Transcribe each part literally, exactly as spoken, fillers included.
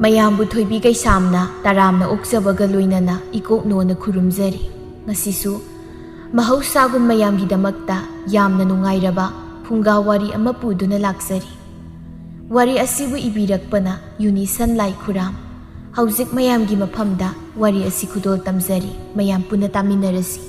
ꯃꯌꯥꯝꯕꯨ ꯊꯣꯏꯕꯤ ꯀꯩꯁꯥꯝꯅ ꯇꯔꯥꯝꯅ ꯑꯣꯛꯆꯕꯒ ꯂꯣꯏꯅꯅ ꯏꯀꯣꯛꯅꯣꯅ ꯈꯨꯔꯨꯝꯖꯔꯤ꯫ ꯉꯁꯤꯁꯨ ꯃꯍꯧꯁꯥꯒꯨꯝ ꯃꯌꯥꯝꯒꯤꯗꯃꯛꯇ ꯌꯥꯝꯅ ꯅꯨꯡꯉꯥꯏꯔꯕ ꯐꯨꯡꯒꯥ ꯋꯥꯔꯤ ꯑꯃ ꯄꯨꯗꯨꯅ ꯂꯥꯛꯆꯔꯤ꯫ ꯋꯥꯔꯤ ꯑꯁꯤꯕꯨ ꯏꯕꯤꯔꯛꯄꯅ ꯌꯨꯅꯤꯁꯟ ꯂꯥꯏꯈꯨꯔꯥꯝ꯫ ꯍꯧꯖꯤꯛ ꯃꯌꯥꯝꯒꯤ ꯃꯐꯝꯗ ꯋꯥꯔꯤ ꯑꯁꯤ ꯈꯨꯗꯣꯜ ꯇꯝꯖꯔꯤ꯫ ꯃꯌꯥꯝ ꯄꯨꯟꯅ ꯇꯥꯃꯤꯟꯅꯔꯁꯤ꯫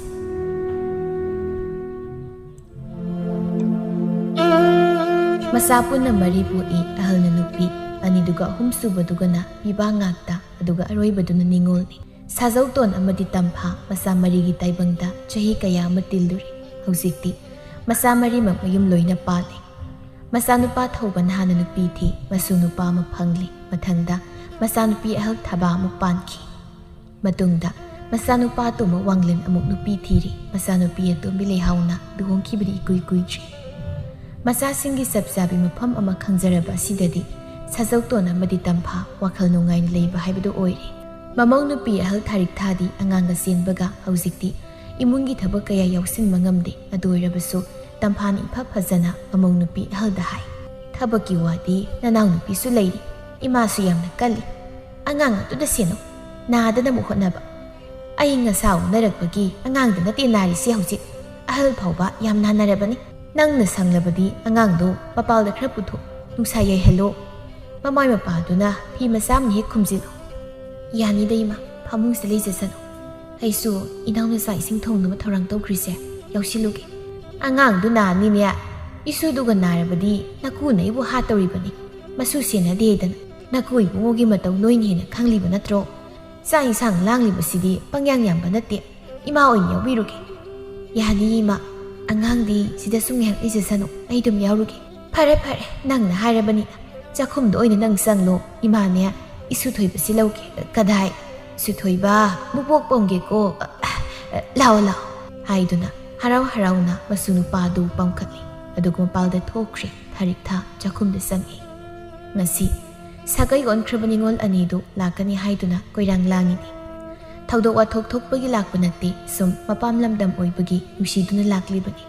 ꯃꯆꯥ ꯄꯨꯟꯅ ꯃꯔꯤ ꯄꯣꯛꯏ꯫ ꯑꯍꯜꯅ ꯅꯨꯄꯤ ꯑꯅꯤꯗꯨꯒ ꯑꯍꯨꯝ ꯁꯨꯕꯗꯨꯒꯅ ꯄꯤꯕꯥ ꯉꯥꯛꯇ, ꯑꯗꯨꯒ ꯑꯔꯣꯏꯕꯗꯨꯅ ꯅꯤꯉꯣꯜꯅꯤ꯫ ꯁꯥꯖꯧꯇꯣꯟ ꯑꯃꯗꯤ ꯇꯝꯐꯥ ꯃꯆꯥ ꯃꯔꯤꯒꯤ ꯇꯥꯏꯕꯪꯗ ꯆꯍꯤ ꯀꯌꯥ ꯑꯃ ꯇꯤꯜꯂꯨꯔꯦ꯫ ꯍꯧꯖꯤꯛꯇꯤ ꯃꯆꯥ ꯃꯔꯤꯃꯛ ꯃꯌꯨꯝ ꯂꯣꯏꯅ ꯄꯥꯜꯂꯦ꯫ ꯃꯆꯥꯅꯨꯄꯥ ꯊꯧꯕꯅ ꯍꯥꯟꯅ ꯅꯨꯄꯤ ꯊꯤ, ꯃꯁꯨ ꯅꯨꯄꯥ ꯑꯃ ꯐꯪꯂꯦ꯫ ꯃꯊꯪꯗ ꯃꯆꯥꯅꯨꯄꯤ ꯑꯍꯜ ꯊꯕꯥ ꯑꯃꯨꯛ ꯄꯥꯟꯈꯤ꯫ ꯃꯇꯨꯡꯗ ꯃꯆꯥꯅꯨꯄꯥ ꯑꯇꯣꯝꯕ ꯋꯥꯡꯂꯦꯟ ꯑꯃꯨꯛ ꯅꯨꯄꯤ ꯊꯤꯔꯦ꯫ ꯃꯆꯥꯅꯨꯄꯤ ꯑꯇꯣꯝꯕꯤ ꯂꯩꯍꯥꯎꯅ ꯂꯨꯍꯣꯡꯈꯤꯕꯗꯤ ꯏꯀꯨꯏ ꯀꯨꯏꯗ꯭ꯔꯤ꯫ ꯃꯆꯥꯁꯤꯡꯒꯤ ꯆꯞ ꯆꯥꯕꯤ ꯃꯐꯝ ꯑꯃ ꯈꯪꯖꯔꯕ ꯑꯁꯤꯗꯗꯤ ꯁꯥꯖꯧꯇꯣꯟ ꯑꯃꯗꯤ ꯇꯝꯐꯥ ꯋꯥꯈꯜ ꯅꯨꯡꯉꯥꯏꯅ ꯂꯩꯕ ꯍꯥꯏꯕꯗꯨ ꯑꯣꯏꯔꯦ꯫ ꯃꯃꯧ ꯅꯨꯄꯤ ꯑꯍꯜ ꯊꯥꯔꯤꯛ ꯊꯥꯗꯤ ꯑꯉꯥꯡꯒ ꯆꯦꯟꯕꯒ ꯍꯧꯖꯤꯛꯇꯤ ꯏꯃꯨꯡꯒꯤ ꯊꯕꯛ ꯀꯌꯥ ꯌꯥꯎꯁꯤꯟꯕ ꯉꯝꯗꯦ꯫ ꯑꯗꯨ ꯑꯣꯏꯔꯕꯁꯨ ꯇꯝꯐꯥꯅ ꯏꯐ ꯐꯖꯅ ꯃꯃꯧ ꯅꯨꯄꯤ ꯑꯍꯜꯗ ꯍꯥꯏ, "ꯊꯕꯛꯀꯤ ꯋꯥꯗꯤ ꯅꯅꯥꯎ ꯅꯨꯄꯤꯁꯨ ꯂꯩꯔꯤ, ꯏꯃꯥꯁꯨ ꯌꯥꯝꯅ ꯀꯜꯂꯤ꯫ ꯑꯉꯥꯡ ꯑꯗꯨꯗ ꯁꯦꯟꯅꯧ, ꯅꯥꯗꯅꯕ ꯍꯣꯠꯅꯕ꯫ ꯑꯏꯪ ꯑꯁꯥ ꯑꯣꯟꯅꯔꯛꯄꯒꯤ ꯑꯉꯥꯡꯗ ꯅꯠꯇꯦ ꯅꯥꯔꯤꯁꯤ ꯍꯧꯖꯤꯛ, ꯑꯍꯜ ꯐꯥꯎꯕ ꯌꯥꯝ ꯅꯥꯅꯔꯕꯅꯤ꯫ ꯅꯪꯅ ꯁꯪꯂꯕꯗꯤ ꯑꯉꯥꯡꯗꯣ ꯃꯄꯥꯜꯗ ꯈꯔ ꯄꯨꯊꯣꯛ, ꯅꯨꯡꯁꯥ ꯌꯩꯍꯜꯂꯣ꯫ ꯃꯃꯥꯏ ꯃꯄꯥꯗꯨꯅ ꯐꯤ ꯃꯆꯥ ꯑꯃꯅ ꯍꯦꯛ ꯈꯨꯝꯖꯤꯜꯂꯣ꯫" "ꯌꯥꯅꯤꯗ ꯏꯃꯥ, ꯐꯃꯨꯡꯁꯤꯗ ꯂꯩꯖꯁꯅꯨ꯫ ꯑꯩꯁꯨ ꯏꯅꯥꯎꯅ ꯆꯥꯛ ꯏꯁꯤꯡ ꯊꯣꯡꯅꯕ ꯊꯧꯔꯥꯡ ꯇꯧꯈ꯭ꯔꯤꯁꯦ ꯌꯥꯎꯁꯤꯜꯂꯨꯒꯦ꯫" "ꯑꯉꯥꯡꯗꯨ ꯅꯥꯅꯤꯅꯦ, ꯏꯁꯨꯗꯨꯒ ꯅꯥꯔꯕꯗꯤ ꯅꯀꯨꯅ ꯑꯩꯕꯨ ꯍꯥꯠꯇꯧꯔꯤꯕꯅꯤ꯫ ꯃꯁꯨ ꯁꯦꯟꯅꯗꯦꯗꯅ꯫ ꯅꯀꯨ ꯏꯕꯨꯡꯉꯣꯒꯤ ꯃꯇꯧ ꯅꯣꯏꯅ ꯍꯦꯟꯅ ꯈꯪꯂꯤꯕ ꯅꯠꯇ꯭ꯔꯣ? ꯆꯥꯛ ꯏꯟꯁꯥꯡ ꯂꯥꯡꯂꯤꯕꯁꯤꯗꯤ ꯄꯪꯌꯥꯡ ꯌꯥꯝꯕ ꯅꯠꯇꯦ꯫ ꯏꯃꯥ ꯑꯣꯏꯅ ꯌꯥꯎꯕꯤꯔꯨꯒꯦ꯫" "ꯌꯥꯅꯤ ꯏꯃꯥ, ꯑꯉꯥꯡꯗꯤ ꯁꯤꯗ ꯁꯨꯝ ꯉꯥꯏꯍꯥꯛ ꯂꯩꯖꯁꯅꯨ, ꯑꯩ ꯑꯗꯨꯝ ꯌꯥꯎꯔꯨꯒꯦ꯫" "ꯐꯔꯦ ꯐꯔꯦ, ꯅꯪꯅ ꯍꯥꯏꯔꯕꯅꯤꯅ ꯆꯥꯛꯈꯨꯝꯗ ꯑꯣꯏꯅ ꯅꯪ ꯆꯪꯂꯣ꯫ ꯏꯃꯥꯅꯦ ꯏꯁꯨ ꯊꯣꯏꯕꯁꯤ ꯂꯧꯒꯦ꯫" "ꯀꯗꯥꯏ? ꯏꯁꯨ ꯊꯣꯏꯕ, ꯃꯕꯣꯛ ꯄꯝꯒꯦꯀꯣ꯫ ꯂꯥꯛꯑꯣ ꯂꯥꯛꯑꯣ꯫" ꯍꯥꯏꯗꯨꯅ ꯍꯔꯥꯎ ꯍꯔꯥꯎꯅ ꯃꯁꯨ ꯅꯨꯄꯥꯗꯨ ꯄꯝꯈꯠꯂꯤ꯫ ꯑꯗꯨꯒ ꯃꯄꯥꯜꯗ ꯊꯣꯛꯈ꯭ꯔꯦ꯫ ꯊꯥꯔꯤꯛ ꯊꯥ ꯆꯥꯛꯈꯨꯝꯗ ꯆꯪꯉꯤ꯫ ꯉꯁꯤ ꯁꯥꯒꯩ ꯑꯣꯟꯈ꯭ꯔꯕ ꯅꯤꯉꯣꯜ ꯑꯅꯤꯗꯨ ꯂꯥꯛꯀꯅꯤ ꯍꯥꯏꯗꯨꯅ ꯀꯣꯏꯔꯥꯡ ꯂꯥꯡꯉꯤꯅꯤ꯫ ꯊꯧꯗꯣꯛ ꯋꯥꯊꯣꯛ ꯊꯣꯛꯄꯒꯤ ꯂꯥꯛꯄ ꯅꯠꯇꯦ, ꯁꯨꯝ ꯃꯄꯥꯝ ꯂꯝꯗꯝ ꯑꯣꯏꯕꯒꯤ ꯅꯨꯡꯁꯤꯗꯨꯅ ꯂꯥꯛꯂꯤꯕꯅꯤ꯫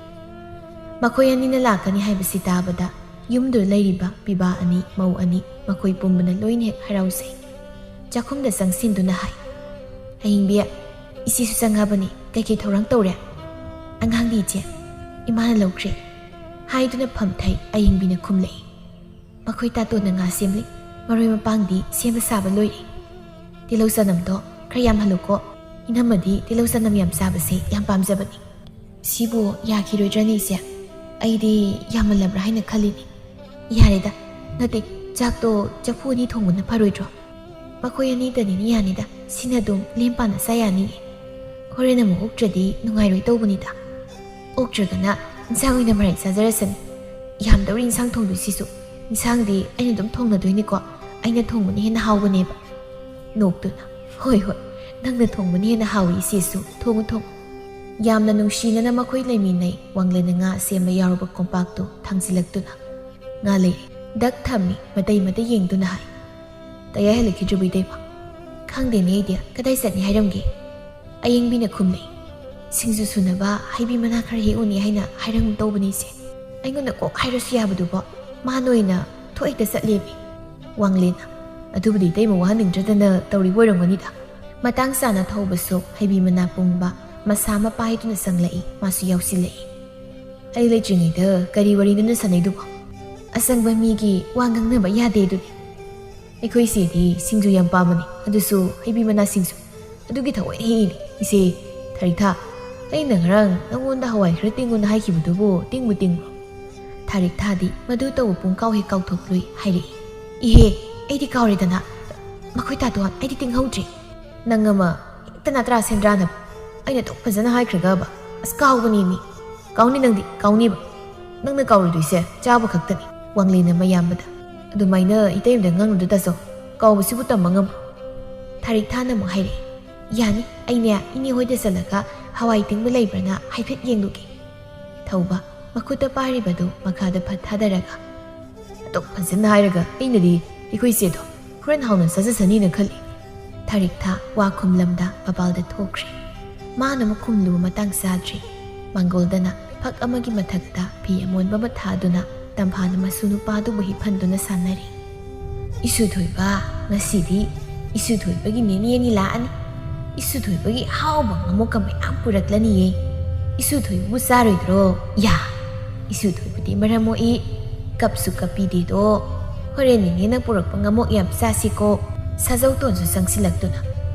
ꯃꯈꯣꯏ ꯑꯅꯤꯅ ꯂꯥꯛꯀꯅꯤ ꯍꯥꯏꯕꯁꯤ ꯇꯥꯕꯗ ꯌꯨꯝꯗꯨꯗ ꯂꯩꯔꯤꯕ ꯄꯤꯕꯥ ꯑꯅꯤ, ꯃꯧ ꯑꯅꯤ, ꯃꯈꯣꯏ ꯄꯨꯝꯕꯅ ꯂꯣꯏꯅ ꯍꯦꯛ ꯍꯔꯥꯎꯖꯩ꯫ ꯆꯥꯛꯈꯨꯝꯗ ꯆꯪꯁꯤꯟꯗꯨꯅ ꯍꯥꯏ, "ꯑꯍꯤꯡꯕꯤ, ꯏꯆꯦꯁꯨ ꯆꯪꯉꯕꯅꯤ, ꯀꯩꯀꯩ ꯊꯧꯔꯥꯡ ꯇꯧꯔꯦ?" "ꯑꯉꯥꯡꯗꯤ ꯏꯆꯦ, ꯏꯃꯥꯅ ꯂꯧꯈ꯭ꯔꯦ" ꯍꯥꯏꯗꯨꯅ ꯐꯝꯊꯩ꯫ ꯑꯍꯤꯡꯕꯤꯅ ꯈꯨꯝꯂꯛꯏ, "ꯃꯈꯣꯏ ꯇꯥꯇꯣꯟꯅ ꯉꯥ ꯁꯦꯝꯂꯤ, ꯃꯔꯣꯏ ꯃꯄꯥꯡꯗꯤ ꯁꯦꯝꯕ ꯁꯥꯕ ꯂꯣꯏꯔꯦ꯫ ꯇꯤꯜꯍꯧ ꯆꯅꯝꯗꯣ ꯈꯔ ꯌꯥꯝꯍꯜꯂꯨꯀꯣ, ꯏꯅꯝꯃꯗꯤ ꯇꯤꯜꯍꯧ ꯆꯅꯝ ꯌꯥꯝ ꯆꯥꯕꯁꯦ ꯌꯥꯝ ꯄꯥꯝꯖꯕꯅꯤ"꯫ "ꯁꯤꯕꯨ ꯌꯥꯈꯤꯔꯣꯏꯗ꯭ꯔꯅꯦ ꯏꯆꯦ? ꯑꯩꯗꯤ ꯌꯥꯝꯃꯜꯂꯕ꯭ꯔꯥ ꯍꯥꯏꯅ ꯈꯜꯂꯤꯅꯤ"꯫ "ꯌꯥꯔꯦꯗ, ꯅꯠꯇꯦ, ꯆꯥꯛꯇꯣ ꯆꯐꯨ ꯑꯅꯤ ꯊꯣꯡꯕꯅ ꯐꯔꯣꯏꯗ꯭ꯔꯣ? ꯃꯈꯣꯏ ꯑꯅꯤꯗꯅꯤꯅ ꯌꯥꯅꯤꯗ, ꯁꯤꯅ ꯑꯗꯨꯝ ꯂꯦꯝ ꯄꯥꯅ ꯆꯥ ꯌꯥꯅꯤꯌꯦ꯫ ꯍꯣꯔꯦꯟ ꯑꯃꯨꯛ ꯑꯣꯛꯇ꯭ꯔꯗꯤ ꯅꯨꯡꯉꯥꯏꯔꯣꯏ ꯇꯧꯕꯅꯤꯗ꯫ ꯑꯣꯛꯇ꯭ꯔꯒꯅ ꯏꯟꯁꯥꯡ ꯑꯣꯏꯅ ꯃꯔꯩ ꯆꯥꯖꯔꯁꯅꯤ꯫ ꯌꯥꯝꯗꯧꯔꯤ ꯏꯟꯁꯥꯡ ꯊꯣꯡꯗꯣꯏꯁꯤꯁꯨ꯫ ꯏꯟꯁꯥꯡꯗꯤ ꯑꯩꯅ ꯑꯗꯨꯝ ꯊꯣꯡꯅꯗꯣꯏꯅꯤꯀꯣ, ꯑꯩꯅ ꯊꯣꯡꯕꯅ ꯍꯦꯟꯅ ꯍꯥꯎꯕꯅꯦꯕ"꯫ ꯅꯣꯛꯇꯨꯅ, "ꯍꯣꯏ, ꯍꯣꯏ, ꯅꯪꯅ ꯊꯣꯡꯕꯅ ꯍꯦꯟꯅ ꯍꯥꯎꯏ ꯏꯆꯦꯁꯨ, ꯊꯣꯡꯉꯨ, ꯊꯣꯡꯉꯨ"꯫ ꯌꯥꯝꯅ ꯅꯨꯡꯁꯤꯅꯅ ꯃꯈꯣꯏ ꯂꯩꯃꯤꯟꯅꯩ꯫ ꯋꯥꯡꯂꯦꯟꯅ ꯉꯥ ꯁꯦꯝꯕ ꯌꯥꯎꯔꯕ ꯀꯣꯝꯄꯥꯛꯇꯨ ꯊꯥꯡꯖꯤꯜꯂꯛꯇꯨꯅ, ꯉꯥ ꯂꯩꯔꯦ꯫ ꯗꯛ ꯊꯝꯃꯤ, ꯃꯇꯩ ꯃꯇꯩ ꯌꯦꯡꯗꯨꯅ ꯍꯥꯏ, "ꯀꯌꯥ ꯍꯜꯂꯛꯈꯤꯗ꯭ꯔꯤꯕ ꯏꯇꯩꯃ?" "ꯈꯪꯗꯦꯅꯦ ꯑꯩꯗꯤ, ꯀꯗꯥꯏ ꯆꯠꯅꯤ ꯍꯥꯏꯔꯝꯒꯦ?" ꯑꯌꯤꯡꯕꯤꯅ ꯈꯨꯝꯂꯛꯏ, "ꯁꯤꯡꯖꯨ ꯁꯨꯅꯕ ꯍꯩꯕꯤ ꯃꯅꯥ ꯈꯔ ꯍꯦꯛꯎꯅꯤ ꯍꯥꯏꯅ ꯍꯥꯏꯔꯝ ꯇꯧꯕꯅꯤ ꯏꯆꯦ꯫ ꯑꯩꯉꯣꯟꯗ ꯀꯣꯛ ꯍꯥꯏꯔꯁꯨ ꯌꯥꯕꯗꯨꯕꯣ, ꯃꯥꯅ ꯑꯣꯏꯅ ꯊꯣꯛ ꯍꯦꯛꯇ ꯆꯠꯂꯦꯃꯤ"꯫ ꯋꯥꯡꯂꯦꯟꯅ, "ꯑꯗꯨꯕꯨꯗꯤ ꯏꯇꯩꯃ ꯋꯥꯍꯟꯅꯤꯡꯗ꯭ꯔꯗꯅ ꯇꯧꯔꯤꯕ ꯑꯣꯏꯔꯝꯒꯅꯤꯗ"꯫ ꯃꯇꯥꯡ ꯆꯥꯅ ꯊꯧꯕꯁꯨ ꯍꯩꯕꯤ ꯃꯅꯥ ꯄꯨꯡꯕ ꯃꯁꯥ ꯑꯃ ꯄꯥꯏꯗꯨꯅ ꯆꯪꯂꯛꯏ, ꯃꯥꯁꯨ ꯌꯥꯎꯁꯤꯜꯂꯛꯏ꯫ "ꯑꯩ ꯂꯩꯇ꯭ꯔꯤꯉꯩꯗ ꯀꯔꯤ ꯋꯥꯔꯤꯅꯣꯅ ꯁꯥꯟꯅꯩꯗꯨꯕꯣ? ꯑꯁꯪꯕ ꯃꯤꯒꯤ ꯋꯥ ꯉꯥꯡꯅꯕ ꯌꯥꯗꯦ ꯑꯗꯨꯅꯤ꯫ ꯑꯩꯈꯣꯏ ꯏꯆꯦꯗꯤ ꯁꯤꯡꯖꯨ ꯌꯥꯝ ꯄꯥꯝꯕꯅꯤ, ꯑꯗꯨꯁꯨ ꯍꯩꯕꯤ ꯃꯅꯥ ꯁꯤꯡꯖꯨ꯫ ꯑꯗꯨꯒꯤ ꯊꯑꯣꯏꯅ ꯍꯦꯛꯏꯅꯤ꯫ ꯏꯆꯦ ꯊꯔꯤꯛꯊꯥ, ꯑꯩꯅ ꯉꯔꯥꯡ ꯅꯉꯣꯟꯗ ꯍꯋꯥꯏ ꯈꯔ ꯇꯤꯡꯉꯨꯅ ꯍꯥꯏꯈꯤꯕꯗꯨꯕꯨ ꯇꯤꯡꯕꯨ ꯇꯤꯡꯕ꯭ꯔꯣ?" ꯊꯔꯤꯛꯊꯥꯗꯤ ꯃꯗꯨ ꯇꯧꯕ ꯄꯨꯡꯀꯥꯎ ꯍꯦꯛ ꯀꯥꯎꯊꯣꯛꯂꯨꯏ ꯍꯥꯏꯔꯛꯏ, "ꯏꯍꯦ, ꯑꯩꯗꯤ ꯀꯥꯎꯔꯦꯗꯅ꯫ ꯃꯈꯣꯏ ꯇꯥꯇꯣꯟ, ꯑꯩꯗꯤ ꯇꯤꯡꯍꯧꯗ꯭ꯔꯤ"꯫ "ꯅꯪ ꯑꯃ ꯍꯦꯛꯇ ꯅꯇ꯭ꯔꯥ ꯁꯦꯟꯗ꯭ꯔꯥꯅꯕ꯫ ꯑꯩꯅ ꯑꯗꯨꯛ ꯐꯖꯅ ꯍꯥꯏꯈ꯭ꯔꯒꯕ꯫ ꯑꯁ, ꯀꯥꯎꯕꯅꯦꯃꯤ꯫ ꯀꯥꯎꯅꯤ ꯅꯪꯗꯤ, ꯀꯥꯎꯅꯤꯕ꯫ ꯅꯪꯅ ꯀꯥꯎꯔꯣꯏꯗꯣꯏꯁꯦ ꯆꯥꯕ ꯈꯛꯇꯅꯤ"꯫ ꯋꯥꯡꯂꯦꯟꯅ ꯃꯌꯥꯝꯕꯗ, "ꯑꯗꯨꯃꯥꯏꯅ ꯏꯇꯩꯃꯗ ꯉꯥꯡꯅꯨꯗ ꯇꯥꯆꯧ꯫ ꯀꯥꯎꯕꯁꯤꯕꯨ ꯇꯝꯕ ꯉꯝꯕ꯭ꯔꯣ?" ꯊꯔꯤꯛꯊꯥꯅ ꯑꯃꯨꯛ ꯍꯥꯏꯔꯛꯏ, "ꯌꯥꯅꯤ, ꯑꯩꯅꯦ ꯏꯅꯦ ꯍꯣꯏꯗ ꯆꯠꯂꯒ ꯍꯋꯥꯏ ꯇꯤꯡꯕ ꯂꯩꯕ꯭ꯔꯅ ꯍꯥꯏꯐꯦꯠ ꯌꯦꯡꯂꯨꯒꯦ"꯫ ꯊꯧꯕ ꯃꯈꯨꯠꯇ ꯄꯥꯏꯔꯤꯕꯗꯨ ꯃꯈꯥꯗ ꯐꯠ ꯊꯥꯗꯔꯒ, "ꯑꯗꯨꯛ ꯐꯖꯅ ꯍꯥꯏꯔꯒ ꯑꯩꯅꯗꯤ ꯑꯩꯈꯣꯏ ꯏꯆꯦꯗꯣ ꯍꯣꯔꯦꯟ ꯍꯥꯎꯅ ꯆꯥꯖꯁꯅꯤꯅ ꯈꯜꯂꯤ"꯫ ꯊꯔꯤꯛꯊꯥ ꯋꯥ ꯈꯨꯝꯂꯝꯗ ꯃꯄꯥꯜꯗ ꯊꯣꯛꯈ꯭ꯔꯦ꯫ ꯃꯥꯅ ꯑꯃꯨꯛ ꯈꯨꯝꯂꯨꯕ ꯃꯇꯥꯡ ꯆꯥꯗ꯭ꯔꯤ꯫ ꯃꯥꯡꯒꯣꯜꯗꯅ ꯐꯛ ꯑꯃꯒꯤ ꯃꯊꯛꯇ ꯐꯤ ꯑꯃꯣꯟꯕ ꯑꯃ ꯊꯥꯗꯨꯅ ꯇꯝꯐꯥꯅ ꯃꯁꯨ ꯅꯨꯄꯥꯗꯨꯕꯨ ꯍꯤꯞꯍꯟꯗꯨꯅ ꯁꯥꯟꯅꯔꯤ꯫ "ꯏꯁꯨ ꯊꯣꯏꯕ, ꯉꯁꯤꯗꯤ ꯏꯁꯨ ꯊꯣꯏꯕꯒꯤ ꯅꯦꯅꯦ ꯑꯅꯤ ꯂꯥꯛꯑꯅꯤ꯫ ꯏꯁꯨ ꯊꯣꯏꯕꯒꯤ ꯑꯍꯥꯎꯕ ꯉꯥꯃꯣꯛꯀ ꯃꯌꯥꯝ ꯄꯨꯔꯛꯂꯅꯤꯌꯦ꯫ ꯏꯁꯨ ꯊꯣꯏꯕꯕꯨ ꯆꯥꯔꯣꯏꯗ꯭ꯔꯣ? ꯌꯥ, ꯏꯁꯨ ꯊꯣꯏꯕꯗꯤ ꯃꯔꯝ ꯃꯣꯛꯏ, ꯀꯞꯁꯨ ꯀꯞꯄꯤꯗꯦꯗꯣ꯫ ꯍꯣꯔꯦꯟ ꯅꯦꯅꯦꯅ ꯄꯨꯔꯛꯄ ꯉꯥꯃꯣꯛ ꯌꯥꯝ ꯆꯥꯁꯤꯀꯣ꯫" ꯁꯥꯖꯧꯇꯣꯟꯁꯨ ꯆꯪꯁꯤꯜꯂꯛꯇꯨꯅ,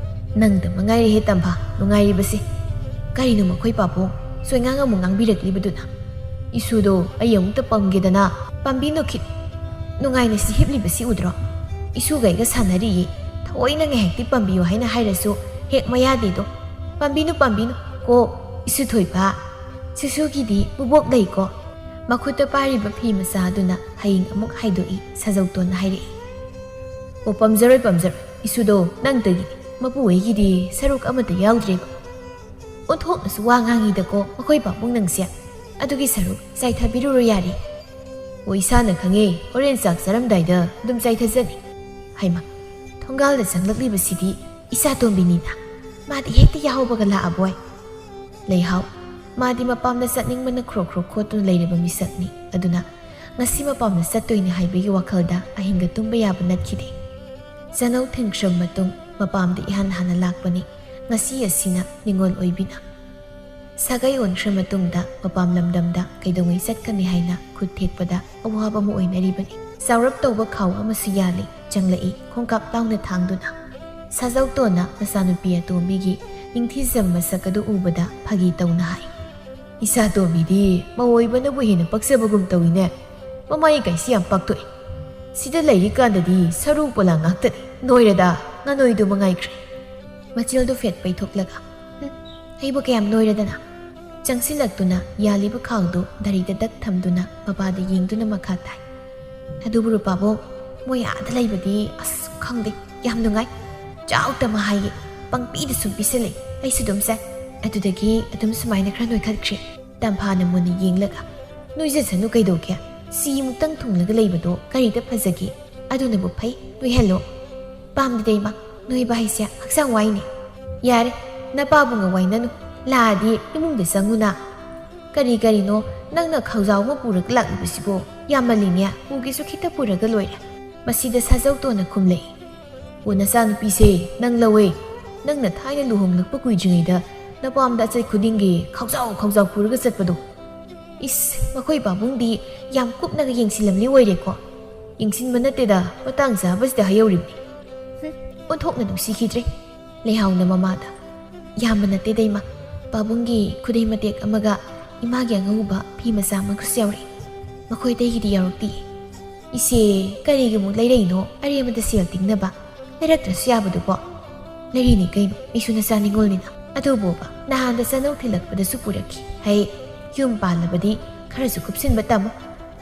"ꯅꯪꯗ ꯃꯉꯥꯏꯔꯦꯍꯦ ꯇꯝꯐꯥ ꯅꯨꯡꯉꯥꯏꯔꯤꯕꯁꯦ꯫ ꯀꯔꯤꯅꯣ ꯃꯈꯣꯏ ꯄꯥꯕꯨꯡ ꯆꯣꯏꯉꯥꯡ ꯑꯃꯨꯛ ꯉꯥꯡꯕꯤꯔꯛꯂꯤꯕꯗꯨꯅ? ꯏꯁꯨꯗꯣ ꯑꯩ ꯑꯃꯨꯛꯇ ꯄꯝꯒꯦꯗꯅ ꯄꯥꯝꯕꯤꯅꯨ ꯈꯤꯠ꯫ ꯅꯨꯡꯉꯥꯏꯅ ꯁꯤ ꯍꯤꯞꯂꯤꯕꯁꯤ ꯎꯗ꯭ꯔꯣ? ꯏꯁꯨꯒ ꯑꯩꯒ ꯁꯥꯟꯅꯔꯤꯌꯦ꯫ ꯊꯑꯣꯏꯅ ꯉꯥꯏꯍꯥꯛꯇꯤ ꯄꯥꯝꯕꯤꯌꯨ ꯍꯥꯏꯅ ꯍꯥꯏꯔꯁꯨ ꯍꯦꯛ ꯃꯌꯥꯗꯦꯗꯣ꯫ ꯄꯥꯝꯕꯤꯅꯨ, ꯄꯥꯝꯕꯤꯅꯨ ꯀꯣ ꯏꯁꯨ ꯊꯣꯏꯕ꯫ ꯁꯨꯁꯨꯒꯤꯗꯤ ꯕꯨꯕꯣꯛ ꯂꯩꯀꯣ꯫" ꯃꯈꯨꯠꯇ ꯄꯥꯏꯔꯤꯕ ꯐꯤ ꯃꯆꯥ ꯑꯗꯨꯅ ꯍꯌꯤꯡ ꯑꯃꯨꯛ ꯍꯥꯏꯗꯣꯛꯏ꯫ ꯁꯥꯖꯧꯇꯣꯟꯅ ꯍꯥꯏꯔꯛꯏ, "ꯑꯣ, ꯄꯥꯝꯖꯔꯣꯏ, ꯄꯥꯝꯖꯔꯣꯏ꯫ ꯏꯁꯨꯗꯣ ꯅꯪꯗꯒꯤꯅꯤ꯫ ꯃꯄꯨ ꯑꯩꯒꯤꯗꯤ ꯁꯔꯨꯛ ꯑꯃꯠꯇ ꯌꯥꯎꯗ꯭ꯔꯦꯕ꯫ ꯑꯣꯟꯊꯣꯛꯅꯁꯨ ꯋꯥ ꯉꯥꯡꯉꯤꯗꯀꯣ ꯃꯈꯣꯏ ꯄꯥꯕꯨꯡ ꯅꯪꯁꯦ꯫ ꯑꯗꯨꯒꯤ ꯁꯔꯨꯛ ꯆꯥꯏꯊꯕꯤꯔꯨꯔꯣ ꯌꯥꯔꯦ꯫ ꯑꯣ, ꯏꯁꯥꯅ ꯈꯪꯉꯦ, ꯍꯣꯔꯦꯟ ꯆꯥꯛ ꯆꯥꯔꯝꯗꯥꯏꯗ ꯑꯗꯨꯝ ꯆꯥꯏꯊꯖꯅꯤ꯫" ꯍꯩꯃꯥ, ꯊꯣꯡꯒꯥꯜꯗ ꯆꯪꯂꯛꯂꯤꯕꯁꯤꯗꯤ ꯏꯆꯥꯇꯣꯝꯕꯤꯅꯤꯅ꯫ ꯃꯥꯗꯤ ꯍꯦꯛꯇ ꯌꯥꯍꯧꯕꯒ ꯂꯥꯛꯑꯕꯣꯏ꯫ ꯂꯩꯍꯥꯎ, ꯃꯥꯗꯤ ꯃꯄꯥꯝꯗ ꯆꯠꯅꯤꯡꯕꯅ ꯈ꯭ꯔꯣꯛ ꯈ꯭ꯔꯣꯛ ꯈꯣꯠꯇꯨꯅ ꯂꯩꯔꯕ ꯃꯤꯁꯛꯅꯤ꯫ ꯑꯗꯨꯅ ꯉꯁꯤ ꯃꯄꯥꯝꯗ ꯆꯠꯇꯣꯏꯅꯤ ꯍꯥꯏꯕꯒꯤ ꯋꯥꯈꯜꯗ ꯑꯍꯤꯡꯒ ꯇꯨꯝꯕ ꯌꯥꯕ ꯅꯠꯈꯤꯗꯦ꯫ ꯆꯅꯧ ꯊꯤꯡꯈ꯭ꯔꯕ ꯃꯇꯨꯡ ꯃꯄꯥꯝꯗ ꯏꯍꯥꯟ ꯍꯥꯟꯅ ꯂꯥꯛꯄꯅꯤ꯫ ꯉꯁꯤ ꯑꯁꯤꯅ ꯅꯤꯉꯣꯜ ꯑꯣꯏꯕꯤꯅ꯫ ꯁꯥꯒꯩ ꯑꯣꯟꯈ꯭ꯔ ꯃꯇꯨꯡꯗ ꯃꯄꯥꯝ ꯂꯝꯗꯝꯗ ꯀꯩꯗꯧꯉꯩ ꯆꯠꯀꯅꯤ ꯍꯥꯏꯅ ꯈꯨꯠ ꯊꯦꯛꯄꯗ ꯑꯋꯥꯕ ꯑꯃ ꯑꯣꯏꯅꯔꯤꯕꯅꯤ꯫ ꯆꯥꯎꯔꯞ ꯇꯧꯕ ꯈꯥꯎ ꯑꯃꯁꯨ ꯌꯥꯜꯂꯤ꯫ ꯆꯪꯂꯛꯏ ꯈꯣꯡꯀꯥꯞ ꯂꯥꯎꯅ ꯊꯥꯡꯗꯨꯅ꯫ ꯁꯥꯖꯧꯇꯣꯟꯅ ꯃꯆꯥꯅꯨꯄꯤ ꯑꯇꯣꯝꯕꯤꯒꯤ ꯅꯤꯡꯊꯤꯖꯕ ꯃꯁꯛ ꯑꯗꯨ ꯎꯕꯗ ꯐꯥꯒꯤ ꯇꯧꯅ ꯍꯥꯏ, "ꯏꯆꯥ ꯇꯣꯝꯕꯤꯗꯤ ꯃꯧ ꯑꯣꯏꯕꯅꯕꯨ ꯍꯦꯟꯅ ꯄꯛꯆꯕꯒꯨꯝ ꯇꯧꯏꯅꯦ꯫ ꯃꯃꯥꯏ ꯏꯀꯥꯏꯁꯤ ꯌꯥꯝ ꯄꯥꯛꯊꯣꯛꯏ꯫ ꯁꯤꯗ ꯂꯩꯔꯤꯀꯥꯟꯗꯗꯤ ꯁꯔꯨ ꯄꯣꯂꯥꯡ ꯉꯥꯛꯇꯅꯤ꯫ ꯅꯣꯏꯔꯗ ꯉꯥꯅꯣꯏꯗꯨ ꯃꯉꯥꯏꯈ꯭ꯔꯦ꯫" ꯃꯆꯤꯜꯗꯨ ꯐꯦꯠ ꯄꯩꯊꯣꯛꯂꯒ, "ꯍꯨꯝ, ꯑꯩꯕꯨ ꯀꯌꯥꯝ ꯅꯣꯏꯔꯗꯅ?" ꯆꯪꯁꯤꯜꯂꯛꯇꯨꯅ ꯌꯥꯜꯂꯤꯕ ꯈꯥꯎꯗꯨ ꯗꯥꯔꯤꯗ ꯗꯛ ꯊꯝꯗꯨꯅ ꯃꯄꯥꯗ ꯌꯦꯡꯗꯨꯅ ꯃꯈꯥ ꯇꯥꯏ, "ꯑꯗꯨꯕꯨ ꯔꯨꯄꯥꯕꯣ, ꯃꯣꯏ ꯑꯥꯗ ꯂꯩꯕꯗꯤ ꯑꯁ ꯈꯪꯗꯦ, ꯌꯥꯝ ꯅꯨꯡꯉꯥꯏ꯫ ꯆꯥꯎꯇ ꯑꯃ ꯍꯥꯏꯌꯦ, ꯄꯪꯄꯤꯗꯁꯨ ꯄꯤꯁꯜꯂꯦ, ꯑꯩꯁꯨ ꯑꯗꯨꯝ ꯆꯥꯏ꯫ ꯑꯗꯨꯗꯒꯤ ꯑꯗꯨꯝ ꯁꯨꯃꯥꯏꯅ ꯈꯔ ꯅꯣꯏꯈꯠꯈ꯭ꯔꯦ꯫" ꯇꯝꯐꯥꯅ ꯃꯨꯟꯅ ꯌꯦꯡꯂꯒ, "ꯅꯣꯏꯖꯁꯅꯨ ꯀꯩꯗꯧꯒꯦ? ꯁꯤꯃꯨꯛꯇꯪ ꯊꯨꯡꯂꯒ ꯂꯩꯕꯗꯣ ꯀꯔꯤꯗ ꯐꯖꯒꯦ? ꯑꯗꯨꯅꯕꯨ ꯐꯩ, ꯅꯣꯏꯍꯜꯂꯣ꯫" "ꯄꯥꯝꯗꯦꯗ ꯏꯃꯥ, ꯅꯣꯏꯕ ꯍꯥꯏꯁꯦ ꯍꯛꯆꯥꯡ ꯋꯥꯏꯅꯦ꯫" "ꯌꯥꯔꯦ, ꯅꯄꯥꯕꯨꯡꯒ ꯋꯥꯏꯅꯅꯨ, ꯂꯥꯛꯑꯗꯤ ꯏꯃꯨꯡꯗ ꯆꯪꯉꯨꯅ꯫" "ꯀꯔꯤ ꯀꯔꯤꯅꯣ ꯅꯪꯅ ꯈꯥꯎꯖꯥꯎ ꯑꯃ ꯄꯨꯔꯒ ꯂꯥꯛꯂꯤꯕꯁꯤꯕꯣ? ꯌꯥꯝꯃꯜꯂꯤꯅꯦ, ꯄꯨꯒꯦꯁꯨ ꯈꯤꯇ ꯄꯨꯔꯒ ꯂꯣꯏꯔꯦ꯫" ꯃꯁꯤꯗ ꯁꯥꯖꯧꯇꯣꯟꯅ ꯈꯨꯝꯂꯛꯏ, "ꯑꯣ, ꯅꯆꯥꯅꯨꯄꯤꯁꯦ ꯅꯪ ꯂꯧꯋꯦ꯫ ꯅꯪꯅ ꯊꯥꯏꯅ ꯂꯨꯍꯣꯡꯂꯛꯄ ꯀꯨꯏꯗ꯭ꯔꯤꯉꯩꯗ ꯅꯄꯥꯝꯗ ꯑꯆꯠ ꯈꯨꯗꯤꯡꯒꯤ ꯈꯥꯎꯖꯥꯎ ꯈꯥꯎꯖꯥꯎ ꯄꯨꯔꯒ ꯆꯠꯄꯗꯣ꯫ ꯏꯁ, ꯃꯈꯣꯏ ꯄꯥꯕꯨꯡꯗꯤ ꯌꯥꯝ ꯀꯨꯞꯅꯒ ꯌꯦꯡꯁꯤꯜꯂꯝꯂꯤ ꯑꯣꯏꯔꯦꯀꯣ꯫ ꯌꯦꯡꯁꯤꯟꯕ ꯅꯠꯇꯦꯗ, ꯃꯇꯥꯡ ꯆꯥꯕꯁꯤꯗ ꯍꯥꯏꯍꯧꯔꯤꯕꯅꯤ꯫" ꯍꯨꯝ, ꯑꯣꯟꯊꯣꯛꯅ ꯅꯨꯡꯁꯤꯈꯤꯗ꯭ꯔꯦ꯫ ꯂꯩꯍꯥꯎꯅ ꯃꯃꯥꯗ, "ꯌꯥꯝꯕ ꯅꯠꯇꯦꯗ ꯏꯃꯥ, ꯄꯥꯕꯨꯡꯒꯤ ꯈꯨꯗꯩ ꯃꯇꯦꯛ ꯑꯃꯒ ꯏꯃꯥꯒꯤ ꯑꯉꯧꯕ ꯐꯤ ꯃꯆꯥ ꯑꯃꯒꯁꯨ ꯌꯥꯎꯔꯛꯏ꯫ ꯃꯈꯣꯏ ꯑꯇꯩꯒꯤꯗꯤ ꯌꯥꯎꯔꯛꯇꯤꯌꯦ꯫" "ꯏꯆꯦ, ꯀꯔꯤꯒꯤ ꯑꯃꯨꯛ ꯂꯩꯔꯛꯏꯅꯣ? ꯑꯔꯦꯝꯕꯗ ꯁꯦꯜ ꯇꯤꯡꯅꯕ꯫ ꯂꯩꯔꯛꯇ꯭ꯔꯁꯨ ꯌꯥꯕꯗꯨꯕꯣ꯫" "ꯂꯩꯔꯤꯅꯤ ꯀꯩꯅꯣ, ꯑꯩꯁꯨ ꯅꯆꯥ ꯅꯤꯉꯣꯜꯅꯤꯅ꯫ ꯑꯗꯨꯕꯨꯕ ꯅꯍꯥꯟꯗ ꯆꯥꯅꯧ ꯊꯤꯜꯂꯛꯄꯗꯁꯨ ꯄꯨꯔꯛꯈꯤ꯫ ꯍꯩ, ꯌꯨꯝ ꯄꯥꯜꯂꯕꯗꯤ ꯈꯔꯁꯨ ꯀꯨꯞꯁꯤꯟꯕ ꯇꯝꯃꯨ꯫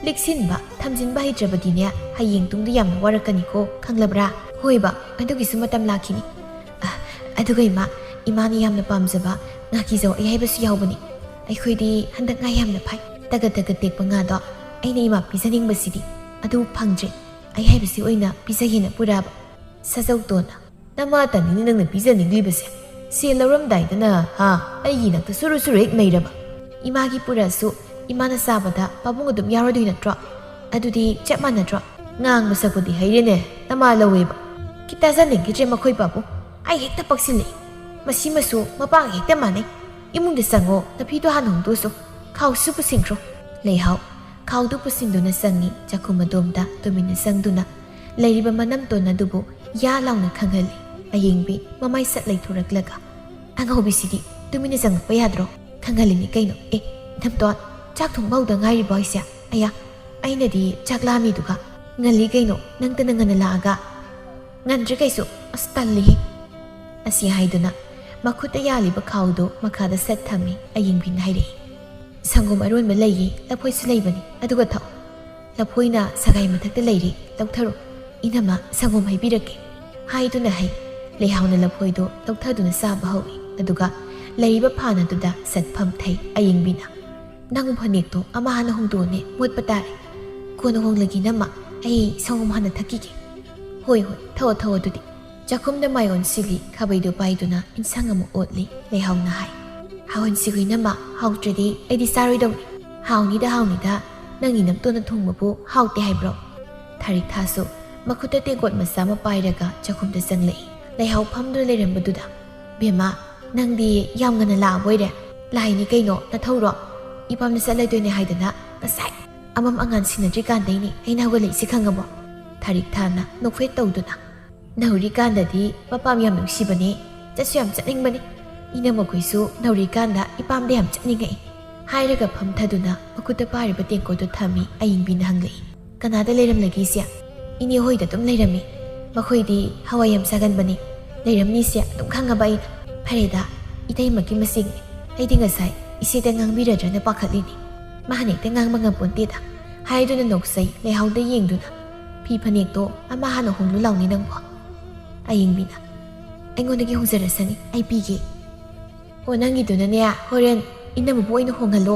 ꯂꯤꯛꯁꯤꯟꯕ, ꯊꯝꯖꯤꯟꯕ ꯍꯩꯇ꯭ꯔꯕꯗꯤꯅꯦ, ꯍꯌꯦꯡ ꯇꯨꯡꯗ ꯌꯥꯝꯅ ꯋꯥꯔꯛꯀꯅꯤꯀꯣ, ꯈꯪꯂꯕ꯭ꯔꯥ?" "ꯍꯣꯏꯕ, ꯑꯗꯨꯒꯤꯁꯨ ꯃꯇꯝ ꯂꯥꯛꯈꯤꯅꯤ꯫ ꯑ, ꯑꯗꯨꯒ ꯏꯃꯥ, ꯏꯃꯥꯅ ꯌꯥꯝꯅ ꯄꯥꯝꯖꯕ ꯉꯥꯀꯤꯖꯧ ꯑꯌꯥꯏꯕꯁꯨ ꯌꯥꯎꯕꯅꯤ꯫ ꯑꯩꯈꯣꯏꯗꯤ ꯍꯟꯗꯛ ꯉꯥ ꯌꯥꯝꯅ ꯐꯥꯏ꯫ ꯇꯒꯠ ꯇꯒꯠ ꯇꯦꯛꯄ ꯉꯥꯗꯣ ꯑꯩꯅ ꯏꯃꯥ ꯄꯤꯖꯅꯤꯡꯕꯁꯤꯗꯤ꯫ ꯑꯗꯨ ꯐꯪꯗ꯭ꯔꯦ꯫ ꯑꯌꯥꯏꯕꯁꯤ ꯑꯣꯏꯅ ꯄꯤꯖꯒꯦꯅ ꯄꯨꯔꯛꯑꯕ꯫" ꯁꯥꯖꯧꯇꯣꯟꯅ, "ꯅꯃꯥꯇꯅꯤꯅꯦ ꯅꯪꯅ ꯄꯤꯖꯅꯤꯡꯂꯤꯕꯁꯦ꯫ ꯁꯦꯜ ꯂꯧꯔꯝꯗꯥꯏꯗꯅ, ꯍꯥ, ꯑꯩꯒꯤ ꯏꯅꯥꯛꯇ ꯁꯨꯔꯨ ꯁꯨꯔꯨ ꯍꯦꯛ ꯅꯩꯔꯕ꯫ ꯏꯃꯥꯒꯤ ꯄꯨꯔꯛꯑꯁꯨ ꯏꯃꯥꯅ ꯆꯥꯕꯗ ꯄꯥꯕꯨꯡ ꯑꯗꯨꯝ ꯌꯥꯎꯔꯗꯣꯏ ꯅꯠꯇ꯭ꯔꯣ? ꯑꯗꯨꯗꯤ ꯆꯞ ꯃꯥꯟꯅꯗ꯭ꯔꯣ?" "ꯉꯥꯡꯕ ꯁꯛꯄꯗꯤ ꯍꯩꯔꯦꯅꯦ, ꯅꯃꯥ ꯂꯧꯋꯦꯕ꯫ ꯈꯤꯇ ꯆꯥꯅꯤꯡꯈꯤꯗ꯭ꯔꯦ ꯃꯈꯣꯏ ꯄꯥꯕꯨꯡ꯫ ꯑꯩ ꯍꯦꯛꯇ ꯄꯛꯁꯤꯜꯂꯛꯏ꯫ ꯃꯁꯤꯃꯁꯨ ꯃꯄꯥꯒ ꯍꯦꯛꯇ ꯃꯥꯟꯅꯩ꯫ ꯏꯃꯨꯡꯗ ꯆꯪꯉꯣ, ꯅꯐꯤꯗꯣ ꯍꯥꯟꯅ ꯍꯣꯡꯗꯣꯛꯎꯆꯣ꯫ ꯈꯥꯎꯁꯨ ꯄꯨꯁꯤꯟꯈ꯭ꯔꯣ꯫" ꯂꯩꯍꯥꯎ ꯈꯥꯎꯗꯨ ꯄꯨꯁꯤꯟꯗꯨꯅ ꯆꯪꯉꯤ꯫ ꯆꯥꯛꯈꯨꯝ ꯑꯗꯣꯝꯗ ꯇꯨꯃꯤꯟꯅ ꯆꯪꯗꯨꯅ ꯂꯩꯔꯤꯕ ꯃꯅꯝꯇꯣꯟ ꯑꯗꯨꯕꯨ ꯌꯥ ꯂꯥꯎꯅ ꯈꯪꯍꯜꯂꯤ꯫ ꯑꯌꯦꯡꯕꯤ ꯃꯃꯥꯏ ꯁꯠ ꯂꯩꯊꯣꯔꯛꯂꯒ, "ꯑꯉꯧꯕꯤꯁꯤꯗꯤ ꯇꯨꯃꯤꯟꯅ ꯆꯪꯉꯛꯄ ꯌꯥꯗ꯭ꯔꯣ?" "ꯈꯪꯍꯜꯂꯤꯅꯤ ꯀꯩꯅꯣ꯫ ꯑꯦ, ꯅꯝꯇꯣꯟ, ꯆꯥꯛ ꯊꯣꯡꯕ ꯍꯧꯗ ꯉꯥꯏꯔꯤꯕꯣ ꯍꯥꯏꯁꯦ? ꯑꯌꯥ, ꯑꯩꯅꯗꯤ ꯆꯥꯛ ꯂꯥꯝꯃꯤꯗꯨꯒ꯫ ꯉꯜꯂꯤ ꯀꯩꯅꯣ, ꯅꯪꯇꯅ ꯉꯟꯅ ꯂꯥꯛꯑꯒ꯫" "ꯉꯟꯗ꯭ꯔꯦ ꯀꯩꯁꯨ, ꯑꯁ ꯇꯜꯂꯤꯍꯦ꯫" ꯑꯁꯤ ꯍꯥꯏꯗꯨꯅ ꯃꯈꯨꯠꯇ ꯌꯥꯜꯂꯤꯕ ꯈꯥꯎꯗꯨ ꯃꯈꯥꯗ ꯁꯠ ꯊꯝꯃꯤ꯫ ꯑꯌꯦꯡꯕꯤꯅ ꯍꯥꯏꯔꯛꯏ, "ꯁꯪꯒꯣꯝ ꯑꯔꯣꯟꯕ ꯂꯩꯌꯦ, ꯂꯐꯣꯏꯁꯨ ꯂꯩꯕꯅꯤ, ꯑꯗꯨꯒ ꯊꯛꯑꯣ꯫ ꯂꯐꯣꯏꯅ ꯁꯒꯥꯏ ꯃꯊꯛꯇ ꯂꯩꯔꯦ, ꯂꯧꯊꯔꯣ꯫ ꯏꯅꯝꯃ, ꯁꯪꯒꯣꯝ ꯍꯩꯕꯤꯔꯛꯀꯦ꯫" ꯍꯥꯏꯗꯨꯅ ꯍꯩ꯫ ꯂꯩꯍꯥꯎꯅ ꯂꯐꯣꯏꯗꯨ ꯂꯧꯊꯗꯨꯅ ꯆꯥꯕ ꯍꯧꯏ꯫ ꯑꯗꯨꯒ ꯂꯩꯔꯤꯕ ꯐꯥꯟ ꯑꯗꯨꯗ ꯁꯠ ꯐꯝꯊꯩ꯫ ꯑꯌꯦꯡꯕꯤꯅ, "ꯅꯪ ꯐꯅꯦꯛꯇꯣ ꯑꯃ ꯍꯥꯟꯅ ꯍꯣꯡꯗꯣꯛꯑꯣꯅꯦ, ꯃꯣꯠꯄ ꯇꯥꯔꯦ꯫ ꯀꯣꯟꯅ ꯍꯣꯡꯂꯒꯦ ꯏꯅꯝꯃ, ꯑꯩ ꯁꯪꯒꯣꯝ ꯍꯥꯟꯅ ꯊꯛꯈꯤꯒꯦ꯫" "ꯍꯣꯏ, ꯍꯣꯏ, ꯊꯛꯑꯣ, ꯊꯛꯑꯣ ꯑꯗꯨꯗꯤ꯫" ꯆꯥꯛꯈꯨꯝꯗ ꯃꯥꯏ ꯑꯣꯟꯁꯤꯜꯂꯤ, ꯈꯥꯕꯩꯗꯨ ꯄꯥꯏꯗꯨꯅ ꯏꯟꯁꯥꯡ ꯑꯃ ꯑꯣꯠꯂꯤ꯫ ꯂꯩꯍꯥꯎꯅ ꯍꯥꯏ, "ꯍꯥꯎꯍꯟꯁꯤꯒꯣ ꯏꯅꯝꯃ, ꯍꯥꯎꯇ꯭ꯔꯗꯤ ꯑꯩꯗꯤ ꯆꯥꯔꯣꯏꯗꯧꯅꯤ꯫ ꯍꯥꯎꯅꯤꯗ ꯍꯥꯎꯅꯤꯗ, ꯅꯪ ꯏꯅꯝꯇꯣꯟꯅ ꯊꯣꯡꯕꯕꯨ ꯍꯥꯎꯇꯦ ꯍꯥꯏꯕ꯭ꯔꯣ?" ꯊꯥꯔꯤꯛ ꯊꯥꯁꯨ ꯃꯈꯨꯠꯇ ꯇꯦꯡꯀꯣꯠ ꯃꯆꯥ ꯑꯃ ꯄꯥꯏꯔꯒ ꯆꯥꯛꯈꯨꯝꯗ ꯆꯪꯂꯛꯏ꯫ ꯂꯩꯍꯥꯎ ꯐꯝꯗꯨꯅ ꯂꯩꯔꯝꯕꯗꯨꯗ, "ꯕꯦꯝꯃ, ꯅꯪꯗꯤ ꯌꯥꯝ ꯉꯟꯅ ꯂꯥꯛꯑꯕ ꯑꯣꯏꯔꯦ꯫ ꯂꯥꯏꯅꯤ ꯀꯩꯅꯣ, ꯅꯊꯧꯔꯣ? ꯏꯄꯥꯝꯗ ꯆꯠꯂꯗꯣꯏꯅꯦ ꯍꯥꯏꯗꯅ ꯉꯁꯥꯏ ꯑꯃꯝ ꯑꯉꯥꯟ ꯁꯤꯟꯅꯗ꯭ꯔꯤꯀꯥꯟꯗꯩꯅꯦ ꯑꯩꯅ ꯍꯧꯒꯠꯂꯛꯏꯁꯦ, ꯈꯪꯉꯕꯣ?" ꯊꯥꯔꯤꯛ ꯊꯥꯅ ꯅꯣꯛꯐꯦꯠ ꯇꯧꯗꯨꯅ, "ꯅꯧꯔꯤꯀꯥꯟꯗꯗꯤ ꯃꯄꯥꯝ ꯌꯥꯝ ꯅꯨꯡꯁꯤꯕꯅꯦ, ꯆꯠꯁꯨ ꯌꯥꯝ ꯆꯠꯅꯤꯡꯕꯅꯤ꯫ ꯏꯅꯝꯃꯈꯣꯏꯁꯨ ꯅꯧꯔꯤꯀꯥꯟꯗ ꯏꯄꯥꯝꯗ ꯌꯥꯝ ꯆꯠꯅꯤꯡꯉꯛꯏ", ꯍꯥꯏꯔꯒ ꯐꯝꯊꯗꯨꯅ ꯃꯈꯨꯠꯇ ꯄꯥꯏꯔꯤꯕ ꯇꯦꯡꯀꯣꯠꯇꯨ ꯊꯝꯃꯤ꯫ ꯑꯌꯤꯡꯕꯤꯅ ꯍꯪꯂꯛꯏ, "ꯀꯅꯥꯗ ꯂꯩꯔꯝꯂꯒꯦ ꯏꯆꯦ?" "ꯏꯅꯦ ꯍꯣꯏꯗ ꯑꯗꯨꯝ ꯂꯩꯔꯝꯃꯤ꯫ ꯃꯈꯣꯏꯗꯤ ꯍꯋꯥꯏ ꯌꯥꯝ ꯆꯥꯒꯟꯕꯅꯤ꯫ ꯂꯩꯔꯝꯅꯤꯁꯦ ꯑꯗꯨꯝ ꯈꯪꯉꯕ ꯑꯩꯅ꯫ ꯐꯔꯦꯗ, ꯏꯇꯩꯃꯒꯤ ꯃꯆꯤꯡꯅꯤ꯫ ꯑꯩꯗꯤ ꯉꯁꯥꯏ ꯏꯆꯦꯗ ꯉꯥꯡꯕꯤꯔꯗ꯭ꯔꯅ ꯄꯥꯈꯠꯂꯤꯅꯤ꯫ ꯃꯥꯅ ꯍꯦꯛꯇ ꯉꯥꯡꯕ ꯉꯝꯄꯣꯟꯇꯦꯗ", ꯍꯥꯏꯗꯨꯅ ꯅꯣꯛꯆꯩ ꯂꯩꯍꯥꯎꯗ ꯌꯦꯡꯗꯨꯅ꯫ "ꯐꯤ ꯐꯅꯦꯛꯇꯣ ꯑꯃ ꯍꯥꯟꯅ ꯍꯣꯡꯂꯨ ꯂꯥꯎꯅꯦ ꯅꯪꯕꯣ꯫" ꯑꯌꯤꯡꯕꯤꯅ, "ꯑꯩꯉꯣꯟꯗꯒꯤ ꯍꯣꯡꯖꯔꯁꯅꯤ, ꯑꯩ ꯄꯤꯒꯦ꯫" "ꯑꯣ, ꯅꯪꯒꯤꯗꯨꯅꯅꯦ ꯍꯣꯔꯦꯟ ꯏꯅꯝꯃꯕꯨ ꯑꯣꯏꯅ ꯍꯣꯡꯍꯜꯂꯣ,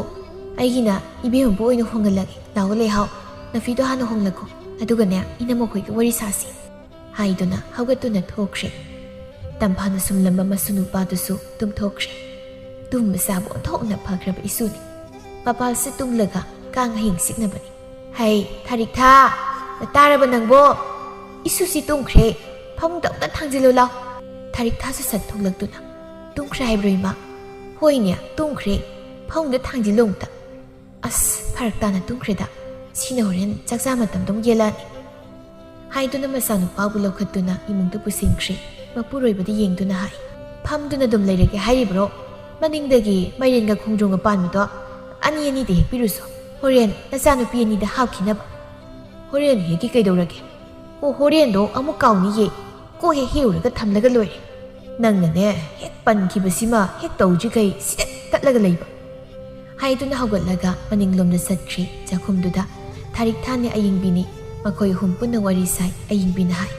ꯑꯩꯒꯤꯅ ꯏꯕꯦꯝꯃꯕꯨ ꯑꯣꯏꯅ ꯍꯣꯡꯍꯜꯂꯒꯦ꯫ ꯂꯥꯛꯑꯣ ꯂꯩꯍꯥꯎ, ꯅꯐꯤꯗꯣ ꯍꯥꯟꯅ ꯍꯣꯡꯂꯛꯀꯣ, ꯑꯗꯨꯒꯅꯦ ꯏꯅꯝꯃꯈꯣꯏꯒ ꯋꯥꯔꯤ ꯁꯥꯁꯤ", ꯍꯥꯏꯗꯨꯅ ꯍꯧꯒꯠꯇꯨꯅ ꯊꯣꯛꯈ꯭ꯔꯦ꯫ ꯇꯝꯐꯥꯅ ꯁꯨꯝꯂꯝꯕ ꯃꯁꯨ ꯅꯨꯄꯥꯗꯨꯁꯨ ꯇꯨꯝꯊꯣꯛꯈ꯭ꯔꯦ꯫ ꯇꯨꯝꯕ ꯆꯥꯕ ꯑꯣꯟꯊꯣꯛꯅ ꯐꯈ꯭ꯔꯕ ꯏꯁꯨꯅꯤ꯫ ꯃꯄꯥꯜꯁꯦ ꯇꯨꯝꯂꯒ ꯀꯥꯡ ꯍꯌꯤꯡ ꯆꯤꯛꯅꯕꯅꯤ꯫ "ꯍꯩ, ꯊꯥꯔꯤꯛꯊꯥ, ꯇꯥꯔꯕ ꯅꯪꯕꯣ? ꯏꯁꯨꯁꯤ ꯇꯨꯝꯈ꯭ꯔꯦ꯫ ꯐꯃꯨꯡꯗ ꯑꯝꯇ ꯊꯥꯡꯖꯤꯜꯂꯨ ꯂꯥꯎ꯫" ꯊꯥꯔꯤꯛꯊꯥꯁꯨ ꯁꯠ ꯊꯣꯛꯂꯛꯇꯨꯅ, "ꯇꯨꯝꯈ꯭ꯔꯦ ꯍꯥꯏꯕ꯭ꯔꯣ ꯏꯃꯥ?" "ꯍꯣꯏꯅꯦ, ꯇꯨꯝꯈ꯭ꯔꯦ꯫ ꯐꯃꯨꯡꯗ ꯊꯥꯡꯖꯤꯜꯂꯨ ꯑꯝꯇ꯫" "ꯑꯁ, ꯐꯔꯛ ꯇꯥꯅ ꯇꯨꯝꯈ꯭ꯔꯦꯗ꯫ ꯁꯤꯅ ꯍꯣꯔꯦꯟ ꯆꯥꯛꯆꯥ ꯃꯇꯝꯗ ꯑꯃꯨꯛ ꯌꯦꯜꯂꯛꯑꯅꯤ", ꯍꯥꯏꯗꯨꯅ ꯃꯆꯥꯅꯨꯄꯥꯕꯨ ꯂꯧꯈꯠꯇꯨꯅ ꯏꯃꯨꯡꯗ ꯄꯨꯁꯤꯟꯈ꯭ꯔꯦ꯫ ꯃꯄꯨꯔꯣꯏꯕꯗ ꯌꯦꯡꯗꯨꯅ ꯍꯥꯏ, "ꯐꯝꯗꯨꯅ ꯑꯗꯨꯝ ꯂꯩꯔꯒꯦ ꯍꯥꯏꯔꯤꯕ꯭ꯔꯣ? ꯃꯅꯤꯡꯗꯒꯤ ꯃꯥꯏꯔꯦꯟꯒ ꯈꯣꯡꯗ꯭ꯔꯣꯡꯒ ꯄꯥꯟꯕꯗꯣ ꯑꯅꯤ ꯑꯅꯤꯗ ꯍꯦꯛꯄꯤꯔꯨꯁꯣ꯫ ꯍꯣꯔꯦꯟ ꯅꯆꯥꯅꯨꯄꯤ ꯑꯅꯤꯗ ꯍꯥꯞꯈꯤꯅꯕ꯫" "ꯍꯣꯔꯦꯟ ꯍꯦꯛꯀꯦ ꯀꯩꯗꯧꯔꯒꯦ?" "ꯑꯣ, ꯍꯣꯔꯦꯟꯗꯣ ꯑꯃꯨꯛ ꯀꯥꯎꯅꯤꯌꯦ꯫ ꯀꯣꯛ ꯍꯦꯛ ꯍꯦꯛꯎꯔꯒ ꯊꯝꯂꯒ ꯂꯣꯏꯔꯦ꯫ ꯅꯪꯅꯅꯦ, ꯍꯦꯛ ꯄꯟꯈꯤꯕꯁꯤꯃ ꯍꯦꯛ ꯇꯧꯗ꯭ꯔꯤꯈꯩ ꯁꯤꯗꯠ ꯇꯠꯂꯒ ꯂꯩꯕ꯫" ꯍꯥꯏꯗꯨꯅ ꯍꯧꯒꯠꯂꯒ ꯃꯅꯤꯡꯂꯣꯝꯗ ꯆꯠꯈ꯭ꯔꯤ꯫ ꯆꯥꯛꯈꯨꯝꯗꯨꯗ ꯊꯥꯔꯤꯛ ꯊꯥꯅꯦ ꯑꯌꯤꯡꯕꯤꯅꯤ꯫ ꯃꯈꯣꯏ ꯑꯍꯨꯝ ꯄꯨꯟꯅ ꯋꯥꯔꯤ ꯁꯥꯏ꯫ ꯑꯌꯤꯡꯕꯤꯅ ꯍꯥꯏ,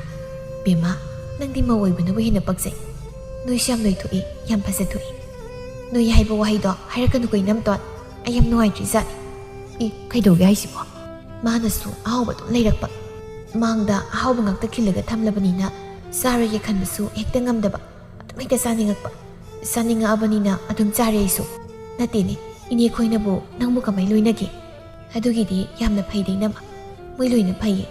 "ꯕꯦꯝꯃ, ꯅꯪꯗꯤ ꯃꯧ ꯑꯣꯏꯕꯅꯕꯨ ꯍꯦꯟꯅ ꯄꯛꯆꯩ꯫ ꯅꯣꯏꯁꯨ ꯌꯥꯝ ꯅꯣꯏꯊꯣꯛꯏ, ꯌꯥꯝ ꯐꯖꯊꯣꯛꯏ꯫ ꯅꯣꯏ ꯍꯥꯏꯕ ꯋꯥꯍꯩꯗꯣ ꯍꯥꯏꯔꯛꯀꯅꯨꯀꯣ ꯏꯅꯝꯇꯣꯟ, ꯑꯩ ꯌꯥꯝ ꯅꯨꯡꯉꯥꯏꯇ꯭ꯔꯤꯖꯥꯠꯅꯤ꯫" "ꯏ, ꯀꯩꯗꯧꯒꯦ ꯍꯥꯏꯁꯤꯕꯣ? ꯃꯥꯅꯁꯨ ꯑꯍꯥꯎꯕ ꯑꯗꯨꯝ ꯂꯩꯔꯛꯄ꯫ ꯃꯥꯡꯗ ꯑꯍꯥꯎꯕ ꯉꯥꯛꯇ ꯈꯤꯜꯂꯒ ꯊꯝꯂꯕꯅꯤꯅ ꯆꯥꯔꯣꯏꯒꯦ ꯈꯟꯕꯁꯨ ꯍꯦꯛꯇ ꯉꯝꯗꯕ꯫ ꯑꯗꯨꯝ ꯍꯦꯛꯇ ꯆꯥꯅꯤꯡꯉꯛꯄ꯫ ꯆꯥꯅꯤꯡꯉꯛꯑꯕꯅꯤꯅ ꯑꯗꯨꯝ ꯆꯥꯔꯦ ꯑꯩꯁꯨ꯫ ꯅꯠꯇꯦꯅꯦ, ꯏꯅꯦ ꯈꯣꯏꯅꯕꯨ ꯅꯪꯕꯨ ꯀꯃꯥꯏ ꯂꯣꯏꯅꯒꯦ? ꯑꯗꯨꯒꯤꯗꯤ ꯌꯥꯝꯅ ꯐꯩꯗ ꯏꯅꯝꯃ, ꯃꯣꯏ ꯂꯣꯏꯅ ꯐꯩꯌꯦ꯫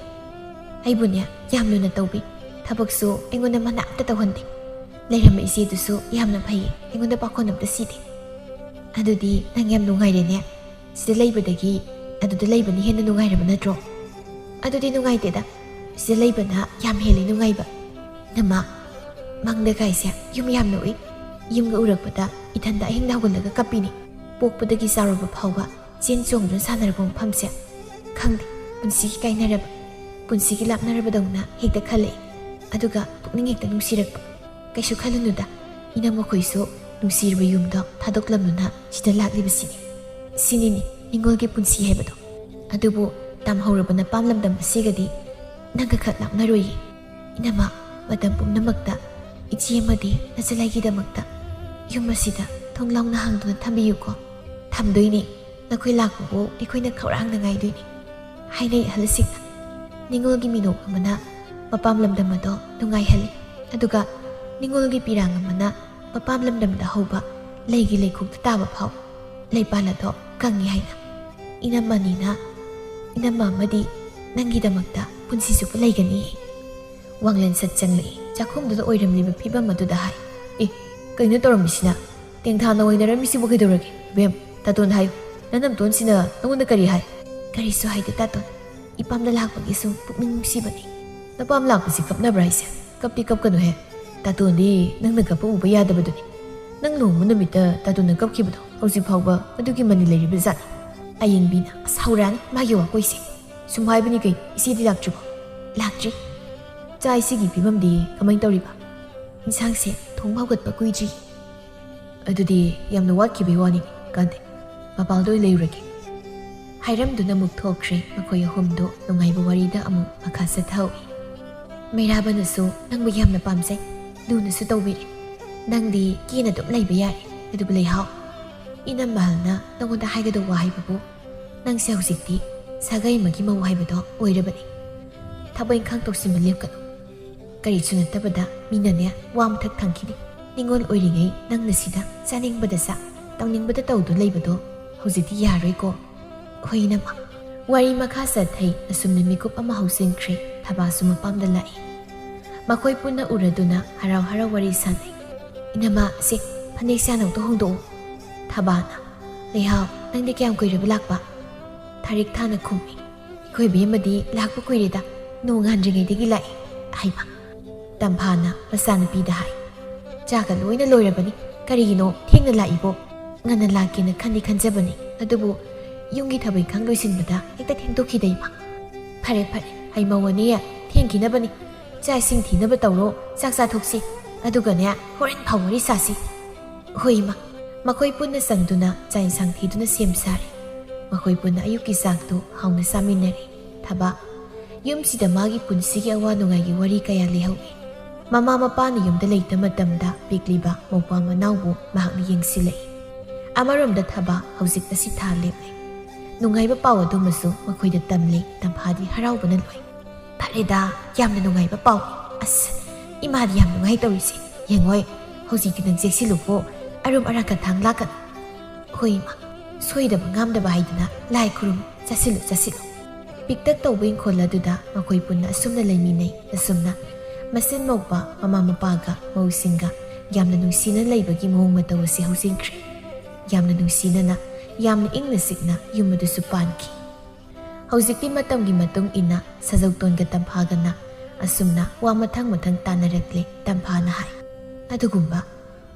ꯑꯩꯕꯨꯅꯦ ꯌꯥꯝ ꯂꯨꯅ ꯇꯧꯕꯤ, ꯊꯕꯛꯁꯨ ꯑꯩꯉꯣꯟꯗ ꯃꯅꯥ ꯑꯝꯇ ꯇꯧꯍꯟꯗꯦ꯫ ꯂꯩꯔꯝꯕ ꯏꯆꯦꯗꯨꯁꯨ ꯌꯥꯝꯅ ꯐꯩꯌꯦ, ꯑꯩꯉꯣꯟꯗ ꯄꯥꯈꯣꯟ ꯑꯝꯇ ꯁꯤꯗꯦ꯫ ꯑꯗꯨꯗꯤ ꯅꯪ ꯌꯥꯝ ꯅꯨꯡꯉꯥꯏꯔꯦꯅꯦ꯫ ꯁꯤꯗ ꯂꯩꯕꯗꯒꯤ ꯑꯗꯨꯗ ꯂꯩꯕꯅ ꯍꯦꯟꯅ ꯅꯨꯡꯉꯥꯏꯔꯕ ꯅꯠꯇ꯭ꯔꯣ? ꯑꯗꯨꯗꯤ ꯅꯨꯡꯉꯥꯏꯇꯦꯗ, ꯁꯤꯗ ꯂꯩꯕꯅ ꯌꯥꯝ ꯍꯦꯜꯂꯦ ꯅꯨꯡꯉꯥꯏꯕ꯫ ꯅꯃ, ꯃꯪꯗ ꯀꯥꯏꯁꯦ ꯌꯨꯝ ꯌꯥꯝꯅ ꯎꯏ꯫ ꯌꯨꯝꯒ ꯎꯔꯛꯄꯗ ꯏꯊꯟꯗ ꯑꯍꯤꯡꯗ ꯍꯧꯒꯠꯂꯒ ꯀꯞꯄꯤꯅꯤ꯫ ꯄꯣꯛꯄꯗꯒꯤ ꯆꯥꯎꯔꯕ ꯐꯥꯎꯕ ꯆꯦꯟ ꯆꯣꯡꯗꯨꯅ ꯁꯥꯟꯅꯔꯛꯄ ꯃꯐꯝꯁꯦ, ꯈꯪꯗꯦ, ꯄꯨꯟꯁꯤꯒꯤ ꯀꯥꯏꯅꯔꯕ, ꯄꯨꯟꯁꯤꯒꯤ ꯂꯥꯞꯅꯔꯕꯗꯧꯅ ꯍꯦꯛꯇ ꯈꯜꯂꯛꯏ꯫ ꯑꯗꯨꯒ ꯄꯨꯛꯅꯤꯡ ꯍꯦꯛꯇ ꯅꯨꯡꯁꯤꯔꯛꯄ꯫ ꯀꯩꯁꯨ ꯈꯜꯂꯨꯅꯨꯗ, ꯏꯅꯝꯃꯈꯣꯏꯁꯨ ꯅꯨꯡꯁꯤꯔꯕ ꯌꯨꯝꯗꯣ ꯊꯥꯗꯣꯛꯂꯝꯗꯨꯅ ꯁꯤꯗ ꯂꯥꯛꯂꯤꯕꯁꯤꯅꯤ꯫ ꯁꯤꯅꯤꯅꯤ ꯅꯤꯡꯉꯣꯜꯒꯤ ꯄꯨꯟꯁꯤ ꯍꯥꯏꯕꯗꯣ꯫ ꯑꯗꯨꯕꯨ ꯇꯝꯍꯧꯔꯕ ꯅꯄꯥꯝ ꯂꯝꯗꯝ ꯑꯁꯤꯒꯗꯤ ꯅꯪꯒ ꯈꯛ ꯂꯥꯞꯅꯔꯣꯏꯌꯦ꯫ ꯏꯅꯝꯃ, ꯃꯇꯝ ꯄꯨꯝꯅꯃꯛꯇ ꯏꯆꯦ ꯑꯃꯗꯤ ꯅꯆꯂꯥꯏꯒꯤꯗꯃꯛꯇ ꯌꯨꯝ ꯑꯁꯤꯗ ꯊꯣꯡ ꯂꯥꯎꯅ ꯍꯥꯡꯗꯨꯅ ꯊꯝꯕꯤꯌꯨꯀꯣ꯫ ꯊꯝꯗꯣꯏꯅꯦ꯫ ꯅꯈꯣꯏ ꯂꯥꯛꯄꯕꯨ ꯑꯩꯈꯣꯏꯅ ꯈꯧꯔꯥꯡꯅ ꯉꯥꯏꯗꯣꯏꯅꯤ꯫ ꯍꯥꯏꯅꯩ ꯑꯍꯜꯁꯤꯡꯅ, ꯅꯤꯡꯉꯣꯜꯒꯤ ꯃꯤꯅꯣꯛ ꯑꯃꯅ ꯃꯄꯥꯝ ꯂꯝꯗꯝ ꯑꯗꯣ ꯅꯨꯡꯉꯥꯏꯍꯜꯂꯤ, ꯑꯗꯨꯒ ꯅꯤꯡꯉꯣꯜꯒꯤ ꯄꯤꯔꯥꯡ ꯑꯃꯅ ꯃꯄꯥꯝ ꯂꯝꯗꯝꯗ ꯍꯧꯕ ꯂꯩꯒꯤ ꯂꯩꯈꯣꯛꯇ ꯇꯥꯕ ꯐꯥꯎ ꯂꯩꯄꯥꯜ ꯑꯗꯣ ꯀꯪꯉꯤ ꯍꯥꯏꯅ꯫ ꯏꯅꯝꯃꯅꯤꯅ, ꯏꯅꯝꯃ ꯑꯃꯗꯤ ꯅꯪꯒꯤꯗꯃꯛꯇ ꯄꯨꯟꯁꯤ ꯆꯨꯞꯄ ꯂꯩꯒꯅꯤ꯫ ꯋꯥꯡꯂꯦꯟ ꯁꯠ ꯆꯪꯂꯛꯏ꯫ ꯆꯥꯛꯈꯨꯝꯗꯨꯗ ꯑꯣꯏꯔꯝꯂꯤꯕ ꯐꯤꯕꯝ ꯑꯗꯨꯗ ꯍꯥꯏ, "ꯑꯦ, ꯀꯩꯅꯣ ꯇꯧꯔꯝꯃꯤꯁꯤꯅ? ꯇꯦꯡꯊꯥꯅ ꯑꯣꯏꯅꯔꯝꯃꯤꯁꯤꯕꯨ ꯀꯩꯗꯧꯔꯒꯦ? ꯕꯦꯝ, ꯇꯥꯇꯣꯟꯗ ꯍꯥꯏꯌꯨ, ꯅꯅꯝꯇꯣꯟꯁꯤꯅ ꯅꯉꯣꯟꯗ ꯀꯔꯤ ꯍꯥꯏ?" "ꯀꯔꯤꯁꯨ ꯍꯥꯏꯗꯦ ꯇꯥꯇꯣꯟ, ꯏꯄꯥꯝꯗ ꯂꯥꯛꯄꯒꯤ ꯁꯨꯝ ꯄꯨꯛꯅꯤꯡ ꯅꯨꯡꯁꯤꯕꯅꯤ꯫" "ꯅꯄꯥꯝ ꯂꯥꯛꯄꯁꯤ ꯀꯞꯅꯕ꯭ꯔꯥ ꯍꯥꯏꯁꯦ? ꯀꯞꯇꯤ ꯀꯞꯀꯅꯨꯍꯦ꯫ ꯇꯥꯇꯣꯟꯗꯤ ꯅꯪꯅ ꯀꯞꯄ ꯎꯕ ꯌꯥꯗꯕꯗꯨꯅꯤ꯫ ꯅꯪ ꯂꯨꯍꯣꯡꯕ ꯅꯨꯃꯤꯠꯇ ꯇꯥꯇꯣꯟꯅ ꯀꯞꯈꯤꯕꯗꯣ ꯍꯧꯖꯤꯛ ꯐꯥꯎꯕ ꯑꯗꯨꯒꯤ ꯃꯅꯤ ꯂꯩꯔꯤꯕ ꯖꯥꯠꯅꯤ꯫" ꯑꯌꯦꯡꯕꯤꯅ, "ꯑꯁ, ꯍꯧꯔꯛꯑꯅꯤ ꯃꯥꯒꯤ ꯋꯥꯀꯣꯏꯁꯦ꯫ ꯁꯨꯝ ꯍꯥꯏꯕꯅꯤ ꯀꯩꯅꯣ, ꯏꯆꯦꯗꯤ ꯂꯥꯛꯇ꯭ꯔꯤꯕꯣ?" "ꯂꯥꯛꯇ꯭ꯔꯤ꯫ ꯆꯥꯛ ꯏꯁꯤꯒꯤ ꯐꯤꯕꯝꯗꯤ ꯀꯃꯥꯏꯅ ꯇꯧꯔꯤꯕ?" "ꯏꯟꯁꯥꯡꯁꯦ ꯊꯣꯡꯕ ꯍꯧꯒꯠꯄ ꯀꯨꯏꯗ꯭ꯔꯤ꯫" "ꯑꯗꯨꯗꯤ ꯌꯥꯝꯅ ꯋꯥꯠꯈꯤꯕꯩ ꯋꯥꯅꯤꯅꯦ꯫ ꯀꯥꯟꯗꯦ, ꯃꯄꯥꯜꯗ ꯑꯣꯏꯅ ꯂꯩꯔꯨꯔꯒꯦ꯫" ꯍꯥꯏꯔꯝꯗꯨꯅ ꯑꯃꯨꯛ ꯊꯣꯛꯈ꯭ꯔꯦ꯫ ꯃꯈꯣꯏ ꯑꯍꯨꯝꯗꯨ ꯅꯨꯡꯉꯥꯏꯕ ꯋꯥꯔꯤꯗ ꯑꯃꯨꯛ ꯃꯈꯥ ꯆꯠꯊꯍꯧꯏ꯫ ꯃꯩꯔꯥꯕꯅꯁꯨ ꯅꯪꯕꯨ ꯌꯥꯝꯅ ꯄꯥꯝꯖꯩ, ꯂꯨꯅꯁꯨ ꯇꯧꯕꯤꯔꯦ꯫ ꯅꯪꯗꯤ ꯀꯦꯅ ꯑꯗꯨꯝ ꯂꯩꯕ ꯌꯥꯔꯦ꯫ ꯑꯗꯨꯕꯨ ꯂꯩꯍꯥꯎ, ꯏꯅꯝꯃꯍꯜꯅ ꯅꯉꯣꯟꯗ ꯍꯥꯏꯒꯗꯧꯕ ꯍꯥꯏꯕꯕꯨ, ꯅꯪꯁꯦ ꯍꯧꯖꯤꯛꯇꯤ ꯁꯥꯒꯩ ꯑꯃꯒꯤ ꯃꯧ ꯍꯥꯏꯕꯗꯣ ꯑꯣꯏꯔꯕꯅꯤ꯫ ꯊꯕꯛ ꯏꯪꯈꯥꯡ ꯇꯧꯁꯤꯟꯕ ꯂꯦꯞꯀꯅꯨ꯫ ꯀꯔꯤꯁꯨ ꯅꯠꯇꯕꯗ ꯃꯤꯅꯅꯦ ꯋꯥ ꯃꯊꯛ ꯊꯪꯈꯤꯅꯤ꯫ ꯅꯤꯉꯣꯜ ꯑꯣꯏꯔꯤꯉꯩ ꯅꯪꯅ ꯁꯤꯗ ꯆꯥꯅꯤꯡꯕꯗ ꯆꯥ, ꯇꯧꯅꯤꯡꯕꯗ ꯇꯧꯗꯨ ꯂꯩꯕꯗꯣ ꯍꯧꯖꯤꯛꯇꯤ ꯌꯥꯔꯣꯏꯀꯣ꯫ ꯍꯣꯏ ꯏꯅꯝꯃ꯫ ꯋꯥꯔꯤ ꯃꯈꯥ ꯆꯠꯊꯩ꯫ ꯑꯁꯨꯝꯅ ꯃꯤꯀꯨꯞ ꯑꯃ ꯍꯧꯖꯤꯟꯈ꯭ꯔꯦ꯫ ꯊꯕꯥꯁꯨ ꯃꯄꯥꯝꯗ ꯂꯥꯛꯏ꯫ ꯃꯈꯣꯏ ꯄꯨꯟꯅ ꯎꯔꯗꯨꯅ ꯍꯔꯥꯎ ꯍꯔꯥꯎ ꯋꯥꯔꯤ ꯁꯥꯟꯅꯩ꯫ "ꯏꯅꯝꯃ, ꯁꯦ, ꯐꯅꯦꯛ ꯁꯦ ꯑꯅꯧꯇ ꯍꯣꯡꯗꯣꯛꯎ꯫" ꯊꯕꯥꯅ, "ꯂꯩꯍꯥꯎ, ꯅꯪꯗꯤ ꯀꯌꯥꯝ ꯀꯨꯏꯔꯕ ꯂꯥꯛꯄ?" ꯊꯥꯔꯤꯛ ꯊꯥꯅ ꯈꯨꯝꯃꯤ꯫ "ꯑꯩꯈꯣꯏ ꯕꯦꯝꯃꯗꯤ ꯂꯥꯛꯄ ꯀꯨꯏꯔꯦꯗ, ꯅꯣꯡ ꯉꯥꯟꯗ꯭ꯔꯤꯉꯩꯗꯒꯤ ꯂꯥꯛꯏ꯫" ꯍꯩꯃ! ꯇꯝꯐꯥꯅ ꯃꯆꯥꯅꯨꯄꯤꯗ ꯍꯥꯏ꯫ "ꯆꯥꯛꯀ ꯂꯣꯏꯅ ꯂꯣꯏꯔꯕꯅꯤ, ꯀꯔꯤꯒꯤꯅꯣ ꯊꯦꯡꯅ ꯂꯥꯛꯏꯕꯣ? ꯉꯟꯅ ꯂꯥꯛꯀꯦꯅ ꯈꯟꯗꯤ ꯈꯟꯖꯕꯅꯤ, ꯑꯗꯨꯕꯨ ꯌꯨꯝꯒꯤ ꯊꯕꯛ ꯏꯪꯈꯥꯡ ꯂꯣꯏꯁꯤꯟꯕꯗ ꯍꯦꯛꯇ ꯊꯦꯡꯗꯣꯛꯈꯤꯗ ꯏꯃꯥ꯫" "ꯐꯔꯦ ꯐꯔꯦ, ꯍꯩꯃꯧ ꯑꯅꯤ, ꯊꯦꯡꯈꯤꯅꯕꯅꯤ꯫ ꯆꯥꯛ ꯏꯁꯤꯡ ꯊꯤꯅꯕ ꯇꯧꯔꯣ, ꯆꯥꯛ ꯆꯥꯊꯣꯛꯁꯤ, ꯑꯗꯨꯒꯅꯦ ꯍꯣꯔꯦꯟ ꯐꯥꯎ ꯋꯥꯔꯤ ꯁꯥꯁꯤ꯫" "ꯍꯣꯏ ꯏꯃꯥ꯫" ꯃꯈꯣꯏ ꯄꯨꯟꯅ ꯆꯪꯗꯨꯅ ꯆꯥꯛ ꯏꯟꯁꯥꯡ ꯊꯤꯗꯨꯅ ꯁꯦꯝ ꯁꯥꯔꯦ꯫ ꯃꯈꯣꯏ ꯄꯨꯟꯅ ꯑꯌꯨꯛꯀꯤ ꯆꯥꯛꯇꯨ ꯍꯥꯎꯅ ꯆꯥꯃꯤꯟꯅꯔꯦ꯫ ꯊꯕꯥ, ꯌꯨꯝꯁꯤꯗ ꯃꯥꯒꯤ ꯄꯨꯟꯁꯤꯒꯤ ꯑꯋꯥ ꯅꯨꯡꯉꯥꯏꯒꯤ ꯋꯥꯔꯤ ꯀꯌꯥ ꯂꯩꯍꯧꯏ꯫ ꯃꯃꯥ ꯃꯄꯥꯅ ꯌꯨꯝꯗ ꯂꯩꯇ ꯃꯇꯝꯗ ꯄꯤꯛꯂꯤꯕ ꯃꯧꯄ꯭ꯋꯥ ꯃꯅꯥꯎꯕꯨ ꯃꯍꯥꯛꯅ ꯌꯦꯡꯁꯤꯜꯂꯛꯏ꯫ ꯑꯃꯔꯣꯝꯗ ꯊꯕꯥ ꯍꯧꯖꯤꯛ ꯑꯁꯤ ꯊꯥ ꯂꯦꯞꯂꯦ꯫ ꯅꯨꯡꯉꯥꯏꯕ ꯄꯥꯎ ꯑꯗꯨꯃꯁꯨ ꯃꯈꯣꯏꯗ ꯇꯝꯂꯦ꯫ ꯇꯝꯐꯥꯗꯤ ꯍꯔꯥꯎꯕꯅ ꯂꯣꯏ꯫ "ꯐꯔꯦꯗ, ꯌꯥꯝꯅ ꯅꯨꯡꯉꯥꯏꯕ ꯄꯥꯎ꯫ ꯑꯁ, ꯏꯃꯥꯗꯤ ꯌꯥꯝ ꯅꯨꯡꯉꯥꯏ ꯇꯧꯔꯤꯁꯦ꯫ ꯌꯦꯡꯉꯣꯏ, ꯍꯧꯖꯤꯛꯇꯤ ꯅꯪ ꯆꯦꯛꯁꯤꯜꯂꯨꯀꯣ, ꯑꯔꯨꯝ ꯑꯔꯥꯛꯀ ꯊꯥꯡ ꯂꯥꯛꯀꯅꯨ꯫" "ꯍꯣꯏ ꯏꯃꯥ, ꯁꯣꯏꯗꯕ ꯉꯥꯝꯗꯕ ꯍꯥꯏꯗꯅ ꯂꯥꯏ ꯈꯨꯔꯨꯝ, ꯆꯥꯁꯤꯜꯂꯨ, ꯆꯥꯁꯤꯜꯂꯨ꯫" ꯄꯤꯛꯇꯛ ꯇꯧꯕ ꯏꯪꯈꯣꯜ ꯑꯗꯨꯗ ꯃꯈꯣꯏ ꯄꯨꯟꯅ ꯑꯁꯨꯝꯅ ꯂꯩꯃꯤꯟꯅꯩ꯫ ꯑꯁꯨꯝꯅ ꯃꯆꯤꯟ ꯃꯧꯄꯥ ꯃꯃꯥ ꯃꯄꯥꯒ ꯃꯧꯁꯤꯡꯒ ꯌꯥꯝꯅ ꯅꯨꯡꯁꯤꯅ ꯂꯩꯕꯒꯤ ꯃꯑꯣꯡ ꯃꯇꯧ ꯑꯁꯤ ꯍꯧꯖꯤꯟꯈ꯭ꯔꯦ꯫ ꯌꯥꯝꯅ ꯅꯨꯡꯁꯤꯅꯅ, ꯌꯥꯝꯅ ꯏꯪꯅ ꯆꯤꯛꯅ ꯌꯨꯝ ꯑꯗꯨꯁꯨ ꯄꯥꯟꯈꯤ꯫ ꯍꯧꯖꯤꯛꯇꯤ ꯃꯇꯝꯒꯤ ꯃꯇꯨꯡ ꯏꯟꯅ ꯁꯖꯧꯇꯣꯟꯒ ꯇꯝꯐꯥꯒꯅ ꯑꯁꯨꯝꯅ ꯋꯥ ꯃꯊꯪ ꯃꯊꯪ ꯇꯥꯟꯅꯔꯛꯂꯦ꯫ ꯇꯝꯐꯥꯅ ꯍꯥꯏ, "ꯑꯗꯨꯒꯨꯝꯕ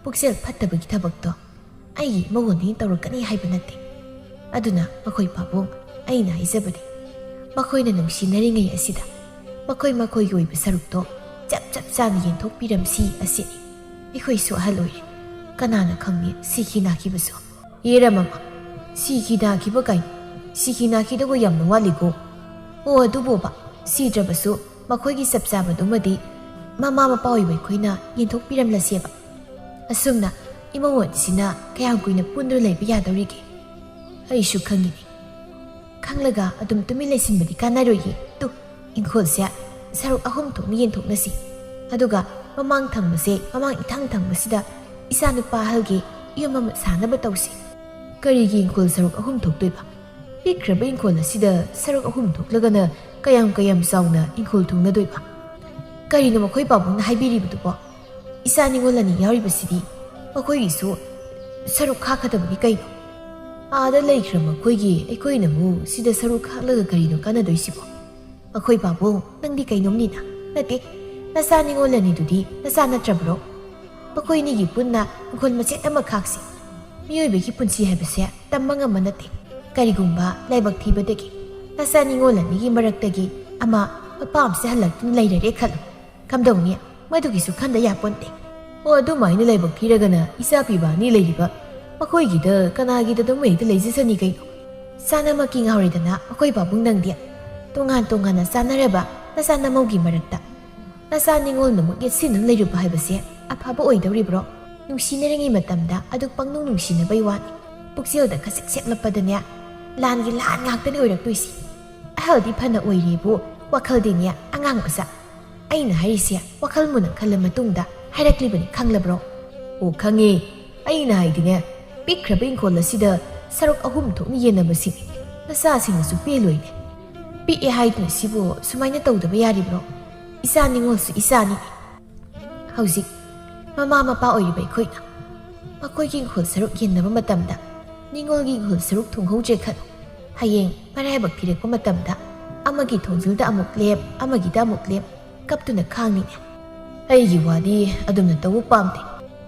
ꯄꯨꯛꯆꯦꯜ ꯐꯠꯇꯕꯒꯤ ꯊꯕꯛꯇꯣ ꯑꯩꯒꯤ ꯏꯃꯧ ꯑꯅꯤ ꯇꯧꯔꯛꯀꯅꯤ ꯍꯥꯏꯕ ꯅꯠꯇꯦ꯫ ꯑꯗꯨꯅ ꯃꯈꯣꯏ ꯄꯥꯕꯨꯡ, ꯑꯩꯅ ꯍꯥꯏꯖꯕꯗꯤ, ꯃꯈꯣꯏꯅ ꯅꯨꯡꯁꯤꯅꯔꯤꯉꯩ ꯑꯁꯤꯗ ꯃꯈꯣꯏ ꯃꯈꯣꯏꯒꯤ ꯑꯣꯏꯕ ꯁꯔꯨꯛꯇꯣ ꯆꯞ ꯆꯞ ꯆꯥꯅ ꯌꯦꯟꯊꯣꯛꯄꯤꯔꯝꯁꯤ ꯑꯁꯤꯅꯤ꯫ ꯑꯩꯈꯣꯏꯁꯨ ꯑꯍꯜ ꯑꯣꯏꯔꯦ꯫ ꯀꯅꯥꯅ ꯈꯪꯅꯤ ꯁꯤꯈꯤ ꯅꯥꯈꯤꯕꯁꯨ?" "ꯌꯦꯔꯃꯃ, ꯁꯤꯈꯤ ꯅꯥꯈꯤꯕ ꯀꯥꯏꯅ? ꯁꯤꯈꯤ ꯅꯥꯈꯤꯗꯧꯕ ꯌꯥꯝꯅ ꯋꯥꯠꯂꯤꯀꯣ꯫ ꯑꯣ, ꯑꯗꯨꯕꯣꯕ, ꯁꯤꯗ꯭ꯔꯕꯁꯨ ꯃꯈꯣꯏꯒꯤ ꯆꯞ ꯆꯥꯕꯗꯨꯃꯗꯤ ꯃꯃꯥ ꯃꯄꯥ ꯑꯣꯏꯕ ꯑꯩꯈꯣꯏꯅ ꯌꯦꯟꯊꯣꯛꯄꯤꯔꯝꯂꯁꯦꯕ꯫ ꯑꯁꯨꯝꯅ ꯏꯃꯧ ꯑꯅꯤꯁꯤꯅ ꯀꯌꯥꯝ ꯀꯨꯏꯅ ꯄꯨꯟꯗꯨꯅ ꯂꯩꯕ ꯌꯥꯗꯧꯔꯤꯒꯦ?" "ꯑꯩꯁꯨ ꯈꯪꯉꯤꯅꯦ꯫ ꯈꯪꯂꯒ ꯑꯗꯨꯝ ꯇꯨꯃꯤꯟ ꯂꯩꯁꯤꯟꯕꯗꯤ ꯀꯥꯟꯅꯔꯣꯏꯌꯦ꯫ ꯇꯨ, ꯏꯪꯈꯣꯜꯁꯦ ꯁꯔꯨꯛ ꯑꯍꯨꯝ ꯊꯣꯛꯅ ꯌꯦꯟꯊꯣꯛꯅꯁꯤ꯫ ꯑꯗꯨꯒ ꯃꯃꯥꯡ ꯊꯪꯕꯁꯦ ꯃꯃꯥꯡ ꯏꯊꯪ ꯊꯪꯕꯁꯤꯗ ꯏꯆꯥ ꯅꯨꯄꯥ ꯑꯍꯜꯒꯤ ꯌꯨꯝ ꯑꯃ ꯁꯥꯅꯕ ꯇꯧꯁꯤ꯫ ꯀꯔꯤꯒꯤ ꯏꯪꯈꯣꯜ ꯁꯔꯨꯛ ꯑꯍꯨꯝ ꯊꯣꯛꯇꯣꯏꯕ? ꯄꯤꯛꯈ꯭ꯔꯕ ꯏꯪꯈꯣꯜ ꯑꯁꯤꯗ ꯁꯔꯨꯛ ꯑꯍꯨꯝ ꯊꯣꯛꯂꯒꯅ ꯀꯌꯥꯝ ꯀꯌꯥꯝ ꯆꯥꯎꯅ ꯏꯪꯈꯣꯜ ꯊꯣꯛꯅꯗꯣꯏꯕ? ꯀꯔꯤꯅꯣ ꯃꯈꯣꯏ ꯄꯥꯕꯨꯡꯅ ꯍꯥꯏꯕꯤꯔꯤꯕꯗꯨꯕꯣ? ꯏꯆꯥ ꯅꯤꯉꯣꯜ ꯑꯅꯤ ꯌꯥꯎꯔꯤꯕꯁꯤꯗꯤ ꯃꯈꯣꯏꯒꯤꯁꯨ ꯁꯔꯨꯛ ꯈꯥꯛꯀꯗꯕꯅꯤ ꯀꯩꯅꯣ? ꯑꯥꯗ ꯂꯩꯈ꯭ꯔ ꯃꯈꯣꯏꯒꯤ ꯑꯩꯈꯣꯏꯅꯕꯨ ꯁꯤꯗ ꯁꯔꯨꯛ ꯈꯥꯛꯂꯒ ꯀꯔꯤꯅꯣ ꯀꯥꯟꯅꯗꯣꯏꯁꯤꯕꯣ? ꯃꯈꯣꯏ ꯄꯥꯕꯨꯡ, ꯅꯪꯗꯤ ꯀꯩꯅꯣꯝꯅꯤꯅ? ꯅꯠꯇꯦ, ꯅꯆꯥ ꯅꯤꯉꯣꯜ ꯑꯅꯤꯗꯨꯗꯤ ꯅꯆꯥ ꯅꯠꯇ꯭ꯔꯕ꯭ꯔꯣ? ꯃꯈꯣꯏ ꯑꯅꯤꯒꯤ ꯄꯨꯟꯅ ꯏꯪꯈꯣꯜ ꯃꯆꯦꯠ ꯑꯃ ꯈꯥꯛꯁꯤ꯫ ꯃꯤꯑꯣꯏꯕꯒꯤ ꯄꯨꯟꯁꯤ ꯍꯥꯏꯕꯁꯦ ꯇꯝꯕ ꯉꯝꯕ ꯅꯠꯇꯦ꯫ ꯀꯔꯤꯒꯨꯝꯕ ꯂꯥꯏꯕꯛ ꯊꯤꯕꯗꯒꯤ ꯅꯆꯥ ꯅꯤꯉꯣꯜ ꯑꯅꯤꯒꯤ ꯃꯔꯛꯇꯒꯤ ꯑꯃ ꯃꯄꯥꯝꯁꯦ ꯍꯜꯂꯛꯇꯨꯅ ꯂꯩꯔꯔꯦ ꯈꯜꯂꯨ꯫ ꯀꯝꯗꯧꯅꯤ? ꯃꯗꯨꯒꯤꯁꯨ ꯈꯟꯗ ꯌꯥꯄꯣꯟꯇꯦ꯫ ꯑꯣ, ꯑꯗꯨꯃꯥꯏꯅ ꯂꯥꯏꯕꯛ ꯊꯤꯔꯒꯅ ꯏꯆꯥ ꯄꯤꯕ ꯑꯅꯤ ꯂꯩꯔꯤꯕ ꯃꯈꯣꯏꯒꯤꯗ ꯀꯅꯥꯒꯤꯗ ꯑꯗꯨꯝ ꯍꯦꯛꯇ ꯂꯩꯖꯁꯅꯤ ꯀꯩꯅꯣ? ꯆꯥꯅꯃꯛꯀꯤ ꯉꯥꯎꯔꯦꯗꯅ ꯑꯩꯈꯣꯏ ꯄꯥꯕꯨꯡ ꯅꯪꯗꯤ꯫ ꯇꯣꯉꯥꯟ ꯇꯣꯉꯥꯟꯅ ꯆꯥꯅꯔꯕ ꯅꯆꯥ ꯅꯃꯧꯒꯤ ꯃꯔꯛꯇ ꯅꯆꯥ ꯅꯤꯉꯣꯜꯅ ꯑꯃꯨꯛ ꯌꯦꯠꯁꯤꯟꯗꯨꯅ ꯂꯩꯔꯨꯕ ꯍꯥꯏꯕꯁꯦ ꯑꯐꯕ ꯑꯣꯏꯗꯧꯔꯤꯕ꯭ꯔꯣ? ꯅꯨꯡꯁꯤꯅꯔꯤꯉꯩ ꯃꯇꯝꯗ ꯑꯗꯨꯛ ꯄꯪꯅꯨꯡ ꯅꯨꯡꯁꯤꯅꯕꯩ ꯋꯥꯅꯤ꯫ ꯄꯨꯛꯆꯦꯜꯗ ꯈꯖꯤꯛ ꯁꯦꯛꯂꯛꯄꯗꯅꯦ ꯂꯥꯟꯒꯤ ꯂꯥꯟ ꯉꯥꯛꯇꯅꯤ ꯑꯣꯏꯔꯛꯇꯣꯏꯁꯤ꯫ ꯑꯍꯜꯗꯤ ꯐꯅ ꯑꯣꯏꯔꯦꯕꯨ ꯋꯥꯈꯜꯗꯤꯅꯦ ꯑꯉꯥꯡ ꯃꯆꯥ꯫ ꯑꯩꯅ ꯍꯥꯏꯔꯤꯁꯦ ꯋꯥꯈꯜ ꯃꯨꯟꯅ ꯈꯜꯂ ꯃꯇꯨꯡꯗ ꯍꯥꯏꯔꯛꯂꯤꯕꯅꯤ, ꯈꯪꯂꯕ꯭ꯔꯣ? ꯑꯣ, ꯈꯪꯉꯦ꯫ ꯑꯩꯅ ꯍꯥꯏꯗꯤꯅꯦ, ꯄꯤꯛꯈ꯭ꯔꯕ ꯏꯪꯈꯣꯜ ꯑꯁꯤꯗ ꯁꯔꯨꯛ ꯑꯍꯨꯝ ꯊꯣꯛꯅ ꯌꯦꯟꯅꯕꯁꯤꯅꯤ꯫ ꯅꯆꯥꯁꯤꯡꯅꯁꯨ ꯄꯦꯜꯂꯣꯏꯅꯦ꯫ ꯄꯤꯛꯑꯦ ꯍꯥꯏꯗꯨꯅ ꯁꯤꯕꯨ ꯁꯨꯃꯥꯏꯅ ꯇꯧꯗꯕ ꯌꯥꯔꯤꯕ꯭ꯔꯣ? ꯏꯆꯥ ꯅꯤꯉꯣꯜꯁꯨ ꯏꯆꯥꯅꯤ꯫ ꯍꯧꯖꯤꯛ ꯃꯃꯥ ꯃꯄꯥ ꯑꯣꯏꯔꯤꯕ ꯑꯩꯈꯣꯏꯅ ꯃꯈꯣꯏꯒꯤ ꯏꯪꯈꯣꯜ ꯁꯔꯨꯛ ꯌꯦꯟꯅꯕ ꯃꯇꯝꯗ ꯅꯤꯉꯣꯜꯒꯤ ꯏꯪꯈꯣꯜ ꯁꯔꯨꯛ ꯊꯨꯡꯍꯧꯗ꯭ꯔꯦ ꯈꯜꯂꯨ꯫ ꯍꯌꯦꯡ ꯃꯔꯥꯏꯕꯛ ꯊꯤꯔꯛꯄ ꯃꯇꯝꯗ ꯑꯃꯒꯤ ꯊꯣꯡꯖꯤꯜꯗ ꯑꯃꯨꯛ ꯂꯦꯞ, ꯑꯃꯒꯤꯗ ꯑꯃꯨꯛ ꯂꯦꯞ, ꯀꯞꯇꯨꯅ ꯈꯥꯡꯅꯤꯅꯦ꯫ ꯑꯩꯒꯤ ꯋꯥꯗꯤ ꯑꯗꯨꯝꯅ ꯇꯧꯕ ꯄꯥꯝꯗꯦ꯫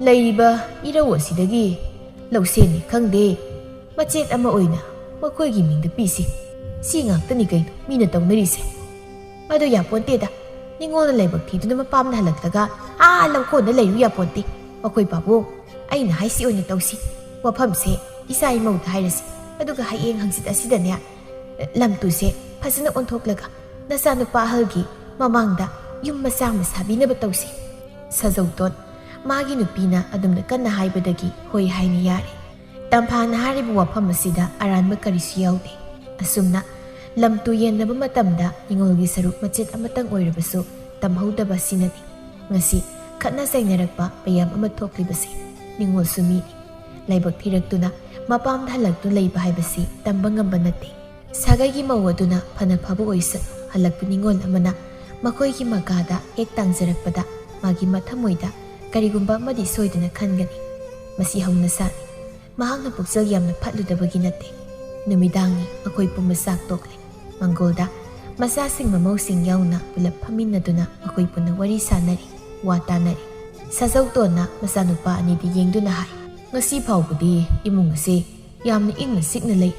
ꯂꯩꯔꯤꯕ ꯏꯔꯧ ꯑꯁꯤꯗꯒꯤ ꯂꯧꯁꯦꯟꯅꯤ ꯈꯪꯗꯦ, ꯃꯆꯦꯠ ꯑꯃ ꯑꯣꯏꯅ ꯃꯈꯣꯏꯒꯤ ꯃꯤꯡꯗ ꯄꯤꯁꯤ꯫ ꯁꯤ ꯉꯥꯛꯇꯅꯤ ꯀꯩꯅꯣ ꯃꯤꯅ ꯇꯧꯅꯔꯤꯁꯦ꯫ ꯑꯗꯨ ꯌꯥꯄꯣꯟꯇꯦꯗ꯫ ꯅꯤꯉꯣꯜꯅ ꯂꯥꯏꯕꯛ ꯊꯤꯗꯨꯅ ꯃꯄꯥꯝꯗ ꯍꯜꯂꯛꯂꯒ ꯑꯥ ꯂꯧꯈꯣꯟꯗ ꯂꯩꯔꯨ ꯌꯥꯄꯣꯟꯇꯦ꯫ ꯃꯈꯣꯏ ꯄꯥꯕꯨꯡ, ꯑꯩꯅ ꯍꯥꯏꯁꯤ ꯑꯣꯏꯅ ꯇꯧꯁꯤ꯫ ꯋꯥꯐꯝꯁꯦ ꯏꯆꯥ ꯏꯃꯧꯗ ꯍꯥꯏꯔꯁꯤ꯫ ꯑꯗꯨꯒ ꯍꯌꯦꯡ ꯍꯪꯆꯤꯠ ꯑꯁꯤꯗꯅꯦ, ꯂꯝꯇꯨꯁꯦ ꯐꯖꯅ ꯑꯣꯟꯊꯣꯛꯂꯒ ꯅꯆꯥꯅꯨꯄꯥ ꯑꯍꯜꯒꯤ ꯃꯃꯥꯡꯗ ꯌꯨꯝ ꯃꯆꯥ ꯑꯃ ꯁꯥꯕꯤꯅꯕ ꯇꯧꯁꯤ꯫ ꯁꯖꯧꯇꯣꯟ, ꯃꯥꯒꯤ ꯅꯨꯄꯤꯅ ꯑꯗꯨꯝꯅ ꯀꯟꯅ ꯍꯥꯏꯕꯗꯒꯤ ꯍꯣꯏ ꯍꯥꯏꯅ ꯌꯥꯔꯦ꯫ ꯇꯝꯐꯥꯅ ꯍꯥꯏꯔꯤꯕ ꯋꯥꯐꯝ ꯑꯁꯤꯗ ꯑꯔꯥꯟꯕ ꯀꯔꯤꯁꯨ ꯌꯥꯎꯗꯦ꯫ ꯑꯁꯨꯝꯅ ꯂꯝꯇꯨ ꯌꯦꯟꯅꯕ ꯃꯇꯝꯗ ꯅꯤꯉꯣꯜꯒꯤ ꯁꯔꯨꯛ ꯃꯆꯦꯠ ꯑꯃꯇꯪ ꯑꯣꯏꯔꯕꯁꯨ ꯇꯝꯍꯧꯗꯕ ꯑꯁꯤꯅꯅꯤ꯫ ꯉꯁꯤ ꯈꯠꯅ ꯆꯩꯅꯔꯛꯄ ꯃꯌꯥꯝ ꯑꯃ ꯊꯣꯛꯂꯤꯕꯁꯤ ꯅꯤꯡꯉꯣꯜꯁꯨ ꯃꯤꯅꯤ꯫ ꯂꯥꯏꯕꯛ ꯊꯤꯔꯛꯇꯨꯅ ꯃꯄꯥꯝꯗ ꯍꯜꯂꯛꯇꯨꯅ ꯂꯩꯕ ꯍꯥꯏꯕꯁꯤ ꯇꯝꯕ ꯉꯝꯕ ꯅꯠꯇꯦ꯫ ꯁꯥꯒꯩꯒꯤ ꯃꯧ ꯑꯗꯨꯅ ꯐꯅ ꯐꯕ ꯑꯣꯏꯁꯅꯨ, ꯍꯜꯂꯛꯄ ꯅꯤꯡꯉꯣꯜ ꯑꯃꯅ ꯃꯈꯣꯏꯒꯤ ꯃꯀꯥꯗ ꯍꯦꯛ ꯇꯥꯡꯖꯔꯛꯄꯗ ꯃꯥꯒꯤ ꯃꯊꯃꯣꯏꯗ ꯀꯔꯤꯒꯨꯝꯕ ꯑꯃꯗꯤ ꯁꯣꯏꯗꯅ ꯈꯟꯒꯅꯤ꯫ ꯃꯁꯤ ꯍꯧꯅꯁꯥꯅꯤ꯫ ꯃꯍꯥꯛꯅ ꯄꯨꯛꯆꯦꯜ ꯌꯥꯝꯅ ꯐꯠꯂꯨꯗꯕꯒꯤ ꯅꯠꯇꯦ꯫ ꯅꯨꯃꯤꯗꯥꯡꯅꯤ, ꯃꯈꯣꯏ ꯄꯨꯝꯕ ꯆꯥꯛ ꯇꯣꯛꯂꯦ꯫ ꯃꯪꯒꯣꯜꯗ ꯃꯆꯥꯁꯤꯡ ꯃꯃꯧꯁꯤꯡ ꯌꯥꯎꯅ ꯄꯨꯂꯞ ꯐꯝꯃꯤꯟꯅꯗꯨꯅ ꯃꯈꯣꯏ ꯄꯨꯟꯅ ꯋꯥꯔꯤ ꯁꯥꯅꯔꯤ, ꯋꯥ ꯇꯥꯅꯔꯤ꯫ ꯁꯥꯖꯧꯇꯣꯟꯅ ꯃꯆꯥꯅꯨꯄꯥ ꯑꯅꯤꯗ ꯌꯦꯡꯗꯨꯅ ꯍꯥꯏ, "ꯉꯁꯤ ꯐꯥꯎꯕꯗꯤ ꯏꯃꯨꯡ ꯑꯁꯤ ꯌꯥꯝꯅ ꯏꯪꯅ ꯆꯤꯛꯅ ꯂꯩ꯫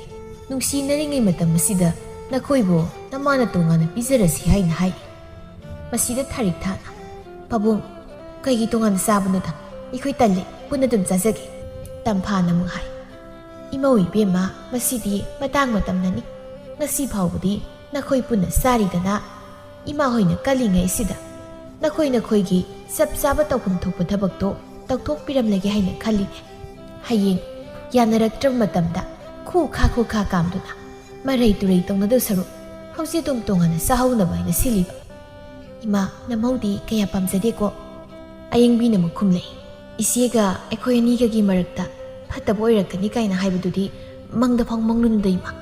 ꯅꯨꯡꯁꯤꯅꯔꯤꯉꯩ ꯃꯇꯝ ꯑꯁꯤꯗ ꯅꯈꯣꯏꯕꯨ ꯅꯃꯥꯅ ꯇꯣꯉꯥꯟꯅ ꯄꯤꯖꯔꯁꯤ ꯍꯥꯏꯅ ꯍꯥꯏ꯫" ꯃꯁꯤꯗ ꯊꯥꯔꯤꯛ ꯊꯥꯅ, "ꯄꯥꯕꯨꯡ, ꯀꯩꯒꯤ ꯇꯣꯉꯥꯟꯅ ꯆꯥꯕꯅꯣꯗ? ꯑꯩꯈꯣꯏ ꯇꯜꯂꯦ, ꯄꯨꯟꯅ ꯑꯗꯨꯝ ꯆꯥꯖꯒꯦ꯫" ꯇꯝꯐꯥꯅ ꯑꯃꯨꯛ ꯍꯥꯏ, "ꯏꯃꯧ ꯏꯕꯦꯝꯃ, ꯃꯁꯤꯗꯤ ꯃꯇꯥꯡ ꯃꯇꯝꯅꯅꯤ꯫ ꯉꯁꯤ ꯐꯥꯎꯕꯗꯤ ꯅꯈꯣꯏ ꯄꯨꯟꯅ ꯆꯥꯔꯤꯗꯅ꯫ ꯏꯃꯥ ꯍꯣꯏꯅ ꯀꯜꯂꯤꯉꯩꯁꯤꯗ ꯅꯈꯣꯏ ꯅꯈꯣꯏꯒꯤ ꯆꯞ ꯆꯥꯕ ꯇꯧꯐꯝ ꯊꯣꯛꯄ ꯊꯕꯛꯇꯣ ꯇꯧꯊꯣꯛꯄꯤꯔꯝꯂꯒꯦ ꯍꯥꯏꯅ ꯈꯜꯂꯤꯅꯦ꯫ ꯍꯌꯦꯡ ꯌꯥꯅꯔꯛꯇ꯭ꯔꯕ ꯃꯇꯝꯗ ꯈꯨ ꯈꯥ ꯈꯨ ꯈꯥ ꯀꯥꯝꯗꯨꯅ ꯃꯔꯩ ꯇꯨꯔꯩ ꯇꯧꯅꯗꯧ ꯁꯔꯨꯛ ꯍꯧꯖꯤꯛ ꯑꯗꯨꯝ ꯇꯣꯉꯥꯟꯅ ꯆꯥꯍꯧꯅꯕ ꯍꯥꯏꯅ ꯁꯤꯜꯂꯤꯕ꯫" "ꯏꯃꯥ, ꯅꯃꯧꯗꯤ ꯀꯌꯥ ꯄꯥꯝꯖꯗꯦꯀꯣ꯫" ꯑꯌꯦꯡꯕꯤꯅ ꯑꯃꯨꯛ ꯈꯨꯝꯂꯛꯏ, "ꯏꯆꯦꯒ ꯑꯩꯈꯣꯏ ꯑꯅꯤꯒꯒꯤ ꯃꯔꯛꯇ ꯐꯠꯇꯕ ꯑꯣꯏꯔꯛꯀꯅꯤ ꯀꯥꯏꯅ ꯍꯥꯏꯕꯗꯨꯗꯤ ꯃꯪꯗ ꯐꯥꯎ ꯃꯪꯂꯨꯅꯨꯗ ꯏꯃꯥ꯫"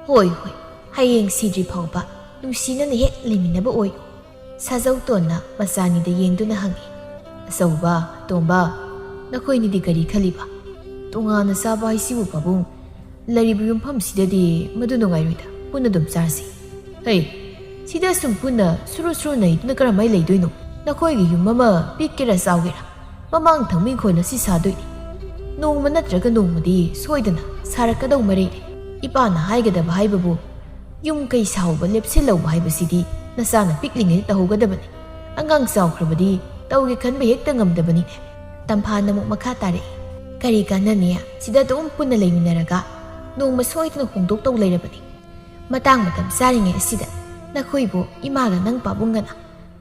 "ꯍꯣꯏ, ꯍꯣꯏ, ꯍꯌꯦꯡ ꯁꯤꯗ꯭ꯔꯤ ꯐꯥꯎꯕ ꯅꯨꯡꯁꯤꯅꯅ ꯍꯦꯛ ꯂꯩꯃꯤꯟꯅꯕ ꯑꯣꯏꯌꯨ꯫" ꯁꯥꯖꯧꯇꯣꯟꯅ ꯃꯆꯥꯅꯤꯗ ꯌꯦꯡꯗꯨꯅ ꯍꯪꯉꯤ, "ꯑꯆꯧꯕ, ꯑꯇꯣꯝꯕ, ꯅꯈꯣꯏꯅꯤꯗꯤ ꯀꯔꯤ ꯈꯜꯂꯤꯕ? ꯇꯣꯉꯥꯟꯅ ꯆꯥꯕ ꯍꯥꯏꯁꯤꯕꯨ ꯄꯥꯕꯨꯡ, ꯂꯩꯔꯤꯕ ꯌꯨꯝꯐꯝꯁꯤꯗꯗꯤ ꯃꯗꯨ ꯅꯨꯡꯉꯥꯏꯔꯣꯏꯗ, ꯄꯨꯟꯅ ꯑꯗꯨꯝ ꯆꯥꯔꯁꯤ꯫" "ꯍꯩ, ꯁꯤꯗ ꯁꯨꯝ ꯄꯨꯟꯅ ꯁꯨꯔꯨ ꯁꯨꯔꯨ ꯅꯩꯗꯨꯅ ꯀꯔꯝꯍꯥꯏ ꯂꯩꯗꯣꯏꯅꯣ? ꯅꯈꯣꯏꯒꯤ ꯌꯨꯝ ꯑꯃ ꯄꯤꯛꯀꯦꯔꯥ ꯆꯥꯎꯒꯦꯔꯥ, ꯃꯃꯥꯡ ꯊꯪꯕ ꯏꯪꯈꯣꯜ ꯑꯁꯤ ꯁꯥꯗꯣꯏꯅꯤ꯫ ꯅꯣꯡꯃ ꯅꯠꯇ꯭ꯔꯒ ꯅꯣꯡꯃꯗꯤ ꯁꯣꯏꯗꯅ ꯁꯥꯔꯛꯀꯗꯧ ꯃꯔꯩꯅꯤ꯫ ꯏꯄꯥꯅ ꯍꯥꯏꯒꯗꯕ ꯍꯥꯏꯕꯕꯨ, ꯌꯨꯝ ꯀꯩ ꯁꯥꯍꯧꯕ ꯂꯦꯞꯁꯤꯜꯍꯧꯕ ꯍꯥꯏꯕꯁꯤꯗꯤ ꯅꯆꯥꯅ ꯄꯤꯛꯂꯤꯉꯩꯗ ꯇꯧꯍꯧꯒꯗꯕꯅꯤ꯫ ꯑꯉꯥꯡ ꯆꯥꯎꯈ꯭ꯔꯕꯗꯤ ꯇꯧꯒꯦ ꯈꯟꯕ ꯍꯦꯛꯇ ꯉꯝꯗꯕꯅꯤꯅꯦ꯫" ꯇꯝꯐꯥꯅ ꯑꯃꯨꯛ ꯃꯈꯥ ꯇꯥꯔꯛꯏ, "ꯀꯔꯤ ꯀꯥꯟꯅꯅꯤ? ꯁꯤꯗ ꯑꯗꯨꯝ ꯄꯨꯟꯅ ꯂꯩꯃꯤꯟꯅꯔꯒ ꯅꯣꯡꯃ ꯁꯣꯏꯗꯅ ꯍꯣꯡꯗꯣꯛꯇꯧ ꯂꯩꯔꯕꯅꯤ꯫ ꯃꯇꯥꯡ ꯃꯇꯝ ꯆꯥꯔꯤꯉꯩ ꯑꯁꯤꯗ ꯅꯈꯣꯏꯕꯨ ꯏꯃꯥꯒ ꯅꯪ ꯄꯥꯕꯨꯡꯒꯅ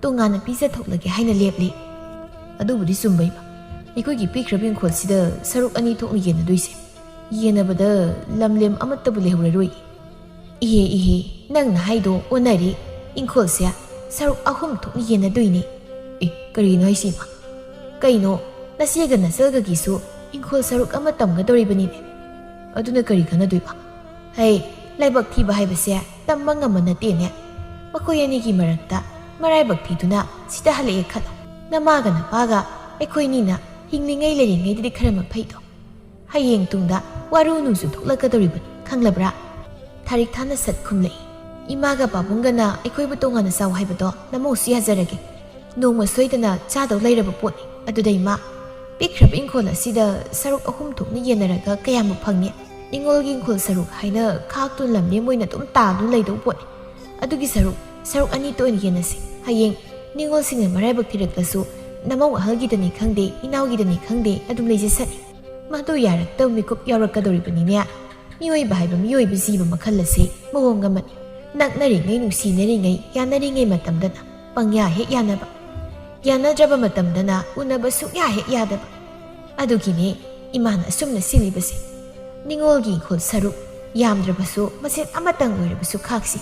ꯇꯣꯉꯥꯟꯅ ꯄꯤꯖꯊꯣꯛꯂꯒꯦ ꯍꯥꯏꯅ ꯂꯦꯞꯂꯤ꯫" "ꯑꯗꯨꯕꯨꯗꯤ ꯆꯨꯝꯕ ꯏꯃꯥ꯫ ꯑꯩꯈꯣꯏꯒꯤ ꯄꯤꯛꯈ꯭ꯔꯕ ꯏꯪꯈꯣꯜꯁꯤꯗ ꯁꯔꯨꯛ ꯑꯅꯤ ꯊꯣꯛꯅ ꯌꯦꯟꯅꯗꯣꯏꯁꯦ꯫ ꯌꯦꯟꯅꯕꯗ ꯂꯝꯂꯦꯝ ꯑꯃꯠꯇꯕꯨ ꯂꯩꯍꯧꯔꯔꯣꯏ꯫" "ꯏꯍꯦ, ꯏꯍꯦ, ꯅꯪꯅ ꯍꯥꯏꯗꯣ ꯑꯣꯟꯅꯔꯦ꯫ ꯏꯪꯈꯣꯜꯁꯦ ꯁꯔꯨꯛ ꯑꯍꯨꯝ ꯊꯣꯛꯅ ꯌꯦꯟꯅꯗꯣꯏꯅꯦ꯫" ꯑꯦ, ꯀꯔꯤꯅꯣ ꯍꯥꯏꯁꯤꯕ? ꯀꯩꯅꯣ, ꯅꯆꯦꯒ ꯅꯆꯜꯒꯒꯤꯁꯨ ꯏꯪꯈꯣꯜ ꯁꯔꯨꯛ ꯑꯃ ꯇꯝꯒꯗꯧꯔꯤꯕꯅꯤꯅꯦ꯫ ꯑꯗꯨꯅ ꯀꯔꯤ ꯀꯥꯟꯅꯗꯣꯏꯕ? ꯍꯩ, ꯂꯥꯏꯕꯛ ꯊꯤꯕ ꯍꯥꯏꯕꯁꯦ ꯇꯝꯕ ꯉꯝꯕ ꯅꯠꯇꯦꯅꯦ꯫ ꯃꯈꯣꯏ ꯑꯅꯤꯒꯤ ꯃꯔꯛꯇ ꯃꯔꯥꯏꯕꯛ ꯊꯤꯗꯨꯅ ꯁꯤꯗ ꯍꯜꯂꯛꯑꯦ ꯈꯜꯂꯣ꯫ ꯅꯃꯥꯒ ꯅꯄꯥꯒ ꯑꯩꯈꯣꯏꯅꯤꯅ ꯍꯤꯡꯂꯤꯉꯩ ꯂꯩꯔꯤꯉꯩꯗꯗꯤ ꯈꯔ ꯃꯈꯩꯗꯣ꯫ ꯍꯌꯦꯡ ꯇꯨꯡꯗ ꯋꯥꯔꯨ ꯅꯨꯡꯁꯨ ꯊꯣꯛꯂꯛꯀꯗꯧꯔꯤꯕꯅꯤ, ꯈꯪꯂꯕ꯭ꯔꯥ? ꯊꯥꯔꯤꯛ ꯊꯥꯅ ꯁꯠ ꯈꯨꯝꯂꯛꯏ꯫ ꯏꯃꯥꯒ ꯄꯥꯕꯨꯡꯒꯅ ꯑꯩꯈꯣꯏꯕꯨ ꯇꯣꯉꯥꯟꯅ ꯆꯥꯎ ꯍꯥꯏꯕꯗꯣ ꯅꯃꯧꯁꯨ ꯌꯥꯖꯔꯒꯦ꯫ ꯅꯣꯡꯃ ꯁꯣꯏꯗꯅ ꯆꯥꯗꯧ ꯂꯩꯔꯕ ꯄꯣꯠꯅꯤ꯫ ꯑꯗꯨꯗ ꯏꯃꯥ, ꯄꯤꯛꯈ꯭ꯔꯕ ꯏꯪꯈꯣꯜ ꯑꯁꯤꯗ ꯁꯔꯨꯛ ꯑꯍꯨꯝ ꯊꯣꯛꯅ ꯌꯦꯟꯅꯔꯒ ꯀꯌꯥꯃꯨꯛ ꯐꯪꯅꯤ? ꯅꯤꯉꯣꯜꯒꯤ ꯏꯪꯈꯣꯜ ꯁꯔꯨꯛ ꯍꯥꯏꯅ ꯈꯥꯛꯇꯨꯅ ꯂꯝꯂꯦꯝ ꯑꯣꯏꯅ ꯑꯗꯨꯝ ꯇꯥꯗꯨꯅ ꯂꯩꯗꯧ ꯄꯣꯠꯅꯤ꯫ ꯑꯗꯨꯒꯤ ꯁꯔꯨꯛ, ꯁꯔꯨꯛ ꯑꯅꯤꯇ ꯑꯣꯏꯅ ꯌꯦꯟꯅꯁꯤ꯫ ꯍꯌꯦꯡ ꯅꯤꯉꯣꯜꯁꯤꯡꯅ ꯃꯔꯥꯏꯕꯛ ꯊꯤꯔꯛꯂꯁꯨ ꯅꯃꯧ ꯑꯍꯜꯒꯤꯗꯅꯤ ꯈꯪꯗꯦ, ꯏꯅꯥꯎꯒꯤꯗꯅꯤ ꯈꯪꯗꯦ, ꯑꯗꯨꯝ ꯂꯩꯖꯁꯅꯤ꯫ ꯃꯗꯨ ꯌꯥꯔꯛꯇꯕ ꯃꯤꯀꯨꯞ ꯌꯥꯎꯔꯛꯀꯗꯧꯔꯤꯕꯅꯤꯅꯦ꯫ ꯃꯤꯑꯣꯏꯕ ꯍꯥꯏꯕ ꯃꯤꯑꯣꯏꯕ ꯖꯤꯕ ꯃꯈꯜ ꯑꯁꯤ ꯃꯑꯣꯡ ꯑꯃꯅꯤ꯫ ꯅꯛꯅꯔꯤꯉꯩ, ꯅꯨꯡꯁꯤꯅꯔꯤꯉꯩ, ꯌꯥꯅꯔꯤꯉꯩ ꯃꯇꯝꯗꯅ ꯄꯪꯌꯥ ꯍꯦꯛ ꯌꯥꯅꯕ, ꯌꯥꯅꯗ꯭ꯔꯕ ꯃꯇꯝꯗꯅ ꯎꯅꯕ ꯁꯨꯛꯌꯥ ꯍꯦꯛ ꯌꯥꯗꯕ꯫ ꯑꯗꯨꯒꯤꯅꯦ ꯏꯃꯥꯅ ꯑꯁꯨꯝꯅ ꯁꯤꯜꯂꯤꯕꯁꯦ꯫ ꯅꯤꯉꯣꯜꯒꯤ ꯏꯪꯈꯣꯜ ꯁꯔꯨꯛ ꯌꯥꯝꯗ꯭ꯔꯕꯁꯨ ꯃꯆꯦꯠ ꯑꯃꯇꯪ ꯑꯣꯏꯔꯕꯁꯨ ꯈꯥꯛꯁꯤ꯫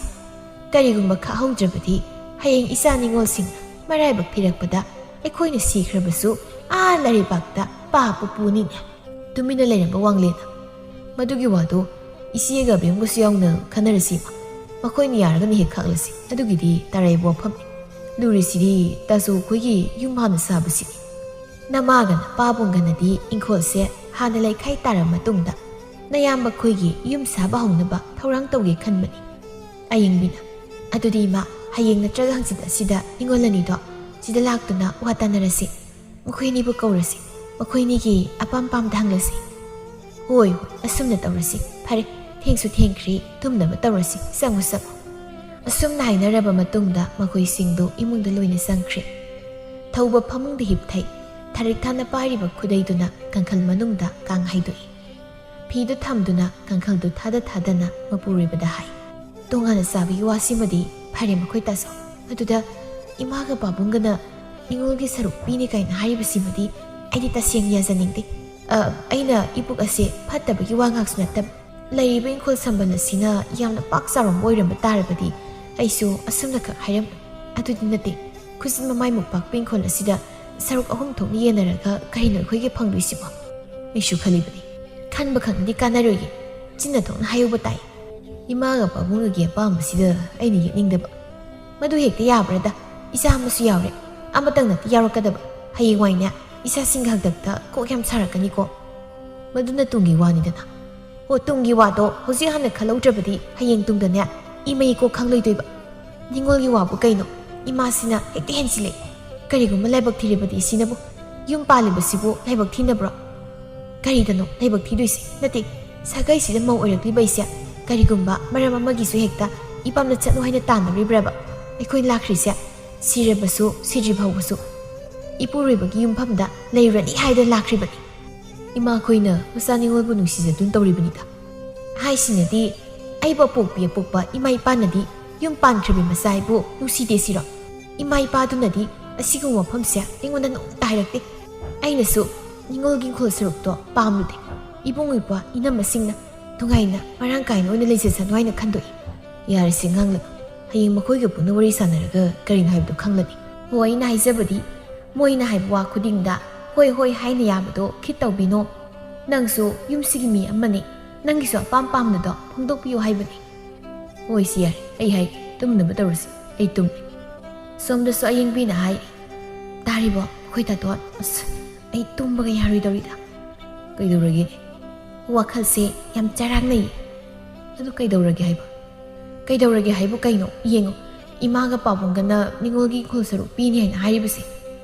ꯀꯔꯤꯒꯨꯝꯕ ꯈꯥꯛꯍꯧꯗ꯭ꯔꯕꯗꯤ ꯍꯌꯦꯡ ꯏꯆꯥ ꯅꯤꯉꯣꯜꯁꯤꯡꯅ ꯃꯔꯥꯏꯕꯛ ꯊꯤꯔꯛꯄꯗ ꯑꯩꯈꯣꯏꯅ ꯁꯤꯈ꯭ꯔꯕꯁꯨ ꯑꯥ ꯂꯩꯔꯩꯕꯥꯛꯇ ꯄꯥꯞꯄ ꯄꯨꯅꯤꯅꯦ꯫ ꯇꯨꯃꯤꯟꯅ ꯂꯩꯔꯝꯕ ꯋꯥꯡꯂꯦꯟꯅ, "ꯃꯗꯨꯒꯤ ꯋꯥꯗꯣ ꯏꯆꯦꯒ ꯑꯕꯦꯝꯒꯁꯨ ꯌꯥꯎꯅ ꯈꯟꯅꯔꯁꯤ ꯏꯃꯥ꯫ ꯃꯈꯣꯏꯅ ꯌꯥꯔꯒꯅ ꯍꯦꯛ ꯈꯥꯛꯂꯁꯤ꯫ ꯑꯗꯨꯒꯤꯗꯤ ꯇꯥꯔꯛꯏꯕ ꯋꯥꯐꯝꯅꯤ꯫ ꯂꯨꯔꯤꯁꯤꯗꯤ ꯇꯥꯖꯧ ꯑꯩꯈꯣꯏꯒꯤ ꯌꯨꯝ ꯍꯥꯟꯅ ꯁꯥꯕꯁꯤꯅꯤ꯫ ꯅꯃꯥꯒ ꯅꯄꯥꯕꯨꯡꯒꯅꯗꯤ ꯏꯪꯈꯣꯜꯁꯦ ꯍꯥꯟꯅ ꯂꯩꯈꯥꯏ ꯇꯥꯔꯕ ꯃꯇꯨꯡꯗ ꯅꯌꯥꯝꯕ ꯑꯩꯈꯣꯏꯒꯤ ꯌꯨꯝ ꯁꯥꯕ ꯍꯧꯅꯕ ꯊꯧꯔꯥꯡ ꯇꯧꯒꯦ ꯈꯟꯕꯅꯤ꯫ ꯑꯌꯤꯡꯕꯤꯅ, ꯑꯗꯨꯗꯤ ꯏꯃꯥ, ꯍꯌꯦꯡ ꯅꯠꯇ꯭ꯔꯒ ꯍꯪꯆꯤꯠ ꯑꯁꯤꯗ ꯅꯤꯉꯣꯜ ꯑꯅꯤꯗꯣ ꯁꯤꯗ ꯂꯥꯛꯇꯨꯅ ꯋꯥ ꯇꯥꯅꯔꯁꯤ꯫ ꯃꯈꯣꯏ ꯑꯅꯤꯕꯨ ꯀꯧꯔꯁꯤ꯫ ꯃꯈꯣꯏ ꯑꯅꯤꯒꯤ ꯑꯄꯥꯝ ꯄꯥꯝꯗ ꯍꯪꯂꯁꯤ꯫" "ꯍꯣꯏ, ꯍꯣꯏ, ꯑꯁꯨꯝꯅ ꯇꯧꯔꯁꯤ꯫ ꯐꯔꯦ, ꯊꯦꯡꯁꯨ ꯊꯦꯡꯈ꯭ꯔꯦ, ꯇꯨꯝꯅꯕ ꯇꯧꯔꯁꯤ꯫ ꯆꯪꯉꯨ, ꯆꯪꯉꯨ꯫" ꯑꯁꯨꯝꯅ ꯍꯥꯏꯅꯔꯕ ꯃꯇꯨꯡꯗ ꯃꯈꯣꯏꯁꯤꯡꯗꯨ ꯏꯃꯨꯡꯗ ꯂꯣꯏꯅ ꯆꯪꯈ꯭ꯔꯦ꯫ ꯊꯧꯕ ꯐꯃꯨꯡꯗ ꯍꯤꯞꯊꯩ꯫ ꯊꯥꯔꯤꯛ ꯊꯥꯅ ꯄꯥꯏꯔꯤꯕ ꯈꯨꯗꯩꯗꯨꯅ ꯀꯥꯡꯈꯜ ꯃꯅꯨꯡꯗ ꯀꯥꯡ ꯍꯥꯏꯗꯣꯛꯏ꯫ ꯐꯤꯗꯨ ꯊꯝꯗꯨꯅ ꯀꯥꯡꯈꯜꯗꯨ ꯊꯥꯗ ꯊꯥꯗꯅ ꯃꯄꯨꯔꯣꯏꯕꯗ ꯍꯥꯏ, "ꯇꯣꯉꯥꯟꯅ ꯆꯥꯕꯒꯤ ꯋꯥꯁꯤꯃꯗꯤ ꯐꯔꯦ ꯃꯈꯣꯏ ꯇꯥꯖꯧ꯫ ꯑꯗꯨꯗ ꯏꯃꯥꯒ ꯄꯥꯕꯨꯡꯒꯅ ꯅꯤꯉꯣꯜꯒꯤ ꯁꯔꯨꯛ ꯄꯤꯅꯤ ꯀꯥꯏꯅ ꯍꯥꯏꯔꯤꯕꯁꯤꯃꯗꯤ ꯑꯩꯗꯤ ꯇꯁꯦꯡꯅ ꯌꯥꯖꯅꯤꯡꯗꯦ꯫ ꯑ, ꯑꯩꯅ ꯏꯄꯨꯛ ꯑꯁꯦ ꯐꯠꯇꯕꯒꯤ ꯋꯥ ꯉꯥꯛꯁꯨ ꯅꯠꯇꯕ꯫ ꯂꯩꯔꯤꯕ ꯏꯪꯈꯣꯜ ꯁꯝꯕꯜ ꯑꯁꯤꯅ ꯌꯥꯝꯅ ꯄꯥꯛ ꯆꯥꯎꯔꯝꯕ ꯑꯣꯏꯔꯝꯕ ꯇꯥꯔꯕꯗꯤ ꯑꯩꯁꯨ ꯑꯁꯨꯝꯅꯈꯛ ꯍꯥꯏꯔꯝꯃꯣꯏ꯫ ꯑꯗꯨꯗꯤ ꯅꯠꯇꯦ, ꯈꯨꯖꯤꯟ ꯃꯃꯥꯏ ꯃꯨꯛꯄꯥꯛꯄꯤ ꯏꯪꯈꯣꯜ ꯑꯁꯤꯗ ꯁꯔꯨꯛ ꯑꯍꯨꯝ ꯊꯣꯛꯅ ꯌꯦꯟꯅꯔꯒ ꯀꯔꯤꯅꯣ ꯑꯩꯈꯣꯏꯒꯤ ꯐꯪꯗꯣꯏꯁꯤꯕꯣ? ꯑꯩꯁꯨ ꯈꯜꯂꯤꯕꯅꯤ꯫ ꯈꯟꯕ ꯈꯛꯅꯗꯤ ꯀꯥꯟꯅꯔꯣꯏꯌꯦ꯫ ꯆꯤꯟꯅ ꯊꯣꯛꯅ ꯍꯥꯏꯍꯧꯕ ꯇꯥꯏ꯫ ꯏꯃꯥꯒ ꯄꯥꯕꯨꯡꯒꯒꯤ ꯑꯄꯥꯝꯕꯁꯤꯗ ꯑꯩꯅ ꯌꯦꯠꯅꯤꯡꯗꯕ꯫ ꯃꯗꯨ ꯍꯦꯛꯇ ꯌꯥꯕ꯭ꯔꯥꯗ? ꯏꯆꯥ ꯑꯃꯁꯨ ꯌꯥꯎꯔꯦ꯫ ꯑꯃꯇꯪ ꯅꯠꯇꯦ ꯌꯥꯎꯔꯛꯀꯗꯕ꯫ ꯍꯌꯦꯡꯋꯥꯏꯅꯦ, ꯏꯆꯥꯁꯤꯡꯒꯤ ꯍꯥꯛꯇꯛꯇ ꯀꯣꯛ ꯌꯥꯝ ꯁꯥꯔꯛꯀꯅꯤꯀꯣ꯫ ꯃꯗꯨꯅ ꯇꯨꯡꯒꯤ ꯋꯥꯅꯤꯗꯅ꯫ ꯍꯣ, ꯇꯨꯡꯒꯤ ꯋꯥꯗꯣ ꯍꯧꯖꯤꯛ ꯍꯥꯟꯅ ꯈꯜꯍꯧꯗ꯭ꯔꯕꯗꯤ ꯍꯌꯦꯡ ꯇꯨꯡꯗꯅꯦ ꯏꯃꯩ ꯏꯀꯣꯛ ꯈꯪꯂꯣꯏꯗꯣꯏꯕ꯫ ꯅꯤꯡꯉꯣꯜꯒꯤ ꯋꯥꯕꯨ ꯀꯩꯅꯣ? ꯏꯃꯥꯁꯤꯅ ꯍꯦꯛꯇ ꯍꯦꯟꯖꯤꯜꯂꯦ꯫ ꯀꯔꯤꯒꯨꯝꯕ ꯂꯥꯏꯕꯛ ꯊꯤꯔꯕꯗꯤ ꯁꯤꯅꯕꯨ? ꯌꯨꯝ ꯄꯥꯜꯂꯤꯕꯁꯤꯕꯨ ꯂꯥꯏꯕꯛ ꯊꯤꯅꯕ꯭ꯔꯣ? ꯀꯔꯤꯗꯅꯣ ꯂꯥꯏꯕꯛ ꯊꯤꯗꯣꯏꯁꯦ? ꯅꯠꯇꯦ, ꯁꯥꯒꯩꯁꯤꯗ ꯃꯧ ꯑꯣꯏꯔꯛꯂꯤꯕ ꯑꯩꯁꯦ ꯀꯔꯤꯒꯨꯝꯕ ꯃꯔꯝ ꯑꯃꯒꯤꯁꯨ ꯍꯦꯛꯇ ꯏꯄꯥꯝꯗ ꯆꯠꯂꯣ ꯍꯥꯏꯅ ꯇꯥꯟꯅꯔꯤꯕ꯭ꯔꯕ? ꯑꯩꯈꯣꯏ ꯂꯥꯛꯈ꯭ꯔꯤꯁꯦ ꯁꯤꯔꯕꯁꯨ ꯁꯤꯗ꯭ꯔꯤ ꯐꯥꯎꯕꯁꯨ ꯏꯄꯨꯔꯣꯏꯕꯒꯤ ꯌꯨꯝꯐꯝꯗ ꯂꯩꯔꯨꯔꯅꯤ ꯍꯥꯏꯗꯅ ꯂꯥꯛꯈ꯭ꯔꯤꯕꯅꯤ꯫ ꯏꯃꯥꯈꯣꯏꯅ ꯃꯆꯥ ꯅꯤꯉꯣꯜꯕꯨ ꯅꯨꯡꯁꯤꯖꯗꯨꯅ ꯇꯧꯔꯤꯕꯅꯤꯗ꯫ ꯍꯥꯏꯁꯤꯅꯗꯤ ꯑꯩꯕꯨ ꯑꯄꯣꯛꯄꯤ ꯑꯄꯣꯛꯄ ꯏꯃꯥ ꯏꯄꯥꯅꯗꯤ ꯌꯨꯝ ꯄꯥꯟꯈ꯭ꯔꯕꯤ ꯃꯆꯥ ꯑꯩꯕꯨ ꯅꯨꯡꯁꯤꯗꯦ ꯁꯤꯔꯣ? ꯏꯃꯥ ꯏꯄꯥꯗꯨꯅꯗꯤ ꯑꯁꯤꯒꯨꯝꯕ ꯋꯥꯐꯝꯁꯦ ꯑꯩꯉꯣꯟꯗ ꯅꯣꯡꯃꯇ ꯍꯥꯏꯔꯛꯇꯦ꯫ ꯑꯩꯅꯁꯨ ꯅꯤꯉꯣꯜꯒꯤ ꯏꯪꯈꯣꯜ ꯁꯔꯨꯛꯇꯣ ꯄꯥꯝꯂꯨꯗꯦ꯫ ꯏꯕꯨꯡ ꯏꯄ꯭ꯋꯥ ꯏꯅꯝꯃꯁꯤꯡꯅ ꯅꯨꯡꯉꯥꯏꯅ ꯃꯔꯥꯡ ꯀꯥꯏꯅ ꯑꯣꯏꯅ ꯂꯩꯖꯁꯅꯨ ꯍꯥꯏꯅ ꯈꯟꯗꯣꯛꯏ꯫ ꯌꯥꯔꯦꯁꯦ ꯉꯥꯡꯂꯅꯨ꯫ ꯍꯌꯦꯡ ꯃꯈꯣꯏꯒ ꯄꯨꯟꯅ ꯋꯥꯔꯤ ꯁꯥꯟꯅꯔꯒ ꯀꯔꯤꯅꯣ ꯍꯥꯏꯕꯗꯨ ꯈꯪꯂꯅꯤ꯫ ꯍꯣ, ꯑꯩꯅ ꯍꯥꯏꯖꯕꯗꯤ ꯃꯣꯏꯅ ꯍꯥꯏꯕ ꯋꯥ ꯈꯨꯗꯤꯡꯗ ꯍꯣꯏ ꯍꯣꯏ ꯍꯥꯏꯅ ꯌꯥꯕꯗꯣ ꯈꯤꯠ ꯇꯧꯕꯤꯅꯣ꯫ ꯅꯪꯁꯨ ꯌꯨꯝꯁꯤꯒꯤ ꯃꯤ ꯑꯃꯅꯤ꯫ ꯅꯪꯒꯤꯁꯨ ꯑꯄꯥꯝ ꯄꯥꯝꯗꯗꯣ ꯐꯣꯡꯗꯣꯛꯄꯤꯌꯨ ꯍꯥꯏꯕꯅꯤ꯫ ꯍꯣꯏ ꯁꯤ ꯌꯥꯔꯦ, ꯑꯩ ꯍꯥꯏꯒꯦ, ꯇꯨꯝꯅꯕ ꯇꯧꯔꯁꯤ, ꯑꯩ ꯇꯨꯝꯃꯦ꯫ ꯁꯣꯝꯗꯁꯨ ꯑꯌꯦꯡꯕꯤꯅ ꯍꯥꯏ, ꯇꯥꯔꯤꯕꯣ ꯑꯩꯈꯣꯏ ꯇꯥꯇꯣꯟ? ꯑꯁ, ꯑꯩ ꯇꯨꯝꯕꯒ ꯌꯥꯔꯣꯏꯗꯧꯔꯤꯗ꯫ ꯀꯩꯗꯧꯔꯒꯦ? ꯋꯥꯈꯜꯁꯦ ꯌꯥꯝ ꯆꯔꯥꯡꯅꯩ꯫ ꯑꯗꯨ ꯀꯩꯗꯧꯔꯒꯦ ꯍꯥꯏꯕ? ꯀꯩꯗꯧꯔꯒꯦ ꯍꯥꯏꯕꯨ ꯀꯩꯅꯣ? ꯌꯦꯡꯉꯣ, ꯏꯃꯥꯒ ꯄꯥꯕꯨꯡꯒꯅ ꯅꯤꯉꯣꯜꯒꯤ ꯏꯪꯈꯣꯜ ꯁꯔꯨꯛ ꯄꯤꯅꯤ ꯍꯥꯏꯅ ꯍꯥꯏꯔꯤꯕꯁꯦ꯫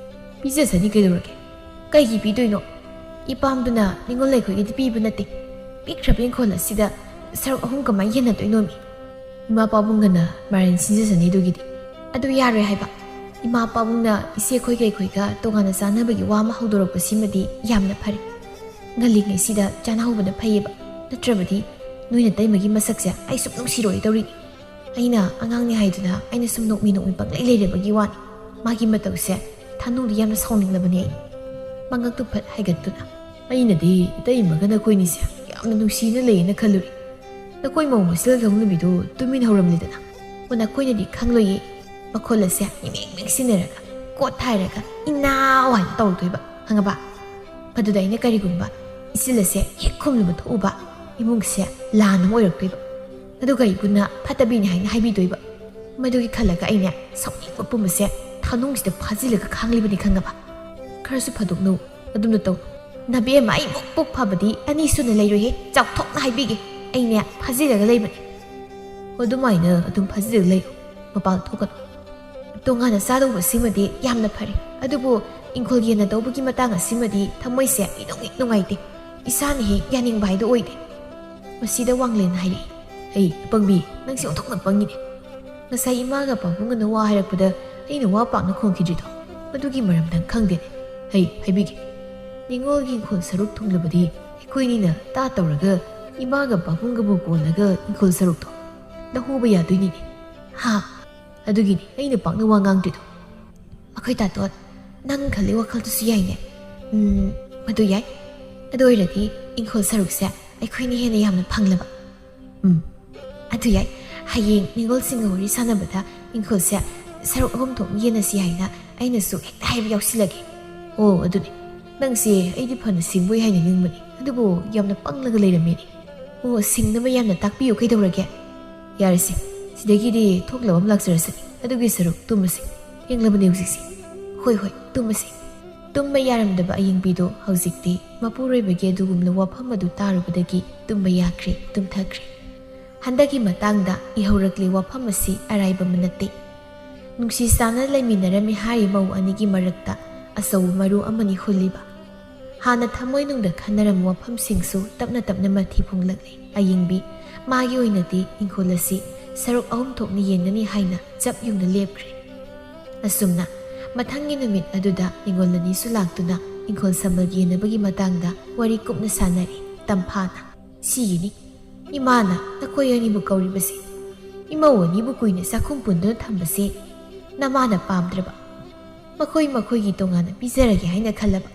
ꯄꯤꯖꯁꯅꯤ ꯀꯩꯗꯧꯔꯒꯦ? ꯀꯩꯒꯤ ꯄꯤꯗꯣꯏꯅꯣ? ꯏꯄꯥꯝꯗꯨꯅ ꯅꯤꯉꯣꯜ ꯂꯩꯈꯣꯏꯒꯤꯗꯤ ꯄꯤꯕ ꯅꯠꯇꯦ꯫ ꯄꯤꯛꯈ꯭ꯔꯕ ꯏꯪꯈꯣꯜ ꯑꯁꯤꯗ ꯁꯔꯨꯛ ꯑꯍꯨꯝ ꯀꯃꯥꯏꯅ ꯌꯦꯟꯅꯗꯣꯏꯅꯣꯃꯤ? ꯏꯃꯥ ꯄꯥꯕꯨꯡꯒꯅ ꯃꯔꯩꯅ ꯁꯤꯟꯖꯁꯅꯤ ꯑꯗꯨꯒꯤꯗꯤ꯫ ꯑꯗꯨ ꯌꯥꯔꯣꯏ ꯍꯥꯏꯕ꯫ ꯏꯃꯥ ꯄꯥꯕꯨꯡꯅ ꯏꯆꯦ ꯑꯩꯈꯣꯏ ꯀꯩꯈꯣꯏꯒ ꯇꯣꯉꯥꯟꯅ ꯆꯥꯅꯕꯒꯤ ꯋꯥ ꯑꯃ ꯍꯧꯗꯣꯔꯛꯄꯁꯤꯃꯗꯤ ꯌꯥꯝꯅ ꯐꯔꯦ꯫ ꯉꯜꯂꯤꯉꯩꯁꯤꯗ ꯆꯥꯅꯍꯧꯕꯅ ꯐꯩꯌꯦꯕ꯫ ꯅꯠꯇ꯭ꯔꯕꯗꯤ ꯅꯣꯏ ꯅꯇꯩꯃꯒꯤ ꯃꯁꯛꯁꯦ ꯑꯩ ꯁꯨꯝ ꯅꯨꯡꯁꯤꯔꯣꯏ ꯇꯧꯔꯤ꯫ ꯑꯩꯅ ꯑꯉꯥꯡꯅꯤ ꯍꯥꯏꯗꯨꯅ ꯑꯩꯅ ꯁꯨꯝ ꯅꯣꯛꯃꯤ ꯅꯣꯛꯃꯤ ꯄꯪꯂꯩ ꯂꯩꯔꯕꯒꯤ ꯋꯥꯅꯤ꯫ ꯃꯥꯒꯤ ꯃꯇꯧꯁꯦ ꯊꯥꯅꯨꯗꯤ ꯌꯥꯝꯅ ꯁꯥꯎꯅꯤꯡꯂꯕꯅꯤ ꯑꯩ꯫ ꯃꯉꯛꯇꯨ ꯐꯠ ꯍꯥꯏꯒꯠꯇꯨꯅ, "ꯑꯩꯅꯗꯤ ꯏꯇꯩꯃꯒ ꯅꯈꯣꯏꯅꯤꯁꯦ ꯌꯥꯝꯅ ꯅꯨꯡꯁꯤꯅ ꯂꯩꯌꯦꯅ ꯈꯜꯂꯨꯔꯦ꯫ ꯅꯈꯣꯏ ꯃꯧ ꯃꯁꯦꯜꯒꯤ ꯍꯧꯅꯕꯤꯗꯨ ꯇꯨꯃꯤꯟ ꯍꯧꯔꯝꯂꯦꯗꯅ꯫ ꯑꯣ, ꯅꯈꯣꯏꯅꯗꯤ ꯈꯪꯂꯣꯏꯌꯦ꯫ ꯃꯈꯨꯜ ꯑꯁꯦ ꯏꯃꯦꯡ ꯃꯦꯡꯁꯤꯟꯅꯔꯒ, ꯀꯣꯠ ꯊꯥꯏꯔꯒ, "ꯏꯅꯥꯎ" ꯍꯥꯏꯅ ꯇꯧꯔꯛꯇꯣꯏꯕ, ꯈꯪꯉꯕ? ꯃꯗꯨꯗ ꯑꯩꯅ ꯀꯔꯤꯒꯨꯝꯕ ꯏꯆꯤꯜ ꯑꯁꯦ ꯍꯦꯛ ꯈꯨꯝꯂꯨꯕ ꯊꯣꯛꯎꯕ, ꯏꯃꯨꯡꯁꯦ ꯂꯥꯟ ꯑꯃ ꯑꯣꯏꯔꯛꯇꯣꯏꯕ꯫ ꯑꯗꯨꯒ ꯑꯩꯕꯨꯅ ꯐꯠꯇꯕꯤꯅꯤ ꯍꯥꯏꯅ ꯍꯥꯏꯕꯤꯗꯣꯏꯕ꯫ ꯃꯗꯨꯒꯤ ꯈꯜꯂꯒ ꯑꯩꯅ ꯁꯥꯎꯅꯤꯡꯕ ꯄꯨꯝꯕꯁꯦ ꯊꯥꯅꯨꯡꯁꯤꯗ ꯐꯥꯖꯤꯜꯂꯒ ꯈꯥꯡꯂꯤꯕꯅꯤ, ꯈꯪꯉꯕ? ꯈꯔꯁꯨ ꯐꯥꯗꯣꯛꯅꯧ, ꯑꯗꯨꯝꯅ ꯇꯧ꯫ ꯅꯕꯦꯝꯃ, ꯑꯩ ꯃꯨꯛ ꯄꯨꯛ ꯐꯕꯗꯤ ꯑꯅꯤ ꯁꯨꯅ ꯂꯩꯔꯣꯏꯍꯦ, ꯆꯥꯎꯊꯣꯛꯅ ꯍꯥꯏꯕꯤꯒꯦ꯫ ꯑꯩꯅꯦ ꯐꯥꯖꯤꯜꯂꯒ ꯂꯩꯕꯅꯦ꯫ ꯑꯗꯨꯃꯥꯏꯅ ꯑꯗꯨꯝ ꯐꯥꯖꯤꯜꯂꯒ ꯂꯩꯌꯨ, ꯃꯄꯥꯟ ꯊꯣꯛꯀꯅꯨ꯫ ꯇꯣꯉꯥꯟꯅ ꯆꯥꯗꯧꯕꯁꯤꯃꯗꯤ ꯌꯥꯝꯅ ꯐꯔꯦ, ꯑꯗꯨꯕꯨ ꯏꯪꯈꯣꯜ ꯌꯦꯟꯅꯗꯧꯕꯒꯤ ꯃꯇꯥꯡ ꯑꯁꯤꯃꯗꯤ ꯊꯃꯣꯏꯁꯦ ꯏꯅꯨꯡ ꯍꯦꯛ ꯅꯨꯡꯉꯥꯏꯇꯦ, ꯏꯁꯥꯅ ꯍꯦꯛ ꯌꯥꯅꯤꯡꯕ ꯍꯥꯏꯗꯨ ꯑꯣꯏꯗꯦ꯫ ꯃꯁꯤꯗ ꯋꯥꯡꯂꯦꯟ ꯍꯥꯏꯔꯛꯏ, "ꯑꯩ ꯑꯄꯪꯕꯤ, ꯅꯪꯁꯦ ꯑꯣꯟꯊꯣꯛꯅ ꯄꯪꯉꯤꯅꯦ꯫ ꯉꯁꯥꯏ ꯏꯃꯥꯒ ꯄꯥꯕꯨꯡꯒꯅ ꯋꯥ ꯍꯥꯏꯔꯛꯄꯗ ꯑꯩꯅ ꯋꯥ ꯄꯥꯛꯅ ꯈꯣꯡꯈꯤꯗ꯭ꯔꯤꯗꯣ ꯃꯗꯨꯒꯤ ꯃꯔꯝꯗ ꯈꯪꯗꯦꯅꯦ꯫ ꯑꯩ ꯍꯥꯏꯕꯤꯒꯦ, ꯅꯤꯉꯣꯜꯒꯤ ꯏꯪꯈꯣꯜ ꯁꯔꯨꯛ ꯊꯨꯡꯂꯕꯗꯤ ꯑꯩꯈꯣꯏꯅꯤꯅ ꯇꯥ ꯇꯧꯔꯒ ꯏꯃꯥꯒ ꯄꯥꯕꯨꯡꯒꯕꯨ ꯀꯣꯜꯂꯒ ꯏꯪꯈꯣꯜ ꯁꯔꯨꯛꯇꯣ ꯂꯧꯍꯧꯕ ꯌꯥꯗꯣꯏꯅꯤꯅꯦ꯫ ꯍꯥ, ꯑꯗꯨꯒꯤꯅꯤ ꯑꯩꯅ ꯄꯥꯛꯅ ꯋꯥ ꯉꯥꯡꯗ꯭ꯔꯤꯗꯣ꯫ ꯑꯩꯈꯣꯏ ꯇꯥꯇꯣꯟ, ꯅꯪ ꯈꯜꯂꯤ ꯋꯥꯈꯜꯗꯨꯁꯨ ꯌꯥꯏꯅꯦ꯫ ꯎꯝ, ꯃꯗꯨ ꯌꯥꯏ꯫ ꯑꯗꯨ ꯑꯣꯏꯔꯗꯤ ꯏꯪꯈꯣꯜ ꯁꯔꯨꯛꯁꯦ ꯑꯩꯈꯣꯏꯅ ꯍꯦꯟꯅ ꯌꯥꯝꯅ ꯐꯪꯂꯕ꯫ ꯎꯝ, ꯑꯗꯨ ꯌꯥꯏ꯫ ꯍꯌꯦꯡ ꯅꯤꯉꯣꯜꯁꯤꯡꯒ ꯋꯥꯔꯤ ꯁꯥꯟꯅꯕꯗ ꯏꯪꯈꯣꯜꯁꯦ ꯁꯔꯨꯛ ꯑꯍꯨꯝ ꯊꯣꯛꯅ ꯌꯦꯟꯅꯁꯤ ꯍꯥꯏꯅ ꯑꯩꯅꯁꯨ ꯍꯦꯛꯇ ꯍꯥꯏꯕ ꯌꯥꯎꯁꯤꯜꯂꯒꯦ꯫ ꯑꯣ, ꯑꯗꯨꯅꯦ꯫ ꯅꯪꯁꯦ ꯑꯩꯗꯤ ꯐꯅ ꯁꯤꯡꯕꯣꯏ ꯍꯥꯏꯅ ꯅꯤꯡꯕꯅꯤ, ꯑꯗꯨꯕꯨ ꯌꯥꯝꯅ ꯄꯪꯂꯒ ꯂꯩꯔꯝꯃꯦꯅꯦ꯫ ꯑꯣ, ꯁꯤꯡꯅꯕ ꯌꯥꯝꯅ ꯇꯥꯛꯄꯤꯌꯨ, ꯀꯩꯗꯧꯔꯒꯦ? ꯌꯥꯔꯦꯁꯦ, ꯁꯤꯗꯒꯤꯗꯤ ꯊꯣꯛꯂꯕ ꯑꯃ ꯂꯥꯛꯆꯔꯁꯅꯤ꯫ ꯑꯗꯨꯒꯤ ꯁꯔꯨꯛ ꯇꯨꯝꯃꯁꯤ꯫ ꯊꯦꯡꯂꯕꯅꯦ ꯍꯧꯖꯤꯛꯁꯦ꯫ ꯍꯣꯏ, ꯍꯣꯏ, ꯇꯨꯝꯃꯁꯤ꯫ ꯇꯨꯝꯕ ꯌꯥꯔꯝꯗꯕ ꯑꯌꯤꯡꯕꯤꯗꯣ ꯍꯧꯖꯤꯛꯇꯤ ꯃꯄꯨꯔꯣꯏꯕꯒꯤ ꯑꯗꯨꯒꯨꯝꯂꯕ ꯋꯥꯐꯝ ꯑꯗꯨ ꯇꯥꯔꯨꯕꯗꯒꯤ ꯇꯨꯝꯕ ꯌꯥꯈ꯭ꯔꯦ, ꯇꯨꯝꯊꯈ꯭ꯔꯦ꯫ ꯍꯟꯗꯛꯀꯤ ꯃꯇꯥꯡꯗ ꯏꯍꯧꯔꯛꯂꯤ ꯋꯥꯐꯝ ꯑꯁꯤ ꯑꯔꯥꯏꯕ ꯑꯃ ꯅꯠꯇꯦ꯫ ꯅꯨꯡꯁꯤ ꯆꯥꯟꯅ ꯂꯩꯃꯤꯟꯅꯔꯝꯃꯤ ꯍꯥꯏꯔꯤꯕ ꯃꯧ ꯑꯅꯤꯒꯤ ꯃꯔꯛꯇ ꯑꯆꯧꯕ ꯃꯔꯨ ꯑꯃꯅꯤ ꯍꯨꯜꯂꯤꯕ꯫ ꯍꯥꯟꯅ ꯊꯃꯣꯏꯅꯨꯡꯗ ꯈꯟꯅꯔꯝꯕ ꯋꯥꯐꯝꯁꯤꯡꯁꯨ ꯇꯞꯅ ꯇꯞꯅ ꯃꯊꯤ ꯐꯣꯡꯂꯛꯂꯤ꯫ ꯑꯌꯤꯡꯕꯤ ꯃꯥꯒꯤ ꯑꯣꯏꯅꯗꯤ ꯏꯪꯈꯣꯜ ꯑꯁꯤ ꯁꯔꯨꯛ ꯑꯍꯨꯝ ꯊꯣꯛꯅ ꯌꯦꯟꯒꯅꯤ ꯍꯥꯏꯅ ꯆꯞ ꯌꯨꯡꯅ ꯂꯦꯞꯈ꯭ꯔꯦ꯫ ꯑꯁꯨꯝꯅ ꯃꯊꯪꯒꯤ ꯅꯨꯃꯤꯠ ꯑꯗꯨꯗ ꯅꯤꯉꯣꯜ ꯑꯅꯤꯁꯨ ꯂꯥꯛꯇꯨꯅ ꯏꯪꯈꯣꯜ ꯁꯝꯕꯜ ꯌꯦꯟꯅꯕꯒꯤ ꯃꯇꯥꯡꯗ ꯋꯥꯔꯤ ꯀꯨꯞꯅ ꯁꯥꯟꯅꯔꯤ꯫ ꯇꯝꯐꯥꯅ, "ꯁꯤꯒꯤꯅꯤ, ꯏꯃꯥꯅ ꯅꯈꯣꯏ ꯑꯅꯤꯕꯨ ꯀꯧꯔꯤꯕꯁꯤ꯫ ꯏꯃꯧ ꯑꯅꯤꯕꯨ ꯀꯨꯏꯅ ꯆꯥꯛꯈꯨꯝ ꯄꯨꯟꯗꯨꯅ ꯊꯝꯕꯁꯤ ꯅꯃꯥꯅ ꯄꯥꯝꯗ꯭ꯔꯕ꯫ ꯃꯈꯣꯏ ꯃꯈꯣꯏꯒꯤ ꯇꯣꯉꯥꯟꯅ ꯄꯤꯖꯔꯒꯦ ꯍꯥꯏꯅ ꯈꯜꯂꯕ꯫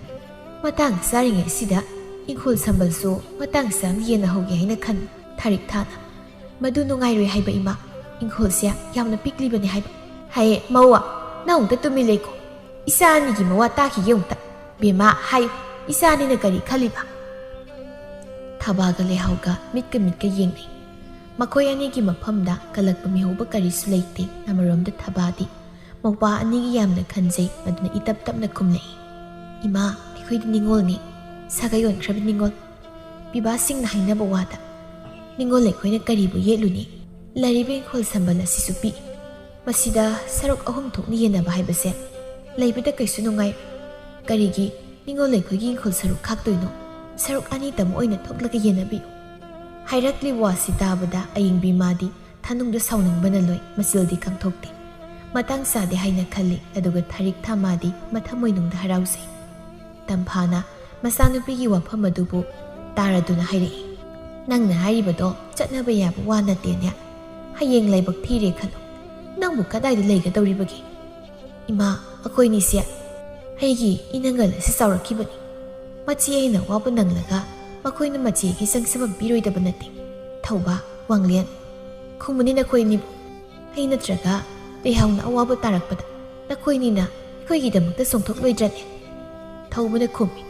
ꯃꯇꯥꯡ ꯆꯥꯔꯤꯉꯩ ꯑꯁꯤꯗ ꯏꯪꯈꯣꯜ ꯁꯝꯕꯜꯁꯨ ꯃꯇꯥꯡ ꯆꯥꯅ ꯌꯦꯟꯅꯍꯧꯒꯦ ꯍꯥꯏꯅ ꯈꯟꯕ꯫ ꯊꯥꯔꯤꯛ ꯊꯥꯅ, ꯃꯗꯨ ꯅꯨꯡꯉꯥꯏꯔꯣꯏ ꯍꯥꯏꯕ ꯏꯃꯥ, ꯏꯪꯈꯣꯜꯁꯦ ꯌꯥꯝꯅ ꯄꯤꯛꯂꯤꯕꯅꯤ ꯍꯥꯏꯕ꯫ "ꯍꯩ ꯃꯧꯋꯥ, ꯅꯪ ꯑꯃꯨꯛꯇ ꯇꯨꯃꯤꯟ ꯂꯩꯀꯣ꯫ ꯏꯆꯥ ꯑꯅꯤꯒꯤ ꯃꯋꯥ ꯇꯥꯈꯤꯒꯦ ꯑꯃꯨꯛꯇ꯫ ꯕꯦꯝꯃ, ꯍꯥꯏꯌꯨ, ꯏꯆꯥ ꯑꯅꯤꯅ ꯀꯔꯤ ꯈꯜꯂꯤꯕ?" ꯊꯕꯥꯒ ꯂꯩꯍꯥꯎꯒ ꯃꯤꯠꯀ ꯃꯤꯠꯀ ꯌꯦꯡꯅꯩ꯫ ꯃꯈꯣꯏ ꯑꯅꯤꯒꯤ ꯃꯐꯝꯗ ꯀꯜꯂꯛꯄ ꯃꯤꯍꯧꯕ ꯀꯔꯤꯁꯨ ꯂꯩꯇꯦ꯫ ꯑꯃꯔꯣꯝꯗ ꯊꯕꯥꯗꯤ ꯃꯧꯄꯥ ꯑꯅꯤꯒꯤ ꯌꯥꯝꯅ ꯈꯟꯖꯩ꯫ ꯃꯗꯨꯅ ꯏꯇꯞ ꯇꯞꯅ ꯈꯨꯝꯂꯛꯏ, "ꯏꯃꯥ, ꯑꯩꯈꯣꯏꯗꯤ ꯅꯤꯉꯣꯜꯅꯤ, ꯁꯥꯒꯩ ꯑꯣꯟꯈ꯭ꯔꯕ ꯅꯤꯉꯣꯜ꯫ ꯄꯤꯕꯥꯁꯤꯡꯅ ꯍꯥꯏꯅꯕ ꯋꯥꯗ ꯅꯤꯉꯣꯜ ꯑꯩꯈꯣꯏꯅ ꯀꯔꯤꯕꯨ ꯌꯦꯠꯂꯨꯅꯤ? ꯂꯩꯔꯤꯕ ꯏꯪꯈꯣꯜ ꯁꯝꯕꯜ ꯑꯁꯤꯁꯨ ꯄꯤꯛꯏ꯫ ꯃꯁꯤꯗ ꯁꯔꯨꯛ ꯑꯍꯨꯝ ꯊꯣꯛꯅ ꯌꯦꯟꯅꯕ ꯍꯥꯏꯕꯁꯦ ꯂꯩꯕꯗ ꯀꯩꯁꯨ ꯅꯨꯡꯉꯥꯏ꯫ ꯀꯔꯤꯒꯤ ꯅꯤꯉꯣꯜ ꯑꯩꯈꯣꯏꯒꯤ ꯏꯪꯈꯣꯜ ꯁꯔꯨꯛ ꯈꯥꯛꯇꯣꯏꯅꯣ? ꯁꯔꯨꯛ ꯑꯅꯤ ꯇꯃꯨꯛ ꯑꯣꯏꯅ ꯊꯣꯛꯂꯒ ꯌꯦꯟꯅꯕꯤꯌꯨ꯫" ꯍꯥꯏꯔꯛꯂꯤꯕ ꯋꯥꯁꯤ ꯇꯥꯕꯗ ꯑꯌꯤꯡꯕꯤ ꯃꯥꯗꯤ ꯊꯥꯅꯨꯡꯗ ꯁꯥꯎꯅꯤꯡꯕꯅ ꯂꯣꯏ, ꯃꯆꯤꯜꯗꯤ ꯀꯪꯊꯣꯛꯇꯦ꯫ ꯃꯇꯥꯡ ꯆꯥꯗꯦ ꯍꯥꯏꯅ ꯈꯜꯂꯤ, ꯑꯗꯨꯒ ꯊꯥꯔꯤꯛ ꯊꯥ ꯃꯥꯗꯤ ꯃꯊꯃꯣꯏꯅꯨꯡꯗ ꯍꯔꯥꯎꯖꯩ꯫ ꯇꯝꯐꯥꯅ ꯃꯆꯥꯅꯨꯄꯤꯒꯤ ꯋꯥꯐꯝ ꯑꯗꯨꯕꯨ ꯇꯥꯔꯗꯨꯅ ꯍꯥꯏꯔꯛꯏ, "ꯅꯪꯅ ꯍꯥꯏꯔꯤꯕꯗꯣ ꯆꯠꯅꯕ ꯌꯥꯕ ꯋꯥ ꯅꯠꯇꯦꯅꯦ꯫ ꯍꯌꯦꯡ ꯂꯥꯏꯕꯛ ꯊꯤꯔꯦ ꯈꯜꯂꯣ, ꯅꯪꯕꯨ ꯀꯗꯥꯏꯗ ꯂꯩꯒꯗꯧꯔꯤꯕꯒꯦ?" "ꯏꯃꯥ, ꯑꯩꯈꯣꯏꯅꯤꯁꯦ ꯑꯩꯒꯤ ꯏꯅꯪꯒꯜ ꯑꯁꯤ ꯆꯥꯎꯔꯛꯈꯤꯕꯅꯤ꯫ ꯃꯆꯦ ꯑꯩꯅ ꯑꯋꯥꯕ ꯅꯪꯂꯒ ꯃꯈꯣꯏꯅ ꯃꯆꯦꯒꯤ ꯆꯪꯖꯐꯝ ꯄꯤꯔꯣꯏꯗꯕ ꯅꯠꯇꯦ꯫ ꯊꯧꯕ, ꯋꯥꯡꯂꯦꯟ, ꯈꯨꯝꯃꯨꯅꯤ ꯅꯈꯣꯏꯅꯤꯕꯨ꯫ ꯑꯩ ꯅꯠꯇ꯭ꯔꯒ ꯂꯩꯍꯥꯎꯅ ꯑꯋꯥꯕ ꯇꯥꯔꯛꯄꯗ ꯅꯈꯣꯏꯅꯤꯅ ꯑꯩꯈꯣꯏꯒꯤꯗꯃꯛꯇ ꯆꯣꯡꯊꯣꯛꯂꯣꯏꯗ꯭ꯔꯅꯦ?" ꯊꯧꯕꯅ ꯈꯨꯝꯃꯤ,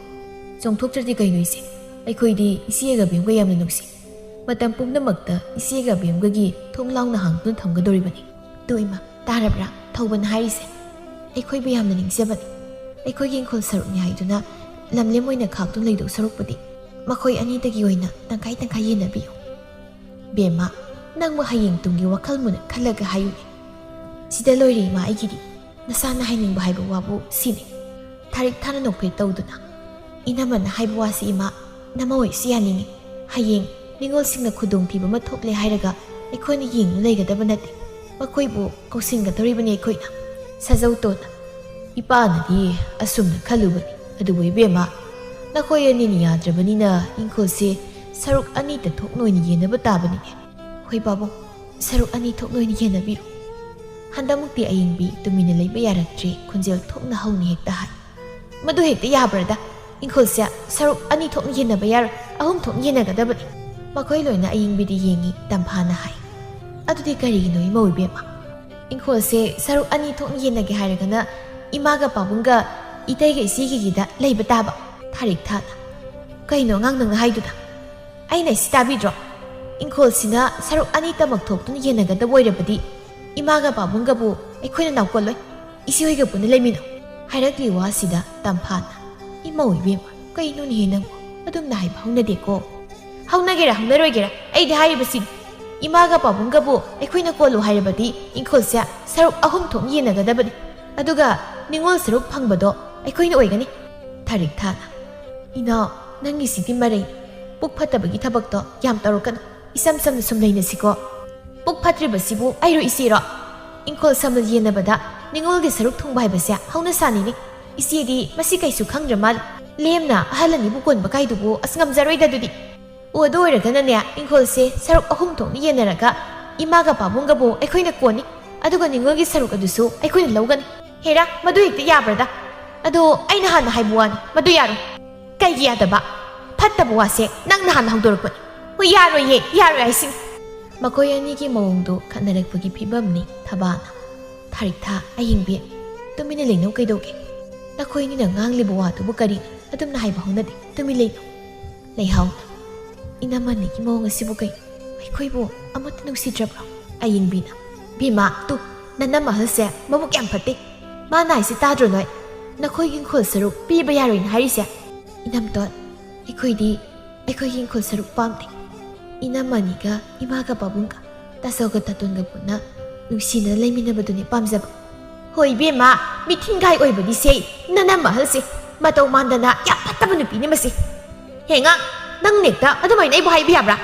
"ꯆꯣꯡꯊꯣꯛꯇ꯭ꯔꯗꯤ ꯀꯩꯅꯣ ꯏꯆꯦ? ꯑꯩꯈꯣꯏꯗꯤ ꯏꯆꯦꯒ ꯕꯦꯝꯒ ꯌꯥꯝꯅ ꯅꯨꯡꯁꯤ꯫ ꯃꯇꯝ ꯄꯨꯝꯅꯃꯛꯇ ꯏꯆꯦꯒ ꯕꯦꯝꯒꯒꯤ ꯊꯣꯡ ꯂꯥꯎꯅ ꯍꯥꯡꯗꯨꯅ ꯊꯝꯒꯗꯧꯔꯤꯕꯅꯤ꯫ ꯇꯨ ꯏꯃꯥ, ꯇꯥꯔꯕ꯭ꯔꯥ ꯊꯧꯕꯅ ꯍꯥꯏꯔꯤꯁꯦ? ꯑꯩꯈꯣꯏꯕꯨ ꯌꯥꯝꯅ ꯅꯤꯡꯖꯕꯅꯤ꯫ ꯑꯩꯈꯣꯏꯒꯤ ꯏꯪꯈꯣꯜ ꯁꯔꯨꯛꯅꯤ ꯍꯥꯏꯗꯨꯅ ꯂꯝꯂꯦꯝ ꯑꯣꯏꯅ ꯈꯥꯛꯇꯨꯅ ꯂꯩꯗꯧ ꯁꯔꯨꯛꯄꯨꯗꯤ ꯃꯈꯣꯏ ꯑꯅꯤꯗꯒꯤ ꯑꯣꯏꯅ ꯇꯪꯈꯥꯏ ꯇꯪꯈꯥꯏ ꯌꯦꯟꯅꯕꯤꯌꯨ꯫" "ꯕꯦꯝꯃ, ꯅꯪꯕꯨ ꯍꯌꯦꯡ ꯇꯨꯡꯒꯤ ꯋꯥꯈꯜ ꯃꯨꯟꯅ ꯈꯜꯂꯒ ꯍꯥꯏꯌꯨꯅꯦ꯫" "ꯁꯤꯗ ꯂꯣꯏꯔꯦ ꯏꯃꯥ ꯑꯩꯒꯤꯗꯤ꯫ ꯅꯁꯥꯅ ꯍꯥꯏꯅꯤꯡꯕ ꯍꯥꯏꯕ ꯋꯥꯕꯨ ꯁꯤꯅꯤ꯫" ꯊꯥꯔꯤꯛ ꯊꯥꯅ ꯅꯣꯛꯐꯦꯠ ꯇꯧꯗꯨꯅ, "ꯏꯅꯝꯃꯅ ꯍꯥꯏꯕ ꯋꯥꯁꯤ ꯏꯃꯥ, ꯅꯃꯧ ꯑꯩꯁꯨ ꯌꯥꯅꯤꯡꯉꯤ꯫ ꯍꯌꯦꯡ ꯅꯤꯉꯣꯜꯁꯤꯡꯅ ꯈꯨꯗꯣꯡꯊꯤꯕ ꯑꯃ ꯊꯣꯛꯂꯦ ꯍꯥꯏꯔꯒ ꯑꯩꯈꯣꯏꯅ ꯌꯦꯡꯗꯨꯅ ꯂꯩꯒꯗꯕ ꯅꯠꯇꯦ꯫ ꯃꯈꯣꯏꯕꯨ ꯀꯧꯁꯤꯟꯒꯗꯧꯔꯤꯕꯅꯤ ꯑꯩꯈꯣꯏꯅ꯫" ꯁꯥꯖꯧꯇꯣꯟꯅ, "ꯏꯄꯥꯅꯗꯤ ꯑꯁꯨꯝꯅ ꯈꯜꯂꯨꯕꯅꯤ, ꯑꯗꯨꯕꯨ ꯏꯕꯦꯝꯃ, ꯅꯈꯣꯏ ꯑꯅꯤꯅ ꯌꯥꯗ꯭ꯔꯕꯅꯤꯅ ꯏꯪꯈꯣꯜꯁꯦ ꯁꯔꯨꯛ ꯑꯅꯤꯇ ꯊꯣꯛꯅ ꯑꯣꯏꯅ ꯌꯦꯟꯅꯕ ꯇꯥꯕꯅꯤꯅꯦ꯫" "ꯍꯣꯏ ꯄꯥꯕꯨꯡ, ꯁꯔꯨꯛ ꯑꯅꯤ ꯊꯣꯛꯅ ꯑꯣꯏꯅ ꯌꯦꯟꯅꯕꯤꯔꯣ꯫" ꯍꯟꯗꯛꯃꯨꯛꯇꯤ ꯑꯌꯤꯡꯕꯤ ꯇꯨꯃꯤꯟꯅ ꯂꯩꯕ ꯌꯥꯔꯛꯇ꯭ꯔꯦ, ꯈꯣꯟꯖꯦꯜ ꯊꯣꯛꯅ ꯍꯧꯅ ꯍꯦꯛꯇ ꯍꯥꯏ, "ꯃꯗꯨ ꯍꯦꯛꯇ ꯌꯥꯕ꯭ꯔꯗ? ꯏꯪꯈꯣꯜꯁꯦ ꯁꯔꯨꯛ ꯑꯅꯤ ꯊꯣꯛꯅ ꯌꯦꯟꯅꯕ ꯌꯥꯔꯣꯏ, ꯑꯍꯨꯝ ꯊꯣꯛꯅ ꯌꯦꯟꯅꯒꯗꯕꯅꯤ꯫" ꯃꯈꯣꯏ ꯂꯣꯏꯅ ꯑꯌꯤꯡꯕꯤꯗ ꯌꯦꯡꯉꯤ꯫ ꯇꯝꯐꯥꯅ ꯍꯥꯏ, "ꯑꯗꯨꯗꯤ ꯀꯔꯤꯒꯤꯅꯣ ꯏꯃꯧ ꯏꯕꯦꯝꯃ?" ꯏꯪꯈꯣꯜꯁꯦ ꯁꯔꯨꯛ ꯑꯅꯤ ꯊꯣꯛꯅ ꯌꯦꯟꯅꯒꯦ ꯍꯥꯏꯔꯒꯅ ꯏꯃꯥꯒ ꯄꯥꯕꯨꯡꯒ ꯏꯇꯩꯒ ꯏꯆꯦꯒꯤꯒꯤꯗ ꯂꯩꯕ ꯇꯥꯕ꯫ ꯊꯥꯔꯤꯛ ꯊꯥꯅ, "ꯀꯩꯅꯣ ꯑꯉꯥꯡ ꯅꯪꯅ ꯍꯥꯏꯗꯨꯅ? ꯑꯩꯅ ꯁꯤ ꯇꯥꯕꯤꯗ꯭ꯔꯣ? ꯏꯪꯈꯣꯜꯁꯤꯅ ꯁꯔꯨꯛ ꯑꯅꯤꯇꯃꯛ ꯊꯣꯛꯇꯨꯅ ꯌꯦꯟꯅꯒꯗꯕ ꯑꯣꯏꯔꯕꯗꯤ ꯏꯃꯥꯒ ꯄꯥꯕꯨꯡꯒꯕꯨ ꯑꯩꯈꯣꯏꯅ ꯅꯥꯎꯀꯣꯜꯂꯣꯏ꯫ ꯏꯆꯦ ꯍꯣꯏꯒ ꯄꯨꯟꯅ ꯂꯩꯃꯤꯟꯅꯧ" ꯍꯥꯏꯔꯛꯂꯤ ꯋꯥꯁꯤꯗ ꯇꯝꯐꯥꯅ, "ꯏꯃꯧ ꯏꯕꯦꯝꯃ, ꯀꯩꯅꯣꯅꯦꯍꯦ ꯅꯪꯕꯨ? ꯑꯗꯨꯝꯅ ꯍꯥꯏꯕ ꯍꯧꯅꯗꯦꯀꯣ꯫ ꯍꯧꯅꯒꯦꯔꯥ ꯍꯧꯅꯔꯣꯏꯒꯦꯔꯥ ꯑꯩꯗꯤ ꯍꯥꯏꯔꯤꯕꯁꯤꯅꯤ꯫ ꯏꯃꯥꯒ ꯄꯥꯕꯨꯡꯒꯕꯨ ꯑꯩꯈꯣꯏꯅ ꯀꯣꯜꯂꯨ ꯍꯥꯏꯔꯕꯗꯤ ꯏꯪꯈꯣꯜꯁꯦ ꯁꯔꯨꯛ ꯑꯍꯨꯝ ꯊꯣꯛꯅ ꯌꯦꯟꯅꯒꯗꯕꯅꯤ꯫ ꯑꯗꯨꯒ ꯅꯤꯉꯣꯜ ꯁꯔꯨꯛ ꯐꯪꯕꯗꯣ ꯑꯩꯈꯣꯏꯅ ꯑꯣꯏꯒꯅꯤ"꯫ ꯊꯥꯔꯤꯛ ꯊꯥꯅ, "ꯏꯅꯥꯎ, ꯅꯪꯒꯤꯁꯤꯗꯤ ꯃꯔꯩ꯫ ꯄꯨꯛ ꯐꯠꯇꯕꯒꯤ ꯊꯕꯛꯇꯣ ꯌꯥꯝ ꯇꯧꯔꯛꯀꯅꯨ꯫ ꯏꯁꯝ ꯁꯝꯅ ꯁꯨꯝ ꯂꯩꯅꯁꯤꯀꯣ꯫ ꯄꯨꯛ ꯐꯠꯇ꯭ꯔꯤꯕꯁꯤꯕꯨ ꯑꯩꯔꯣ ꯏꯆꯦꯔꯣ? ꯏꯪꯈꯣꯜ ꯁꯝꯕꯜ ꯌꯦꯟꯅꯕꯗ ꯅꯤꯉꯣꯜꯒꯤ ꯁꯔꯨꯛ ꯊꯨꯡꯕ ꯍꯥꯏꯕꯁꯦ ꯍꯧꯅꯁꯥꯅꯤꯅꯦ꯫ ꯏꯆꯦꯗꯤ ꯃꯁꯤ ꯀꯩꯁꯨ ꯈꯪꯗ꯭ꯔ ꯃꯥꯜꯂꯦ꯫ ꯂꯦꯝꯅ ꯑꯍꯜ ꯑꯅꯤꯕꯨ ꯀꯣꯟꯕ ꯀꯥꯏꯗꯨꯕꯨ ꯑꯁ ꯉꯝꯖꯔꯣꯏꯗ ꯑꯗꯨꯗꯤ꯫ ꯑꯣ, ꯑꯗꯨ ꯑꯣꯏꯔꯒꯅꯅꯦ, ꯏꯪꯈꯣꯜꯁꯦ ꯁꯔꯨꯛ ꯑꯍꯨꯝ ꯊꯣꯛꯅ ꯌꯦꯟꯅꯔꯒ ꯏꯃꯥꯒ ꯄꯥꯕꯨꯡꯒꯕꯨ ꯑꯩꯈꯣꯏꯅ ꯀꯣꯟꯅꯤ, ꯑꯗꯨꯒ ꯅꯤꯉꯣꯜꯒꯤ ꯁꯔꯨꯛ ꯑꯗꯨꯁꯨ ꯑꯩꯈꯣꯏꯅ ꯂꯧꯒꯅꯤ꯫ ꯍꯦꯔꯥ, ꯃꯗꯨ ꯍꯦꯛꯇ ꯌꯥꯕ꯭ꯔꯗ? ꯑꯗꯣ ꯑꯩꯅ ꯍꯥꯟꯅ ꯍꯥꯏꯕ ꯋꯥꯅꯤ, ꯃꯗꯨ ꯌꯥꯔꯣꯏ꯫ ꯀꯩꯒꯤ ꯌꯥꯗꯕ? ꯐꯠꯇꯕ ꯋꯥꯁꯦ ꯅꯪꯅ ꯍꯥꯟꯅ ꯍꯧꯗꯣꯔꯛꯄꯅꯤ꯫ ꯍꯣꯏ, ꯌꯥꯔꯣꯏꯌꯦ, ꯌꯥꯔꯣꯏ ꯍꯥꯏꯁꯤꯅꯤ꯫ ꯃꯈꯣꯏ ꯑꯅꯤꯒꯤ ꯃꯑꯣꯡꯗꯨ ꯈꯠꯅꯔꯛꯄꯒꯤ ꯐꯤꯕꯝꯅꯤ ꯊꯕꯥꯅ꯫ ꯊꯥꯔꯤꯛ ꯊꯥ, ꯑꯍꯤꯡꯕꯤ, ꯇꯨꯃꯤꯟꯅ ꯂꯩꯅꯧ ꯀꯩꯗꯧꯒꯦ? ꯅꯈꯣꯏ ꯑꯅꯤꯅ ꯉꯥꯡꯂꯤꯕ ꯋꯥꯗꯨꯕꯨ ꯀꯔꯤꯅꯣ? ꯑꯗꯨꯝꯅ ꯍꯥꯏꯕ ꯍꯧꯅꯗꯦ, ꯇꯨꯃꯤꯟ ꯂꯩꯅꯧ꯫ ꯂꯩꯍꯥꯎꯅ, ꯏꯅꯝꯃꯅꯤꯒꯤ ꯃꯑꯣꯡ ꯑꯁꯤꯕꯨ ꯀꯩꯅꯣ? ꯑꯩꯈꯣꯏꯕꯨ ꯑꯃꯠꯇ ꯅꯨꯡꯁꯤꯗ꯭ꯔꯕ꯭ꯔꯣ? ꯑꯌꯤꯡꯕꯤꯅ, ꯕꯦꯝꯃ, ꯇꯨ, ꯅꯅꯝ ꯑꯍꯜꯁꯦ ꯃꯕꯨꯛ ꯌꯥꯝ ꯐꯠꯇꯦ꯫ ꯃꯥꯅ ꯍꯥꯏꯁꯦ ꯇꯥꯗ꯭ꯔꯣ ꯅꯣꯏ? ꯅꯈꯣꯏꯒꯤ ꯏꯪꯈꯣꯜ ꯁꯔꯨꯛ ꯄꯤꯕ ꯌꯥꯔꯣꯏꯅ ꯍꯥꯏꯔꯤꯁꯦ? ꯏꯅꯝꯇꯣꯟ, ꯑꯩꯈꯣꯏꯗꯤ ꯑꯩꯈꯣꯏꯒꯤ ꯏꯪꯈꯣꯜ ꯁꯔꯨꯛ ꯄꯥꯝꯗꯦ꯫ ꯏꯅꯝꯃꯅꯤꯒ ꯏꯃꯥꯒ ꯄꯥꯕꯨꯡꯒ ꯇꯥꯆꯧꯒ ꯇꯥꯇꯣꯟꯒ ꯄꯨꯟꯅ ꯅꯨꯡꯁꯤꯅ ꯂꯩꯃꯤꯟꯅꯕꯗꯨꯅꯦ ꯄꯥꯝꯖꯕ꯫ ꯍꯣꯏ ꯏꯕꯦꯝꯃ, ꯃꯤꯊꯤꯟꯒꯥꯏ ꯑꯣꯏꯕꯗꯤ ꯁꯦ ꯅꯅꯝ ꯑꯍꯜꯁꯦ ꯃꯇꯧ ꯃꯥꯟꯗꯅ ꯌꯥꯝ ꯐꯠꯇꯕ ꯅꯨꯄꯤꯅꯦ ꯃꯁꯤ꯫ ꯍꯦꯉꯥ, ꯅꯪ ꯅꯦꯛꯇ ꯑꯗꯨꯃꯥꯏꯅ ꯑꯩꯕꯨ ꯍꯥꯏꯕ ꯌꯥꯕ꯭ꯔꯥ?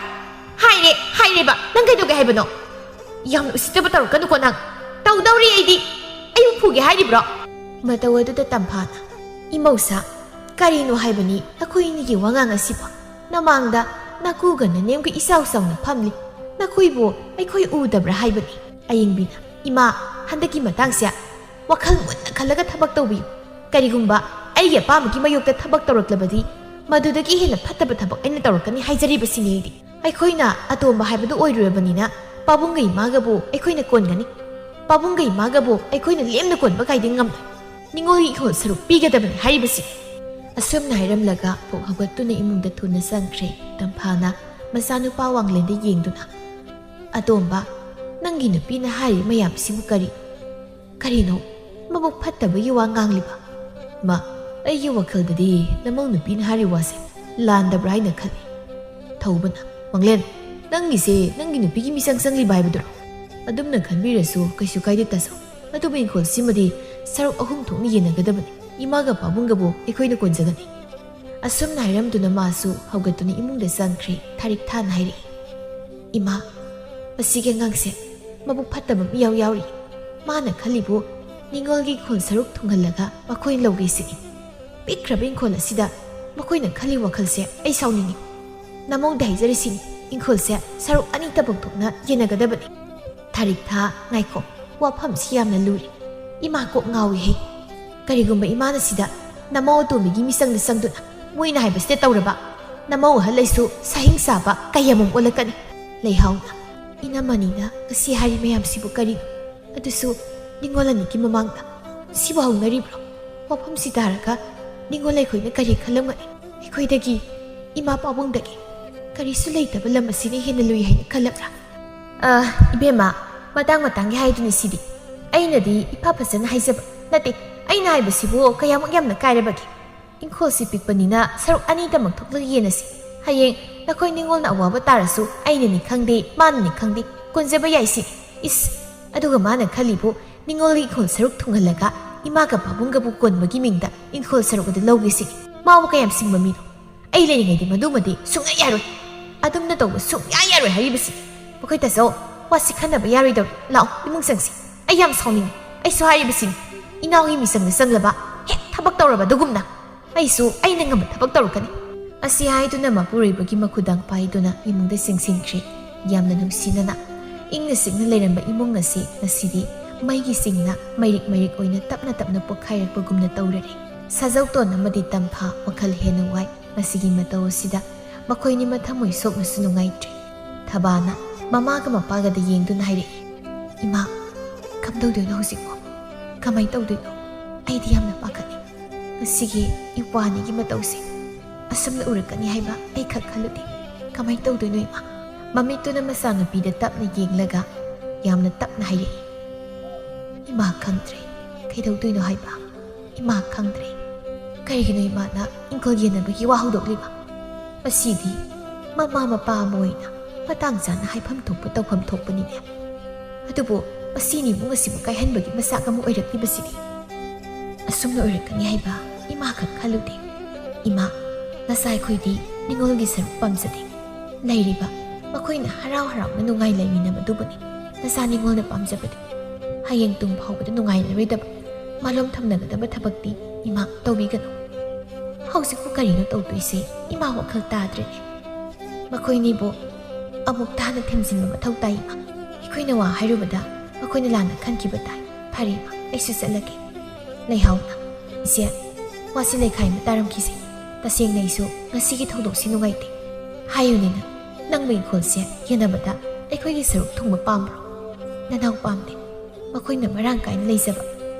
ꯍꯥꯏꯔꯦ, ꯍꯥꯏꯔꯦꯕ, ꯅꯪ ꯀꯩꯗꯧꯒꯦ ꯍꯥꯏꯕꯅꯣ? ꯌꯥꯝꯅ ꯎꯁꯤꯠꯇꯕ ꯇꯧꯔꯛꯀꯅꯨꯀꯣ ꯅꯪ꯫ ꯇꯧꯗꯧꯔꯤ ꯑꯩꯗꯤ꯫ ꯑꯩꯕꯨ ꯐꯨꯒꯦ ꯍꯥꯏꯔꯤꯕ꯭ꯔꯣ? ꯃꯇꯧ ꯑꯗꯨꯗ ꯇꯝꯐꯥꯅ, ꯏꯃꯧꯁꯥ, ꯀꯔꯤꯅꯣ ꯍꯥꯏꯕꯅꯤ ꯅꯈꯣꯏ ꯑꯅꯤꯒꯤ ꯋꯥꯉꯥꯡ ꯑꯁꯤꯕꯣ? ꯅꯃꯥꯡꯗ ꯅꯀꯨꯒ ꯅꯅꯦꯝꯒ ꯏꯆꯥꯎ ꯆꯥꯎꯅ ꯐꯝꯂꯤ꯫ ꯅꯈꯣꯏꯕꯨ ꯑꯩꯈꯣꯏ ꯎꯗꯕ꯭ꯔꯥ ꯍꯥꯏꯕꯅꯤ꯫ ꯑꯌꯤꯡꯕꯤꯅ, ꯏꯃꯥ, ꯍꯟꯗꯛꯀꯤ ꯃꯇꯥꯡꯁꯦ ꯋꯥꯈꯜ ꯃꯨꯟꯅ ꯈꯜꯂꯒ ꯊꯕꯛ ꯇꯧꯕꯤꯌꯨ꯫ ꯀꯔꯤꯒꯨꯝꯕ ꯑꯩꯒꯤ ꯑꯄꯥꯝꯕꯒꯤ ꯃꯥꯌꯣꯛꯇ ꯊꯕꯛ ꯇꯧꯔꯛꯂꯕꯗꯤ ꯃꯗꯨꯗꯒꯤ ꯍꯦꯟꯅ ꯐꯠꯇꯕ ꯊꯕꯛ ꯑꯩꯅ ꯇꯧꯔꯛꯀꯅꯤ ꯍꯥꯏꯖꯔꯤꯕꯁꯤꯅꯤ ꯑꯩꯗꯤ꯫ ꯑꯩꯈꯣꯏꯅ ꯑꯇꯣꯝꯕ ꯍꯥꯏꯕꯗꯨ ꯑꯣꯏꯔꯨꯔꯕꯅꯤꯅ ꯄꯥꯕꯨꯡꯒ ꯏꯃꯥꯒꯕꯨ ꯑꯩꯈꯣꯏꯅ ꯀꯣꯟꯒꯅꯤ꯫ ꯄꯥꯕꯨꯡꯒ ꯏꯃꯥꯒꯕꯨ ꯑꯩꯈꯣꯏꯅ ꯂꯦꯝꯅ ꯀꯣꯟꯕ ꯀꯥꯏꯗꯤ ꯉꯝꯂꯣꯏ꯫ ꯅꯤꯉꯣꯜꯒꯤ ꯏꯪꯈꯣꯜ ꯁꯔꯨꯛ ꯄꯤꯒꯗꯕꯅꯤ ꯍꯥꯏꯔꯤꯕꯁꯤ꯫ ꯑꯁꯨꯝꯅ ꯍꯥꯏꯔꯝꯂꯒ ꯄꯣꯛ ꯍꯧꯒꯠꯇꯨꯅ ꯏꯃꯨꯡꯗ ꯊꯨꯅ ꯆꯪꯈ꯭ꯔꯦ꯫ ꯇꯝꯐꯥꯅ ꯃꯆꯥꯅꯨꯄꯥ ꯋꯥꯡꯂꯦꯟꯗ ꯌꯦꯡꯗꯨꯅ, "ꯑꯇꯣꯝꯕ, ꯅꯪꯒꯤ ꯅꯨꯄꯤꯅ ꯍꯥꯏꯔꯤ ꯃꯌꯥꯝꯁꯤꯕꯨ ꯀꯔꯤ? ꯀꯔꯤꯅꯣ ꯃꯕꯨꯛ ꯐꯠꯇꯕꯒꯤ ꯋꯥ ꯉꯥꯡꯂꯤꯕ? ꯃꯥ, ꯑꯩꯒꯤ ꯋꯥꯈꯜꯗꯗꯤ ꯅꯃꯧ ꯅꯨꯄꯤꯅ ꯍꯥꯏꯔꯤ ꯋꯥꯁꯦ ꯂꯥꯟꯗꯕ꯭ꯔꯥ ꯍꯥꯏꯅ ꯈꯜꯂꯤ꯫" ꯊꯧꯕꯅ, "ꯃꯪꯂꯦꯟ, ꯅꯪꯒꯤꯁꯦ ꯅꯪꯒꯤ ꯅꯨꯄꯤꯒꯤ ꯃꯤꯆꯪ ꯆꯪꯂꯤꯕ ꯍꯥꯏꯕꯗꯨꯔꯣ? ꯑꯗꯨꯝꯅ ꯈꯟꯕꯤꯔꯁꯨ ꯀꯩꯁꯨ ꯀꯥꯏꯗꯦ ꯇꯥꯆꯧ꯫ ꯑꯗꯨꯕꯨ ꯏꯪꯈꯣꯜꯁꯤꯃꯗꯤ ꯁꯔꯨꯛ ꯑꯍꯨꯝ ꯊꯣꯛꯅ ꯌꯦꯟꯅꯒꯗꯕꯅꯤ꯫ ꯏꯃꯥꯒ ꯄꯥꯕꯨꯡꯒꯕꯨ ꯑꯩꯈꯣꯏꯅ ꯀꯣꯟꯖꯒꯅꯤ꯫" ꯑꯁꯨꯝꯅ ꯍꯥꯏꯔꯝꯗꯨꯅ ꯃꯥꯁꯨ ꯍꯧꯒꯠꯇꯨꯅ ꯏꯃꯨꯡꯗ ꯆꯪꯈ꯭ꯔꯦ꯫ ꯊꯥꯔꯤꯛ ꯊꯥꯅ ꯍꯥꯏꯔꯛꯏ, "ꯏꯃꯥ, ꯃꯁꯤꯒꯤ ꯑꯉꯥꯡꯁꯦ ꯃꯕꯨꯛ ꯐꯠꯇꯕ ꯑꯃ ꯏꯌꯥꯎ ꯌꯥꯎꯔꯤ꯫ ꯃꯥꯅ ꯈꯜꯂꯤꯕꯨ ꯅꯤꯉꯣꯜꯒꯤ ꯏꯪꯈꯣꯜ ꯁꯔꯨꯛ ꯊꯨꯡꯍꯜꯂꯒ ꯃꯈꯣꯏꯅ ꯂꯧꯒꯦ ꯁꯤꯅꯤ꯫ ꯄꯤꯛꯈ꯭ꯔꯕ ꯏꯪꯈꯣꯜ ꯑꯁꯤꯗ ꯃꯈꯣꯏꯅ ꯈꯜꯂꯤ ꯋꯥꯈꯜꯁꯦ ꯑꯩ ꯁꯥꯎꯅꯤꯡꯉꯤ꯫ ꯅꯃꯧꯗ ꯍꯥꯏꯖꯔꯤꯁꯤꯅꯤ, ꯏꯪꯈꯣꯜꯁꯦ ꯁꯔꯨꯛ ꯑꯅꯤ ꯇꯥꯐꯝ ꯊꯣꯛꯅ ꯌꯦꯟꯅꯒꯗꯕꯅꯤ꯫" ꯊꯥꯔꯤꯛ ꯊꯥ, ꯉꯥꯏꯈꯣ, ꯋꯥꯐꯝꯁꯤ ꯌꯥꯝꯅ ꯂꯨꯔꯤ꯫ ꯏꯃꯥ ꯀꯣꯛ ꯉꯥꯎꯏꯍꯦ꯫ ꯀꯔꯤꯒꯨꯝꯕ ꯏꯃꯥꯅ ꯁꯤꯗ ꯅꯃꯧ ꯑꯇꯣꯝꯕꯤꯒꯤ ꯃꯤꯆꯪꯗ ꯆꯪꯗꯨꯅ ꯃꯣꯏꯅ ꯍꯥꯏꯕꯁꯤꯗ ꯇꯧꯔꯕ, ꯅꯃꯧ ꯑꯍꯜ ꯑꯩꯁꯨ ꯁꯍꯤꯡ ꯆꯥꯕ ꯀꯌꯥꯃꯨꯛ ꯑꯣꯜꯂꯛꯀꯅꯤ꯫ ꯂꯩꯍꯥꯎꯅ, "ꯏꯅꯝꯃꯅꯤꯅ ꯉꯁꯤ ꯍꯥꯏꯔꯤ ꯃꯌꯥꯝꯁꯤꯕꯨ ꯀꯔꯤꯅꯣ? ꯑꯗꯨꯁꯨ ꯅꯤꯉꯣꯜ ꯑꯅꯤꯒꯤ ꯃꯃꯥꯡꯗ꯫ ꯁꯤꯕꯨ ꯍꯧꯅꯔꯤꯕ꯭ꯔꯣ? ꯋꯥꯐꯝꯁꯤ ꯇꯥꯔꯒ ꯅꯤꯉꯣꯜ ꯑꯩꯈꯣꯏꯅ ꯀꯔꯤ ꯈꯜꯂꯝꯒꯅꯤ? ꯑꯩꯈꯣꯏꯗꯒꯤ, ꯏꯃꯥ ꯄꯥꯕꯨꯡꯗꯒꯤ ꯀꯔꯤꯁꯨ ꯂꯩꯇꯕ ꯂꯝ ꯑꯁꯤꯅ ꯍꯦꯟꯅ ꯂꯨꯏ ꯍꯥꯏꯅ ꯈꯜꯂꯕ꯭ꯔꯥ?" "ꯑ, ꯏꯕꯦꯝꯃ, ꯃꯇꯥꯡ ꯃꯇꯥꯡꯒꯤ ꯍꯥꯏꯗꯨꯅꯤ ꯁꯤꯗꯤ꯫ ꯑꯩꯅꯗꯤ ꯏꯐ ꯐꯖꯅ ꯍꯥꯏꯖꯕ ꯅꯠꯇꯦ꯫ ꯑꯩꯅ ꯍꯥꯏꯕꯁꯤꯕꯨ ꯀꯌꯥꯃꯨꯛ ꯌꯥꯝꯅ ꯀꯥꯏꯔꯕꯒꯦ? ꯏꯪꯈꯣꯜꯁꯤ ꯄꯤꯛꯄꯅꯤꯅ ꯁꯔꯨꯛ ꯑꯅꯤ ꯇꯃꯛ ꯊꯣꯛꯂꯒ ꯌꯦꯟꯅꯁꯤ꯫ ꯍꯌꯦꯡ ꯅꯈꯣꯏ ꯅꯤꯉꯣꯜꯅ ꯑꯋꯥꯕ ꯇꯥꯔꯁꯨ ꯑꯩꯅꯅꯤ ꯈꯪꯗꯦ, ꯃꯥꯅꯅꯤ ꯈꯪꯗꯦ, ꯀꯣꯟꯖꯕ ꯌꯥꯏ ꯁꯤꯅꯤ꯫ ꯏꯁ, ꯑꯗꯨꯒ ꯃꯥꯅ ꯈꯜꯂꯤꯕꯨ ꯅꯤꯉꯣꯜꯒꯤ ꯏꯪꯈꯣꯜ ꯁꯔꯨꯛ ꯊꯨꯡꯍꯜꯂꯒ ꯏꯃꯥꯒ ꯄꯥꯕꯨꯡꯒꯕꯨ ꯀꯣꯟꯕꯒꯤ ꯃꯤꯡꯗ ꯏꯪꯈꯣꯜ ꯁꯔꯨꯛ ꯑꯗꯨ ꯂꯧꯒꯦ ꯁꯤꯅꯤ꯫ ꯃꯥꯕꯨ ꯀꯌꯥꯝ ꯁꯤꯡꯕ ꯃꯤꯅꯣ? ꯑꯩ ꯂꯩꯔꯤꯉꯩꯗꯤ ꯃꯗꯨꯃꯗꯤ ꯁꯨꯡꯌꯥ ꯌꯥꯔꯣꯏ꯫ ꯑꯗꯨꯝꯅ ꯇꯧꯕ ꯁꯨꯡꯌꯥ ꯌꯥꯔꯣꯏ ꯍꯥꯏꯔꯤꯕꯁꯤ꯫ ꯃꯈꯣꯏ ꯇꯥꯆꯧ, ꯋꯥꯁꯤ ꯈꯟꯅꯕ ꯌꯥꯔꯣꯏꯗꯧꯔꯤ꯫ ꯂꯥꯛꯑꯣ, ꯏꯃꯨꯡ ꯆꯪꯁꯤ꯫ ꯑꯩ ꯌꯥꯝ ꯁꯥꯎꯅꯤꯡꯉꯤ꯫ ꯑꯩꯁꯨ ꯍꯥꯏꯔꯤꯕꯁꯤꯅꯤ, ꯏꯅꯥꯎꯒꯤ ꯃꯤꯆꯪꯗ ꯆꯪꯂꯕ ꯍꯦꯛ ꯊꯕꯛ ꯇꯧꯔꯕ ꯑꯗꯨꯒꯨꯝꯅ꯫ ꯑꯩꯁꯨ ꯑꯩꯅ ꯉꯝꯕ ꯊꯕꯛ ꯇꯧꯔꯛꯀꯅꯤ꯫" ꯑꯁꯤ ꯍꯥꯏꯗꯨꯅ ꯃꯄꯨꯔꯣꯏꯕꯒꯤ ꯃꯈꯨꯗꯥꯡ ꯄꯥꯏꯗꯨꯅ ꯏꯃꯨꯡꯗ ꯆꯪꯁꯤꯟꯈ꯭ꯔꯦ꯫ ꯌꯥꯝꯅ ꯅꯨꯡꯁꯤꯅꯅ ꯏꯪꯅ ꯆꯤꯛꯅ ꯂꯩꯔꯝꯕ ꯏꯃꯨꯡ ꯑꯁꯤ ꯉꯁꯤꯗꯤ ꯃꯩꯒꯤ ꯆꯤꯡꯅ ꯃꯩꯔꯤꯛ ꯃꯩꯔꯤꯛ ꯑꯣꯏꯅ ꯇꯞꯅ ꯇꯞꯅ ꯄꯣꯛꯈꯥꯏꯔꯛꯄꯒꯨꯝꯅ ꯇꯧꯔꯔꯦ꯫ ꯁꯥꯖꯧꯇꯣꯟ ꯑꯃꯗꯤ ꯇꯝꯐꯥ ꯋꯥꯈꯜ ꯍꯦꯟꯅ ꯋꯥꯏ꯫ ꯃꯁꯤꯒꯤ ꯃꯇꯧ ꯑꯁꯤꯗ ꯃꯈꯣꯏꯅꯤ ꯃꯊꯃꯣꯏ ꯁꯣꯛꯅꯁꯨ ꯅꯨꯡꯉꯥꯏꯇ꯭ꯔꯦ꯫ ꯊꯕꯥꯅ ꯃꯃꯥꯒ ꯃꯄꯥꯒꯗ ꯌꯦꯡꯗꯨꯅ ꯍꯥꯏꯔꯛꯏ, "ꯏꯃꯥ, ꯀꯝꯗꯧꯗꯣꯏꯅꯣ ꯍꯧꯖꯤꯛꯄꯣ? ꯀꯃꯥꯏꯅ ꯇꯧꯗꯣꯏꯅꯣ? ꯑꯩꯗꯤ ꯌꯥꯝꯅ ꯄꯥꯈꯠꯂꯤ꯫ ꯉꯁꯤꯒꯤ ꯏꯄ꯭ꯋꯥꯅꯤꯒꯤ ꯃꯇꯧꯁꯦ ꯑꯁꯨꯝꯅ ꯎꯔꯛꯀꯅꯤ ꯍꯥꯏꯕ ꯑꯩ ꯈꯛ ꯈꯜꯂꯨꯗꯦ꯫ ꯀꯃꯥꯏꯅ ꯇꯧꯗꯣꯏꯅꯣ ꯏꯃꯥ? ꯃꯃꯤꯠꯇꯨꯅ ꯃꯆꯥꯅꯨꯄꯤꯗ ꯇꯞꯅ ꯌꯦꯡꯂꯒ ꯌꯥꯝꯅ ꯇꯞꯅ ꯍꯥꯏꯔꯛꯏ, "ꯏꯃꯥ ꯈꯪꯗ꯭ꯔꯦ꯫ ꯀꯩꯗꯧꯗꯣꯏꯅꯣ ꯍꯥꯏꯕ? ꯏꯃꯥ ꯈꯪꯗ꯭ꯔꯦ꯫ ꯀꯔꯤꯒꯤꯅꯣ ꯏꯃꯥꯅ ꯏꯪꯈꯣꯜ ꯌꯦꯟꯅꯕꯒꯤ ꯋꯥ ꯍꯧꯗꯣꯛꯂꯤꯕ? ꯃꯁꯤꯗꯤ ꯃꯃꯥ ꯃꯄꯥ ꯑꯃ ꯑꯣꯏꯅ ꯃꯇꯥꯡ ꯆꯥꯅ ꯍꯥꯏꯐꯝ ꯊꯣꯛꯄ ꯇꯧꯐꯝ ꯊꯣꯛꯄꯅꯤꯅꯦ꯫ ꯑꯗꯨꯕꯨ ꯃꯁꯤ ꯅꯤꯃꯨ ꯉꯁꯤꯃꯨ ꯀꯥꯏꯍꯟꯕꯒꯤ ꯃꯆꯥꯛ ꯑꯃ ꯑꯣꯏꯔꯛꯂꯤꯕꯁꯤꯗꯤ꯫ ꯑꯁꯨꯝꯅ ꯑꯣꯏꯔꯛꯀꯅꯤ ꯍꯥꯏꯕ ꯏꯃꯥ ꯈꯛ ꯈꯜꯂꯨꯗꯦ꯫ ꯏꯃꯥ, ꯅꯆꯥ ꯑꯩꯈꯣꯏꯗꯤ ꯅꯤꯉꯣꯜꯒꯤ ꯁꯔꯨꯛ ꯄꯥꯝꯖꯗꯦ꯫ ꯂꯩꯔꯤꯕ ꯃꯈꯣꯏꯅ ꯍꯔꯥꯎ ꯍꯔꯥꯎꯅ ꯅꯨꯡꯉꯥꯏ ꯂꯩꯃꯤꯟꯅꯕꯗꯨꯕꯨꯅꯤ ꯅꯆꯥ ꯅꯤꯉꯣꯜꯅ ꯄꯥꯝꯖꯕꯗꯤ꯫ ꯍꯌꯦꯡ ꯇꯨꯡ ꯐꯥꯎꯕꯗ ꯅꯨꯡꯉꯥꯏꯅꯔꯣꯏꯗꯕ, ꯃꯥꯂꯣꯝ ꯊꯝꯅꯒꯗꯕ ꯊꯕꯛꯇꯤ ꯏꯃꯥ ꯇꯧꯕꯤꯒꯅꯨ꯫ ꯍꯧꯖꯤꯛꯄꯨ ꯀꯔꯤꯅꯣ ꯇꯧꯗꯣꯏꯁꯦ? ꯏꯃꯥ ꯋꯥꯈꯜ ꯇꯥꯗ꯭ꯔꯦꯅꯦ꯫ ꯃꯈꯣꯏꯅꯤꯕꯨ ꯑꯃꯨꯛꯇ ꯍꯟꯅ ꯊꯦꯝꯖꯤꯟꯕ ꯃꯊꯧ ꯇꯥꯏ ꯏꯃꯥ꯫ ꯑꯩꯈꯣꯏꯅ ꯋꯥ ꯍꯥꯏꯔꯨꯕꯗ ꯃꯈꯣꯏꯅ ꯂꯥꯟꯅ ꯈꯟꯈꯤꯕ ꯇꯥꯏ꯫ ꯐꯔꯦ ꯏꯃꯥ, ꯑꯩꯁꯨ ꯆꯠꯂꯒꯦ꯫ ꯂꯩꯍꯥꯎꯅ, "ꯏꯆꯦ, ꯋꯥꯁꯤ ꯂꯩꯈꯥꯏ ꯑꯃ ꯇꯥꯔꯝꯈꯤꯁꯦ꯫ ꯇꯁꯦꯡꯅ ꯑꯩꯁꯨ ꯉꯁꯤꯒꯤ ꯊꯧꯗꯣꯛꯁꯤ ꯅꯨꯡꯉꯥꯏꯇꯦ꯫ ꯍꯥꯏꯌꯨꯅꯦ ꯅꯪ, ꯅꯪꯕꯨ ꯏꯪꯈꯣꯜꯁꯦ ꯌꯦꯟꯅꯕꯗ ꯑꯩꯈꯣꯏꯒꯤ ꯁꯔꯨꯛ ꯊꯨꯡꯕ ꯄꯥꯝꯕ꯭ꯔꯣ?" "ꯅꯅꯥꯎ ꯄꯥꯝꯗꯦ꯫ ꯃꯈꯣꯏꯅ ꯃꯔꯥꯡ ꯀꯥꯏꯅ ꯂꯩꯖꯕ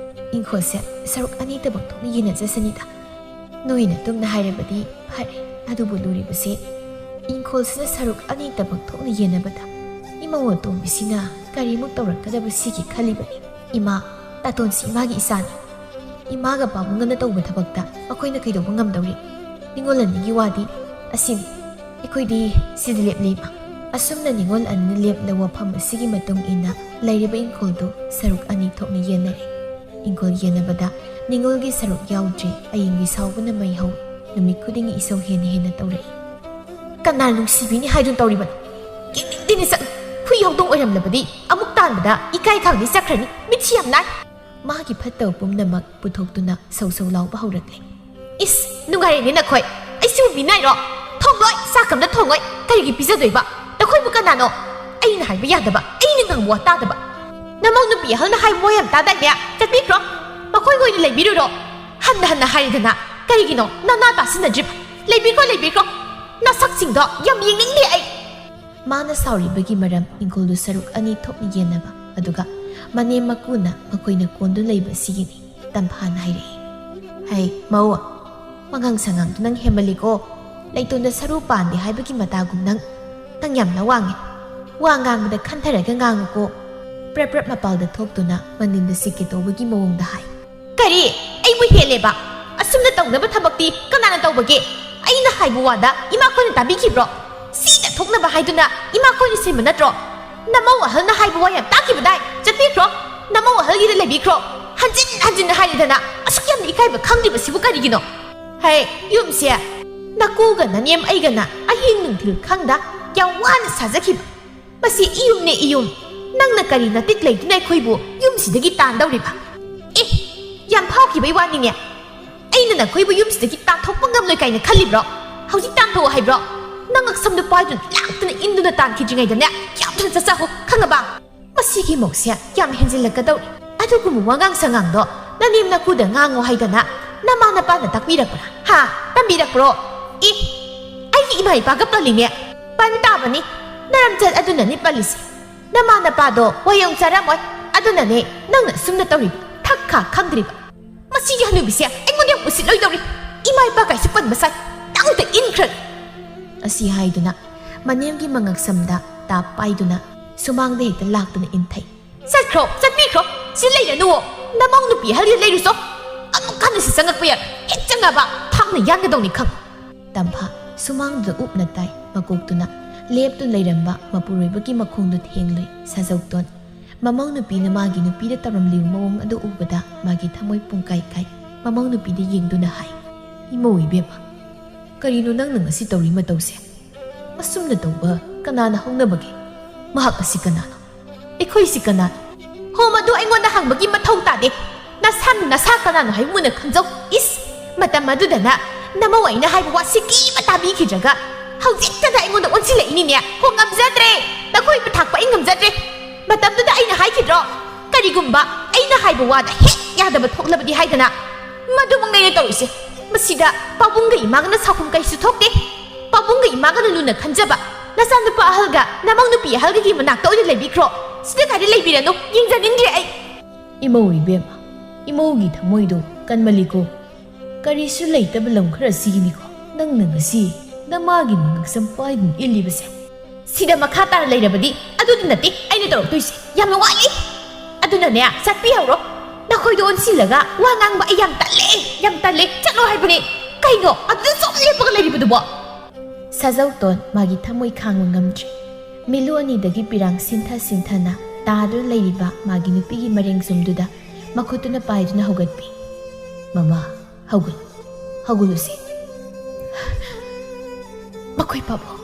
ꯏꯪꯈꯣꯜꯁꯦ ꯁꯔꯨꯛ ꯑꯅꯤ ꯊꯣꯛꯅ ꯌꯦꯟꯅꯖꯁꯅꯤꯗ꯫ ꯅꯣꯏꯅ ꯑꯗꯨꯝꯅ ꯍꯥꯏꯔꯕꯗꯤ ꯐꯔꯦ꯫ ꯑꯗꯨꯕꯨ ꯂꯨꯔꯤꯕꯁꯤ ꯏꯪꯈꯣꯜꯁꯤꯅ ꯁꯔꯨꯛ ꯑꯅꯤ ꯊꯣꯛꯅ ꯌꯦꯟꯅꯕꯗ ꯏꯃꯧ ꯑꯇꯣꯝꯕꯤꯁꯤꯅ ꯀꯔꯤꯃꯨꯛ ꯇꯧꯔꯛꯀꯗꯕ ꯁꯤꯒꯤ ꯈꯜꯂꯤꯕꯅꯤ꯫ ꯏꯃꯥ, ꯇꯥꯇꯣꯟꯁꯤ ꯏꯃꯥꯒꯤ ꯏꯆꯥꯅꯤ꯫ ꯏꯃꯥꯒ ꯄꯥꯕꯨꯡꯒꯅ ꯇꯧꯕ ꯊꯕꯛꯇ ꯃꯈꯣꯏꯅ ꯀꯩꯗꯧꯕ ꯉꯝꯗꯧꯔꯤ? ꯅꯤꯉꯣꯜ ꯑꯅꯤꯒꯤ ꯋꯥꯗꯤ ꯑꯁꯤꯅꯤ꯫ ꯑꯩꯈꯣꯏꯗꯤ ꯁꯤꯗ ꯂꯦꯞꯂꯦ ꯏꯃꯥ꯫" ꯑꯁꯨꯝꯅ ꯅꯤꯉꯣꯜ ꯑꯅꯤꯅ ꯂꯦꯞꯂ ꯋꯥꯐꯝ ꯑꯁꯤꯒꯤ ꯃꯇꯨꯡ ꯏꯟꯅ ꯂꯩꯔꯤꯕ ꯏꯪꯈꯣꯜꯗꯨ ꯁꯔꯨꯛ ꯑꯅꯤ ꯊꯣꯛꯅ ꯌꯦꯟꯅꯔꯦ꯫ ꯏꯪꯈꯣꯜ ꯌꯦꯟꯅꯕꯗ ꯅꯤꯉꯣꯜꯒꯤ ꯁꯔꯨꯛ ꯌꯥꯎꯗ꯭ꯔꯦ꯫ ꯑꯌꯤꯡꯒꯤ ꯁꯥꯎꯕꯅ ꯃꯩ ꯍꯧꯏ꯫ ꯅꯨꯃꯤꯠ ꯈꯨꯗꯤꯡꯒꯤ ꯏꯁꯧ ꯍꯦꯟꯅ ꯍꯦꯟꯅ ꯇꯧꯔꯛꯏ꯫ "ꯀꯅꯥ ꯅꯨꯡꯁꯤꯕꯤꯅꯤ ꯍꯥꯏꯗꯨꯅ ꯇꯧꯔꯤꯕꯅꯣ? ꯌꯦꯡꯅꯤꯡꯗꯦꯅꯦ, ꯆꯠꯂꯨ꯫ ꯍꯨꯏ ꯍꯧꯗꯣꯡ ꯑꯣꯏꯔꯝꯂꯕꯗꯤ ꯑꯃꯨꯛ ꯇꯥꯟꯕꯗ ꯏꯀꯥꯏ ꯈꯪꯗꯦ ꯆꯠꯈ꯭ꯔꯅꯤ꯫ ꯃꯤꯠꯁꯤ ꯌꯥꯝ ꯅꯥꯏ꯫" ꯃꯥꯒꯤ ꯐꯠꯇꯕ ꯄꯨꯝꯅꯃꯛ ꯄꯨꯊꯣꯛꯇꯨꯅ ꯁꯧ ꯁꯧ ꯂꯥꯎꯕ ꯍꯧꯔꯛꯂꯦ꯫ "ꯏꯁ, ꯅꯨꯡꯉꯥꯏꯔꯦꯅꯦ ꯅꯈꯣꯏ꯫ ꯑꯩꯁꯨ ꯎꯕꯤ ꯅꯥꯏꯔꯣ? ꯊꯣꯡꯂꯣꯏ, ꯆꯥꯛ ꯑꯝꯇ ꯊꯣꯡꯉꯣꯏ꯫ ꯀꯔꯤꯒꯤ ꯄꯤꯖꯗꯣꯏꯕ? ꯅꯈꯣꯏꯕꯨ ꯀꯅꯥꯅꯣ? ꯑꯩꯅ ꯍꯥꯏꯕ ꯌꯥꯗꯕ, ꯑꯩꯅ ꯉꯥꯡꯕ ꯋꯥ ꯇꯥꯗꯕ꯫ ꯅꯃꯧ ꯅꯨꯄꯤ ꯑꯍꯜꯅ ꯍꯥꯏꯕ ꯋꯥ ꯌꯥꯝ ꯇꯥꯗꯥꯏꯅꯦ? ꯆꯠꯄꯤꯈ꯭ꯔꯣ꯫ ꯃꯈꯣꯏꯒ ꯑꯣꯏꯅ ꯂꯩꯕꯤꯔꯨꯔꯣ꯫" "ꯍꯟꯅ ꯍꯟꯅ ꯍꯥꯏꯔꯦꯗꯅ, ꯀꯔꯤꯒꯤꯅꯣ ꯅꯅꯥ ꯇꯥꯁꯤꯟꯅꯗ꯭ꯔꯤꯕ? ꯂꯩꯕꯤꯈ꯭ꯔꯣ, ꯂꯩꯕꯤꯈ꯭ꯔꯣ꯫ ꯅꯁꯛꯁꯤꯡꯗꯣ ꯌꯥꯝ ꯌꯦꯡꯅꯤꯡꯗꯦ ꯑꯩ꯫" ꯃꯥꯅ ꯁꯥꯎꯔꯤꯕꯒꯤ ꯃꯔꯝ ꯏꯪꯈꯣꯜꯗꯨ ꯁꯔꯨꯛ ꯑꯅꯤ ꯊꯣꯛꯅ ꯌꯦꯟꯅꯕ, ꯑꯗꯨꯒ ꯃꯅꯦꯝ ꯃꯀꯨꯅ ꯃꯈꯣꯏꯅ ꯀꯣꯟꯗꯨꯅ ꯂꯩꯕ ꯑꯁꯤꯒꯤꯅꯤ꯫ ꯇꯝꯐꯥꯅ ꯍꯥꯏꯔꯛꯏ꯫ "ꯍꯩ, ꯃꯧ, ꯋꯥꯉꯥꯡ ꯁꯉꯥꯡꯗꯨ ꯅꯪ ꯍꯦꯟꯃꯜꯂꯤꯀꯣ꯫ ꯂꯩꯇꯣꯟꯗ ꯁꯔꯨ ꯄꯥꯟꯗꯦ ꯍꯥꯏꯕꯒꯤ ꯃꯇꯥꯒꯨꯝ ꯅꯪ, ꯅꯪ ꯌꯥꯝꯅ ꯋꯥꯡꯉꯦ꯫ ꯋꯥ ꯉꯥꯡꯕꯗ ꯈꯟꯊꯔꯒ ꯉꯥꯡꯉꯨꯀꯣ꯫" ꯄ꯭ꯔꯞ ꯄ꯭ꯔꯞ ꯃꯄꯥꯜꯗ ꯊꯣꯛꯇꯨꯅ ꯃꯅꯤꯟꯗ ꯁꯤꯠꯀꯦ ꯇꯧꯕꯒꯤ ꯃꯑꯣꯡꯗ ꯍꯥꯏ꯫ "ꯀꯔꯤ? ꯑꯩꯕꯨ ꯍꯦꯜꯂꯦꯕ? ꯑꯁꯨꯝꯅ ꯇꯧꯅꯕ ꯊꯕꯛꯇꯤ ꯀꯅꯥꯅ ꯇꯧꯕꯒꯦ? ꯑꯩꯅ ꯍꯥꯏꯕ ꯋꯥꯗ ꯏꯃꯥꯈꯣꯏꯅ ꯇꯥꯕꯤꯈꯤꯕ꯭ꯔꯣ? ꯁꯤꯗ ꯊꯣꯛꯅꯕ ꯍꯥꯏꯗꯨꯅ ꯏꯃꯥꯈꯣꯏꯅ ꯁꯤꯟꯕ ꯅꯠꯇ꯭ꯔꯣ? ꯅꯃꯧ ꯑꯍꯜꯅ ꯍꯥꯏꯕ ꯋꯥ ꯌꯥꯝ ꯇꯥꯈꯤꯕꯗꯥꯏ? ꯆꯠꯄꯤꯈ꯭ꯔꯣ꯫ ꯅꯃꯧ ꯑꯍꯜꯒꯤꯗ ꯂꯩꯕꯤꯈ꯭ꯔꯣ꯫ ꯍꯟꯖꯤꯟ ꯍꯟꯖꯤꯟꯅ ꯍꯥꯏꯔꯦꯗꯅ꯫ ꯑꯁꯨꯛ ꯌꯥꯝꯅ ꯏꯀꯥꯏꯕ ꯈꯪꯗ꯭ꯔꯤꯕꯁꯤꯕꯨ ꯀꯔꯤꯒꯤꯅꯣ? ꯍꯦ, ꯌꯨꯝꯁꯦ ꯅꯀꯨꯒ ꯅꯅꯦꯝ ꯑꯩꯒꯅ ꯑꯍꯤꯡ ꯅꯨꯡꯊꯤꯜ ꯈꯪꯗ ꯌꯥꯝ ꯋꯥꯅ ꯁꯥꯖꯈꯤꯕ꯫ ꯃꯁꯤ ꯏꯌꯨꯝꯅꯦ ꯏꯌꯨꯝ꯫ ꯅꯪꯅ ꯀꯔꯤ ꯅꯇꯤꯛ ꯂꯩꯗꯨꯅ ꯑꯩꯈꯣꯏꯕꯨ ꯌꯨꯝꯁꯤꯗꯒꯤ ꯇꯥꯟꯗꯧꯔꯤꯕ? ꯑꯦ, ꯌꯥꯝ ꯐꯥꯎꯈꯤꯕꯩ ꯋꯥꯅꯤꯅꯦ꯫ ꯑꯩꯅ ꯅꯈꯣꯏꯕꯨ ꯌꯨꯝꯁꯤꯗꯒꯤ ꯇꯥꯟꯊꯣꯛꯄ ꯉꯝꯂꯣꯏ ꯀꯥꯏꯅ ꯈꯜꯂꯤꯕ꯭ꯔꯣ? ꯍꯧꯖꯤꯛ ꯇꯥꯟꯊꯣꯛꯑꯣ ꯍꯥꯏꯕ꯭ꯔꯣ? ꯅꯉꯛꯁꯝꯗꯨ ꯄꯥꯏꯗꯨꯅ ꯂꯥꯛꯇꯨꯅ ꯏꯟꯗꯨꯅ ꯇꯥꯟꯈꯤꯗ꯭ꯔꯤꯉꯩꯗꯅꯦ, ꯌꯥꯝ ꯊꯨꯅ ꯆꯠꯆꯍꯧ, ꯈꯪꯉꯕ? ꯃꯁꯤꯒꯤ ꯃꯧꯁꯦ ꯌꯥꯝ ꯍꯦꯟꯖꯤꯜꯂꯛꯀꯗꯧꯔꯤ꯫ ꯑꯗꯨꯒꯨꯝꯕ ꯋꯥꯉꯥꯡ ꯁꯉꯥꯡꯗꯣ ꯅꯅꯦꯝ ꯅꯀꯨꯗ ꯉꯥꯡꯉꯣ ꯍꯥꯏꯗꯅ ꯅꯃꯥ ꯅꯄꯥꯅ ꯇꯥꯛꯄꯤꯔꯛꯄ꯭ꯔꯥ? ꯍꯥ? ꯇꯝꯕꯤꯔꯛꯄ꯭ꯔꯣ? ꯑꯦ, ꯑꯩꯒꯤ ꯏꯃꯥ ꯏꯄꯥꯒ ꯄꯜꯂꯤꯅꯦ꯫ ꯄꯟ ꯇꯥꯕꯅꯤ꯫ ꯅꯔꯝꯆꯠ ꯑꯗꯨꯅꯅꯤ ꯄꯜꯂꯤꯁꯦ꯫ ꯅꯃꯥ ꯅꯄꯥꯗꯣ ꯋꯥꯌꯦꯜ ꯆꯥꯔꯝꯃꯣꯏ꯫ ꯑꯗꯨꯅꯅꯦ ꯅꯪꯅ ꯑꯁꯨꯝꯅ ꯇꯧꯔꯤꯕ꯫ ꯊꯛ ꯈꯥ ꯈꯪꯗ꯭ꯔꯤꯕ꯫ ꯃꯁꯤꯒꯤ ꯍꯅꯨꯕꯤꯁꯦ ꯑꯩꯉꯣꯟꯗ ꯌꯥꯝ ꯎꯁꯤꯠꯂꯣꯏꯗꯧꯔꯤ꯫ ꯏꯃꯥ ꯏꯄꯥ ꯀꯥꯏꯁꯨ ꯄꯟꯕ ꯁꯥꯏ꯫ ꯇꯥꯡꯗ ꯏꯟꯈ꯭ꯔꯅꯤ꯫ ꯑꯁꯤ ꯍꯥꯏꯗꯨꯅ ꯃꯅꯦꯝꯒꯤ ꯃꯉꯛꯁꯝꯗ ꯇꯥꯞ ꯄꯥꯏꯗꯨꯅ ꯁꯨꯃꯥꯡꯗ ꯍꯦꯛꯇ ꯂꯥꯛꯇꯨꯅ ꯏꯟꯊꯩ꯫ "ꯆꯠꯈ꯭ꯔꯣ, ꯆꯠꯄꯤꯈ꯭ꯔꯣ꯫ ꯁꯤ ꯂꯩꯔꯅꯨꯋꯣ꯫ ꯅꯃꯧ ꯅꯨꯄꯤ ꯑꯍꯜꯒꯤ ꯂꯩꯔꯨꯆꯣ꯫ ꯑꯃꯨꯛ ꯍꯟꯅ ꯁꯤ ꯆꯪꯉꯛꯄ ꯌꯥꯔꯣꯏ꯫ ꯍꯦꯛ ꯆꯪꯉꯕ ꯊꯥꯡꯅ ꯌꯥꯟꯒꯗꯧꯅꯤ ꯈꯪꯉꯨ꯫" ꯇꯝꯐꯥ ꯁꯨꯃꯥꯡꯗꯨꯗ ꯎꯞꯅ ꯇꯥꯏ꯫ ꯃꯀꯣꯛꯇꯨꯅ ꯂꯦꯞꯇꯨꯅ ꯂꯩꯔꯝꯕ ꯃꯄꯨꯔꯣꯏꯕꯒꯤ ꯃꯈꯣꯡꯗꯨ ꯊꯦꯡꯂꯨꯏ꯫ ꯁꯥꯖꯧꯇꯣꯟ ꯃꯃꯧ ꯅꯨꯄꯤꯅ ꯃꯥꯒꯤ ꯅꯨꯄꯤꯗ ꯇꯧꯔꯝꯂꯤꯕ ꯃꯑꯣꯡ ꯑꯗꯨ ꯎꯕꯗ ꯃꯥꯒꯤ ꯊꯃꯣꯏ ꯄꯨꯡꯀꯥꯏ ꯀꯥꯏ꯫ ꯃꯃꯧ ꯅꯨꯄꯤꯗ ꯌꯦꯡꯗꯨꯅ ꯍꯥꯏ, "ꯏꯃꯧ ꯏꯕꯦꯝꯃ, ꯀꯔꯤꯅꯣ ꯅꯪꯅ ꯉꯁꯤ ꯇꯧꯔꯤ ꯃꯇꯧꯁꯦ? ꯑꯁꯨꯝꯅ ꯇꯧꯕ ꯀꯅꯥꯅ ꯍꯧꯅꯕꯒꯦ? ꯃꯍꯥꯛ ꯑꯁꯤ ꯀꯅꯥꯅꯣ? ꯑꯩꯈꯣꯏꯁꯤ ꯀꯅꯥꯅꯣ? ꯍꯣ, ꯃꯗꯨ ꯑꯩꯉꯣꯟꯗ ꯍꯪꯕꯒꯤ ꯃꯊꯧ ꯇꯥꯗꯦ꯫ ꯅꯁꯥꯅ ꯅꯁꯥ ꯀꯅꯥꯅꯣ ꯍꯥꯏꯕ ꯃꯨꯟꯅ ꯈꯪꯖꯧ꯫ ꯏꯁ, ꯃꯇꯝ ꯑꯗꯨꯗꯅ ꯅꯃꯧ ꯑꯩꯅ ꯍꯥꯏꯕ ꯋꯥꯁꯤ ꯀꯤꯃ ꯇꯥꯕꯤꯈꯤꯗ꯭ꯔꯒ ꯍꯧꯖꯤꯛꯇꯗ ꯑꯩꯉꯣꯟꯗ ꯑꯣꯟꯁꯤꯜꯂꯛꯏꯅꯤꯅꯦ꯫ ꯍꯣ, ꯉꯝꯖꯗ꯭ꯔꯦ꯫ ꯅꯈꯣꯏꯕꯨ ꯊꯥꯛꯄ ꯑꯩ ꯉꯝꯖꯗ꯭ꯔꯦ꯫ ꯃꯇꯝꯗꯨꯗ ꯑꯩꯅ ꯍꯥꯏꯈꯤꯗ꯭ꯔꯣ? ꯀꯔꯤꯒꯨꯝꯕ ꯑꯩꯅ ꯍꯥꯏꯕ ꯋꯥꯗ ꯍꯦꯛ ꯌꯥꯗꯕ ꯊꯣꯛꯂꯕꯗꯤ ꯍꯥꯏꯗꯅ꯫ ꯃꯗꯨꯃꯛꯅꯦ ꯇꯧꯔꯤꯁꯦ꯫ ꯃꯁꯤꯗ ꯄꯥꯕꯨꯡꯒ ꯏꯃꯥꯒꯅ ꯁꯥꯎꯐꯝ ꯀꯩꯁꯨ ꯊꯣꯛꯇꯦ꯫ ꯄꯥꯕꯨꯡꯒ ꯏꯃꯥꯒꯅ ꯂꯨꯅ ꯈꯟꯖꯕ ꯅꯆꯥꯅꯨꯄꯥ ꯑꯍꯜꯒ ꯅꯃꯧ ꯅꯨꯄꯤ ꯑꯍꯜꯒꯒꯤ ꯃꯅꯥꯛꯇ ꯑꯣꯏꯅ ꯂꯩꯕꯤꯈ꯭ꯔꯣ꯫ ꯁꯤꯗ ꯀꯥꯏꯗ ꯂꯩꯕꯤꯔꯅꯨ, ꯌꯦꯡꯖꯅꯤꯡꯗ꯭ꯔꯦ ꯑꯩ꯫ ꯏꯃꯧ ꯏꯕꯦꯝꯃ, ꯏꯃꯧꯒꯤ ꯊꯃꯣꯏꯗꯣ ꯀꯟꯃꯜꯂꯤꯀꯣ꯫ ꯀꯔꯤꯁꯨ ꯂꯩꯇꯕ ꯂꯝ ꯈꯔ ꯁꯤꯒꯤꯅꯤꯀꯣ ꯅꯪꯅ ꯉꯁꯤ ꯅꯃꯥꯒꯤ ꯃꯉꯛꯁꯝ ꯄꯥꯏꯗꯨꯅ ꯏꯜꯂꯤꯕꯁꯦ꯫ ꯁꯤꯗ ꯃꯈꯥ ꯇꯥꯅ ꯂꯩꯔꯕꯗꯤ ꯑꯗꯨꯗꯤ ꯅꯠꯇꯦ ꯑꯩꯅ ꯇꯧꯔꯛꯇꯣꯏꯁꯦ꯫ ꯌꯥꯝꯅ ꯋꯥꯠꯂꯤ꯫ ꯑꯗꯨꯅꯅꯦ, ꯆꯠꯄꯤꯍꯧꯔꯣ꯫ ꯅꯈꯣꯏꯗꯣ ꯑꯣꯟꯁꯤꯜꯂꯒ ꯋꯥ ꯉꯥꯡꯕ ꯑꯩ ꯌꯥꯝ ꯇꯜꯂꯦ, ꯌꯥꯝ ꯇꯜꯂꯦ꯫ ꯆꯠꯂꯣ ꯍꯥꯏꯕꯅꯦ꯫ ꯀꯩꯅꯣ ꯑꯗꯨꯗ ꯁꯨꯝ ꯂꯦꯞꯄꯒ ꯂꯩꯔꯤꯕꯗꯨꯕꯣ? ꯁꯥꯖꯧꯇꯣꯟ ꯃꯥꯒꯤ ꯊꯃꯣꯏ ꯈꯥꯡꯕ ꯉꯝꯗ꯭ꯔꯦ꯫ ꯃꯤꯂꯨ ꯑꯅꯤꯗꯒꯤ ꯄꯤꯔꯥꯡ ꯁꯤꯟꯊ ꯁꯤꯟꯊꯅ ꯇꯥꯗꯨꯅ ꯂꯩꯔꯤꯕ ꯃꯥꯒꯤ ꯅꯨꯄꯤꯒꯤ ꯃꯔꯦꯡ ꯆꯨꯝꯗꯨꯗ ꯃꯈꯨꯠꯇꯨꯅ ꯄꯥꯏꯗꯨꯅ ꯍꯧꯒꯠꯄꯤ꯫ "ꯃꯃꯥ, ꯍꯧꯒꯠꯂꯨ, ꯍꯧꯒꯠꯂꯨꯁꯦ꯫ ꯃꯈꯣꯏ ꯄꯥꯕꯨꯡ,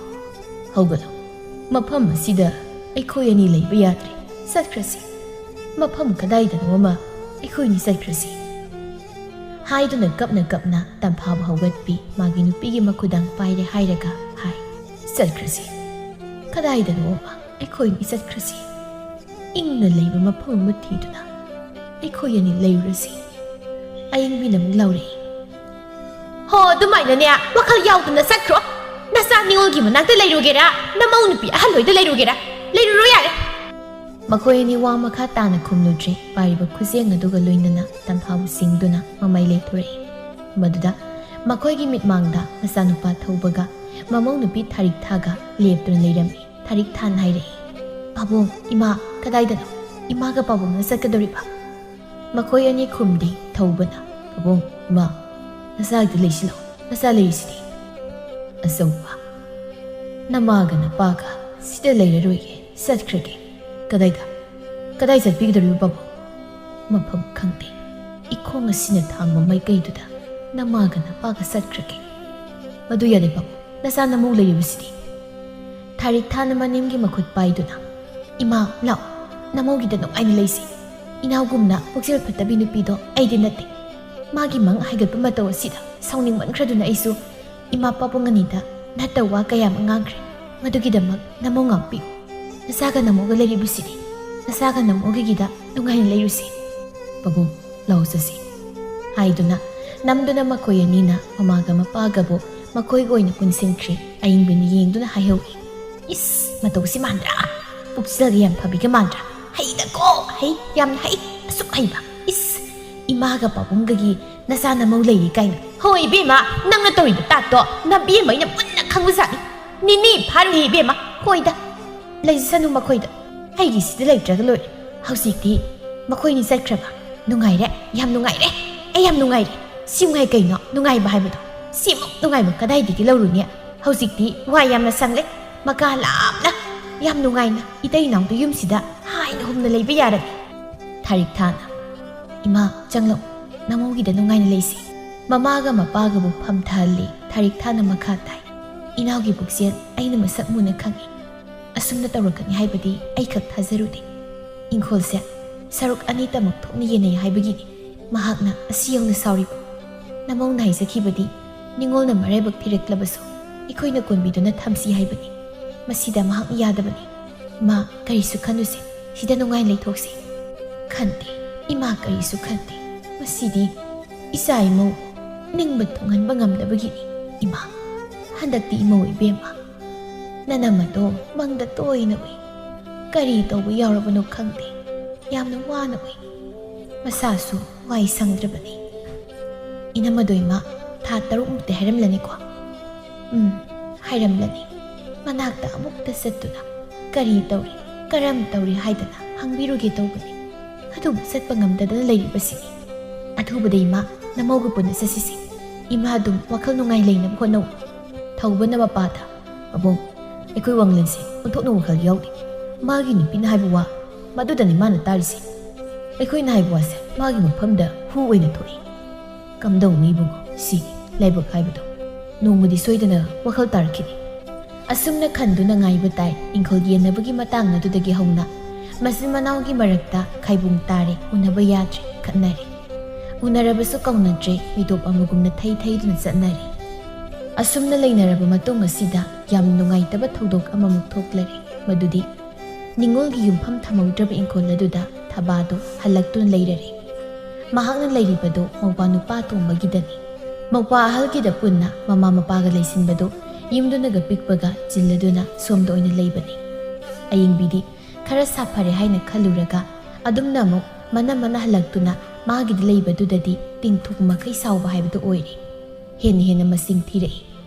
ꯍꯧꯒꯠꯂꯨ꯫ ꯃꯐꯝ ꯑꯁꯤꯗ ꯑꯩꯈꯣꯏ ꯑꯅꯤ ꯂꯩꯕ ꯌꯥꯗ꯭ꯔꯦ꯫ ꯆꯠꯈ꯭ꯔꯁꯤ꯫ ꯃꯐꯝ ꯀꯗꯥꯏꯗꯅꯣ ꯑꯃ ꯑꯩꯈꯣꯏꯅꯤ ꯆꯠꯈ꯭ꯔꯁꯤ"꯫ ꯍꯥꯏꯗꯨꯅ ꯀꯞꯅ ꯀꯞꯅ ꯇꯝꯐꯥꯕꯨ ꯍꯧꯒꯠꯄꯤ, ꯃꯥꯒꯤ ꯅꯨꯄꯤꯒꯤ ꯃꯈꯨꯗꯥꯡ ꯄꯥꯏꯔꯦ ꯍꯥꯏꯔꯒ ꯍꯥꯏ, "ꯆꯠꯈ꯭ꯔꯁꯤ꯫ ꯀꯗꯥꯏꯗꯅꯣ ꯑꯃ ꯑꯩꯈꯣꯏꯅꯤ ꯆꯠꯈ꯭ꯔꯁꯤ꯫ ꯏꯪꯅ ꯂꯩꯕ ꯃꯐꯝ ꯑꯃ ꯊꯤꯗꯨꯅ ꯑꯩꯈꯣꯏ ꯑꯅꯤ ꯂꯩꯔꯨꯔꯁꯤ"꯫ ꯑꯌꯤꯡꯕꯤꯅ ꯑꯃꯨꯛ ꯂꯥꯎꯔꯛꯏ, "ꯍꯣ, ꯑꯗꯨꯃꯥꯏꯅꯅꯦ, ꯋꯥꯈꯜ ꯌꯥꯎꯗꯅ ꯆꯠꯈ꯭ꯔꯣ꯫ ꯅꯆꯥ ꯅꯤꯉꯣꯜꯒꯤ ꯃꯅꯥꯛꯇ ꯂꯩꯔꯨꯒꯦꯔꯥ, ꯅꯃꯧ ꯅꯨꯄꯤ ꯑꯍꯜ ꯍꯣꯏꯗ ꯂꯩꯔꯨꯒꯦꯔꯥ, ꯂꯩꯔꯨꯔꯣ ꯌꯥꯔꯦ"꯫ ꯃꯈꯣꯏ ꯑꯅꯤ ꯋꯥ ꯃꯈꯥ ꯇꯥꯅ ꯈꯨꯝꯂꯨꯗ꯭ꯔꯦ꯫ ꯄꯥꯏꯔꯤꯕ ꯈꯨꯖꯦꯡ ꯑꯗꯨꯒ ꯂꯣꯏꯅꯅ ꯇꯝꯐꯥꯕꯨ ꯁꯤꯡꯗꯨꯅ ꯃꯃꯩ ꯂꯩꯊꯣꯔꯛꯏ꯫ ꯃꯗꯨꯗ ꯃꯈꯣꯏꯒꯤ ꯃꯤꯠꯃꯥꯡꯗ ꯃꯆꯥꯅꯨꯄꯥ ꯊꯧꯕꯒ ꯃꯃꯧ ꯅꯨꯄꯤ ꯊꯥꯔꯤꯛ ꯊꯥꯒ ꯂꯦꯞꯇꯨꯅ ꯂꯩꯔꯝꯃꯤ꯫ ꯊꯥꯔꯤꯛ ꯊꯥꯅ ꯍꯥꯏꯔꯛꯏ, "ꯄꯥꯕꯨꯡ, ꯏꯃꯥ ꯀꯗꯥꯏꯗꯅꯣ? ꯏꯃꯥꯒ ꯄꯥꯕꯨꯡꯅ ꯆꯠꯀꯗꯧꯔꯤꯕ"꯫ ꯃꯈꯣꯏ ꯑꯅꯤ ꯈꯨꯝꯗꯦ꯫ ꯊꯧꯕꯅ, "ꯄꯥꯕꯨꯡ, ꯏꯃꯥ, ꯅꯆꯥꯒꯤꯗ ꯂꯩꯁꯤꯜꯂꯣ, ꯅꯆꯥ ꯂꯩꯔꯤꯁꯤꯗꯤ"꯫ ꯑꯆꯧꯕ, "ꯅꯃꯥꯒ ꯅꯄꯥꯒ ꯁꯤꯗ ꯂꯩꯔꯔꯣꯏꯒꯦ, ꯆꯠꯈ꯭ꯔꯒꯦ"꯫ "ꯀꯗꯥꯏꯗ? ꯀꯗꯥꯏ ꯆꯠꯄꯤꯒꯗꯧꯔꯤꯕ ꯄꯥꯕꯨꯡ?" "ꯃꯐꯝ ꯈꯪꯗꯦ꯫ ꯏꯈꯣꯡ ꯑꯁꯤꯅ ꯊꯥꯡꯕ ꯃꯥꯏꯀꯩꯗꯨꯗ ꯅꯃꯥꯒ ꯅꯄꯥꯒ ꯆꯠꯈ꯭ꯔꯒꯦ"꯫ "ꯃꯗꯨ ꯌꯥꯗꯦ ꯄꯥꯕꯨꯡ, ꯅꯆꯥ ꯅꯃꯧ ꯂꯩꯔꯤꯕꯁꯤꯗꯤ"꯫ ꯊꯥꯔꯤꯛ ꯊꯥꯅ ꯃꯅꯦꯝꯒꯤ ꯃꯈꯨꯠ ꯄꯥꯏꯗꯨꯅ, "ꯏꯃꯥ, ꯂꯥꯛꯑꯣ, ꯅꯃꯧꯒꯤꯗ ꯅꯨꯡꯉꯥꯏꯅ ꯂꯩꯁꯤ꯫ ꯏꯅꯥꯎꯒꯨꯝꯅ ꯄꯨꯛꯆꯦꯜ ꯐꯠꯇꯕꯤ ꯅꯨꯄꯤꯗꯣ ꯑꯩꯗꯤ ꯅꯠꯇꯦ꯫ ꯃꯥꯒꯤ ꯃꯪ ꯍꯥꯏꯒꯠꯄ ꯃꯇꯧ ꯑꯁꯤꯗ ꯁꯥꯎꯅꯤꯡꯃꯟꯈ꯭ꯔꯗꯨꯅ ꯑꯩꯁꯨ ꯏꯃꯥ ꯄꯥꯕꯨꯡ ꯑꯅꯤꯗ ꯅꯠꯇ ꯋꯥ ꯀꯌꯥ ꯑꯃ ꯉꯥꯡꯈ꯭ꯔꯦ꯫ ꯃꯗꯨꯒꯤꯗꯃꯛ ꯅꯃꯧ ꯉꯥꯛꯄꯤꯌꯨ꯫ ꯅꯆꯥꯒ ꯅꯃꯧꯒ ꯂꯩꯔꯤꯕꯁꯤꯗꯤ ꯅꯆꯥꯒ ꯅꯃꯧꯒꯤꯗ ꯅꯨꯡꯉꯥꯏꯅ ꯂꯩꯔꯨꯁꯤ"꯫ "ꯄꯥꯕꯨꯡ, ꯂꯥꯛꯑꯣ ꯆꯠꯁꯤ"꯫ ꯍꯥꯏꯗꯨꯅ ꯅꯝꯗꯨꯅ ꯃꯈꯣꯏ ꯑꯅꯤꯅ ꯃꯃꯥꯒ ꯃꯄꯥꯒꯕꯨ ꯃꯈꯣꯏꯒ ꯑꯣꯏꯅ ꯄꯨꯟꯁꯤꯟꯈ꯭ꯔꯦ꯫ ꯑꯌꯤꯡꯕꯤꯅ ꯌꯦꯡꯗꯨꯅ ꯍꯥꯏꯍꯧꯏ, "ꯏꯁ, ꯃꯇꯧꯁꯤ ꯃꯥꯟꯗ꯭ꯔꯥ?" ꯄꯨꯛꯆꯦꯜꯒ ꯌꯥꯝ ꯐꯕꯤꯒ ꯃꯥꯟꯗ꯭ꯔꯥ? ꯍꯩꯗꯀꯣ, ꯍꯩ, ꯌꯥꯝ ꯍꯩ, ꯑꯁꯨꯛ ꯍꯩꯕ꯫ ꯏꯁ, ꯏꯃꯥꯒ ꯄꯥꯕꯨꯡꯒꯒꯤ ꯅꯆꯥ ꯅꯃꯧ ꯂꯩꯔꯤ ꯀꯥꯏꯅ꯫ ꯍꯣꯏ ꯏꯕꯦꯝꯃ, ꯅꯪꯅ ꯇꯧꯔꯤꯕ ꯇꯥꯠꯇꯣ ꯅꯕꯦꯝꯃ ꯑꯩꯅ ꯃꯨꯟꯅ ꯈꯪꯕꯖꯥꯠꯅꯤ꯫ ꯅꯤꯅꯤ ꯐꯥꯔꯨꯏ ꯏꯕꯦꯝꯃ, ꯍꯣꯏꯗ, ꯂꯩꯖꯁꯅꯨ ꯃꯈꯣꯏꯗ꯫ ꯑꯩꯒꯤꯁꯤꯗ ꯂꯩꯇ꯭ꯔꯒ ꯂꯣꯏꯔꯦ꯫ ꯍꯧꯖꯤꯛꯇꯤ ꯃꯈꯣꯏꯅꯤ ꯆꯠꯈ꯭ꯔꯕ꯫ ꯅꯨꯡꯉꯥꯏꯔꯦ, ꯌꯥꯝ ꯅꯨꯡꯉꯥꯏꯔꯦ, ꯑꯩ ꯌꯥꯝ ꯅꯨꯡꯉꯥꯏꯔꯦ꯫ ꯁꯤ ꯉꯥꯏ ꯀꯩꯅꯣ ꯅꯨꯡꯉꯥꯏꯕ ꯍꯥꯏꯕꯗꯣ? ꯁꯤꯃꯨꯛ ꯅꯨꯡꯉꯥꯏꯕ ꯀꯗꯥꯏꯗꯒꯤ ꯂꯧꯔꯨꯅꯤ? ꯍꯧꯖꯤꯛꯇꯤ ꯋꯥꯏ ꯌꯥꯝꯅ ꯁꯪꯂꯦ꯫ ꯃꯀꯥ ꯂꯥꯞꯅ ꯌꯥꯝ ꯅꯨꯡꯉꯥꯏꯅ ꯏꯇꯩ ꯏꯅꯥꯎꯗꯨ ꯌꯨꯝꯁꯤꯗ ꯍꯥꯏꯅ ꯍꯨꯝꯅ ꯂꯩꯕ ꯌꯥꯔꯅꯤ꯫ ꯊꯥꯔꯤꯛ ꯊꯥꯅ, "ꯏꯃꯥ, ꯆꯪꯂꯛꯎ, ꯅꯃꯧꯒꯤꯗ ꯅꯨꯡꯉꯥꯏꯅ ꯂꯩꯁꯤ꯫" ꯃꯃꯥꯒ ꯃꯄꯥꯒꯕꯨ ꯐꯝꯊꯍꯜꯂꯤ꯫ ꯊꯥꯔꯤꯛ ꯊꯥꯅ ꯃꯈꯥ ꯇꯥꯏ, "ꯏꯅꯥꯎꯒꯤ ꯄꯨꯛꯆꯦꯜ ꯑꯩꯅ ꯃꯁꯛ ꯃꯨꯟꯅ ꯈꯪꯏ꯫ ꯑꯁꯨꯝꯅ ꯇꯧꯔꯛꯀꯅꯤ ꯍꯥꯏꯕꯗꯤ ꯑꯩꯈꯛ ꯊꯥꯖꯔꯨꯗꯦ꯫ ꯏꯪꯈꯣꯜꯁꯦ ꯁꯔꯨꯛ ꯑꯅꯤꯇꯃꯛ ꯊꯣꯛꯅ ꯌꯦꯟꯅꯩ ꯍꯥꯏꯕꯒꯤꯅꯤ ꯃꯍꯥꯛꯅ ꯑꯁꯤ ꯌꯧꯅ ꯁꯥꯎꯔꯤꯕ꯫ ꯅꯃꯧꯅ ꯍꯥꯏꯖꯈꯤꯕꯗꯤ ꯅꯤꯉꯣꯜꯅ ꯃꯔꯥꯏꯕꯛ ꯊꯤꯔꯛꯂꯕꯁꯨ ꯑꯩꯈꯣꯏꯅ ꯀꯣꯟꯕꯤꯗꯨꯅ ꯊꯝꯁꯤ ꯍꯥꯏꯕꯅꯤ꯫ ꯃꯁꯤꯗ ꯃꯍꯥꯛꯅ ꯌꯥꯗꯕꯅꯤ꯫ ꯏꯃꯥ, ꯀꯔꯤꯁꯨ ꯈꯟꯂꯨꯁꯦ, ꯁꯤꯗ ꯅꯨꯡꯉꯥꯏ ꯂꯩꯊꯣꯛꯁꯤ꯫" "ꯈꯟꯗꯦ ꯏꯃꯥ, ꯀꯔꯤꯁꯨ ꯈꯟꯗꯦ꯫ ꯃꯁꯤꯗꯤ ꯏꯆꯥ ꯏꯃꯧ ꯅꯤꯡꯕ ꯊꯨꯡꯍꯟꯕ ꯉꯝꯗꯕꯒꯤꯅꯤ꯫ ꯏꯃꯥ, ꯍꯟꯗꯛꯇꯤ ꯏꯃꯧ ꯏꯕꯦꯝꯃ, ꯅꯅꯝꯃꯗꯣ ꯃꯪꯗ ꯇꯣꯏꯅ ꯎꯏ꯫ ꯀꯔꯤ ꯇꯧꯕ ꯌꯥꯎꯔꯕꯅꯣ ꯈꯪꯗꯦ꯫ ꯌꯥꯝꯅ ꯋꯥꯅ ꯎꯏ꯫ ꯃꯁꯥꯁꯨ ꯋꯥꯏ ꯁꯪꯗ꯭ꯔꯕꯅꯤ꯫" "ꯏꯅꯝꯃꯗꯣ ꯏꯃꯥ ꯊꯥ ꯇꯔꯨꯛꯃꯨꯛꯇꯤ ꯍꯥꯏꯔꯝꯂꯅꯤꯀꯣ?" "ꯎꯝ, ꯍꯥꯏꯔꯝꯂꯅꯤ꯫ ꯃꯅꯥꯛꯇ ꯑꯃꯨꯛꯇ ꯆꯠꯇꯨꯅ ꯀꯔꯤ ꯇꯧꯔꯤ, ꯀꯔꯝ ꯇꯧꯔꯤ ꯍꯥꯏꯗꯅ ꯍꯪꯕꯤꯔꯨꯒꯦ ꯇꯧꯕꯅꯤ꯫ ꯑꯗꯨꯕꯨ ꯆꯠꯄ ꯉꯝꯗꯗꯅ ꯂꯩꯔꯤꯕꯁꯤꯅꯤ꯫ ꯑꯊꯨꯕꯗ ꯏꯃꯥ ꯅꯃꯧꯒ ꯄꯨꯟꯅ ꯆꯠꯁꯤꯁꯦ꯫ ꯏꯃꯥ ꯑꯗꯨꯝ ꯋꯥꯈꯜ ꯅꯨꯡꯉꯥꯏ ꯂꯩꯅꯕ ꯍꯣꯠꯅꯧ꯫" ꯊꯧꯕꯅ ꯃꯄꯥꯗ, "ꯄꯥꯕꯨꯡ, ꯑꯩꯈꯣꯏ ꯋꯥꯡꯂꯦꯟꯁꯦ ꯑꯣꯟꯊꯣꯛꯅ ꯋꯥꯈꯜ ꯌꯥꯎꯗꯦ꯫ ꯃꯥꯒꯤ ꯅꯨꯄꯤꯅ ꯍꯥꯏꯕ ꯋꯥ ꯃꯗꯨꯗꯅꯤ ꯃꯥꯅ ꯇꯥꯔꯤꯁꯦ꯫ ꯑꯩꯈꯣꯏꯅ ꯍꯥꯏꯕ ꯋꯥꯁꯦ ꯃꯥꯒꯤ ꯃꯐꯝꯗ ꯍꯨ ꯑꯣꯏꯅ ꯊꯣꯛꯏ꯫ ꯀꯝꯗꯧꯅꯤ ꯏꯕꯨꯡꯉꯣ, ꯁꯤ ꯂꯥꯏꯕꯛ ꯍꯥꯏꯕꯗꯣ꯫ ꯅꯣꯡꯃꯗꯤ ꯁꯣꯏꯗꯅ ꯋꯥꯈꯜ ꯇꯥꯔꯛꯈꯤꯅꯤ꯫" ꯑꯁꯨꯝꯅ ꯈꯟꯗꯨꯅ ꯉꯥꯏꯕ ꯇꯥꯏ꯫ ꯏꯪꯈꯣꯜ ꯌꯦꯟꯅꯕꯒꯤ ꯃꯇꯥꯡ ꯑꯗꯨꯗꯒꯤ ꯍꯧꯅ ꯃꯆꯤꯟ ꯃꯅꯥꯎꯒꯤ ꯃꯔꯛꯇ ꯈꯥꯏꯕꯨꯡ ꯇꯥꯔꯦ, ꯎꯅꯕ ꯌꯥꯗ꯭ꯔꯦ, ꯈꯠꯅꯔꯦ꯫ ꯎꯅꯔꯕꯁꯨ ꯀꯧꯅꯗ꯭ꯔꯦ, ꯃꯤꯇꯣꯞ ꯑꯃꯒꯨꯝꯅ ꯊꯩ ꯊꯩꯗꯨꯅ ꯆꯠꯅꯔꯦ꯫ ꯑꯁꯨꯝꯅ ꯂꯩꯅꯔꯕ ꯃꯇꯨꯡ ꯑꯁꯤꯗ ꯌꯥꯝ ꯅꯨꯡꯉꯥꯏꯇꯕ ꯊꯧꯗꯣꯛ ꯑꯃꯃꯨꯛ ꯊꯣꯛꯂꯔꯦ, ꯃꯗꯨꯗꯤ ꯅꯤꯉꯣꯜꯒꯤ ꯌꯨꯝꯐꯝ ꯊꯝꯍꯧꯗ꯭ꯔꯕ ꯏꯪꯈꯣꯜ ꯑꯗꯨꯗ ꯊꯕꯥꯗꯣ ꯍꯜꯂꯛꯇꯨꯅ ꯂꯩꯔꯔꯦ꯫ ꯃꯍꯥꯛꯅ ꯂꯩꯔꯤꯕꯗꯨ ꯃꯧꯄ꯭ꯋꯥ ꯅꯨꯄꯥ ꯑꯇꯣꯝꯕꯒꯤꯗꯅꯤ꯫ ꯃꯧꯄ꯭ꯋꯥ ꯑꯍꯜꯒꯤꯗ ꯄꯨꯟꯅ ꯃꯃꯥ ꯃꯄꯥꯒ ꯂꯩꯁꯤꯟꯕꯗꯨ ꯌꯨꯝꯗꯨꯅꯒ ꯄꯤꯛꯄꯒ ꯆꯤꯜꯂꯗꯨꯅ ꯁꯣꯝꯗ ꯑꯣꯏꯅ ꯂꯩꯕꯅꯤ꯫ ꯑꯌꯤꯡꯕꯤꯗꯤ ꯈꯔ ꯁꯥꯐꯔꯦ ꯍꯥꯏꯅ ꯈꯜꯂꯨꯔꯒ ꯑꯗꯨꯝꯅ ꯑꯃꯨꯛ ꯃꯅꯝ ꯃꯅ ꯍꯜꯂꯛꯇꯨꯅ ꯃꯥꯒꯤꯗ ꯂꯩꯕꯗꯨꯗꯗꯤ ꯇꯤꯡꯊꯣꯛ ꯃꯈꯩ ꯁꯥꯎꯕ ꯍꯥꯏꯕꯗꯨ ꯑꯣꯏꯔꯦ꯫ ꯍꯦꯟꯅ ꯍꯦꯟꯅ ꯃꯁꯤꯡ ꯊꯤꯔꯛꯏ꯫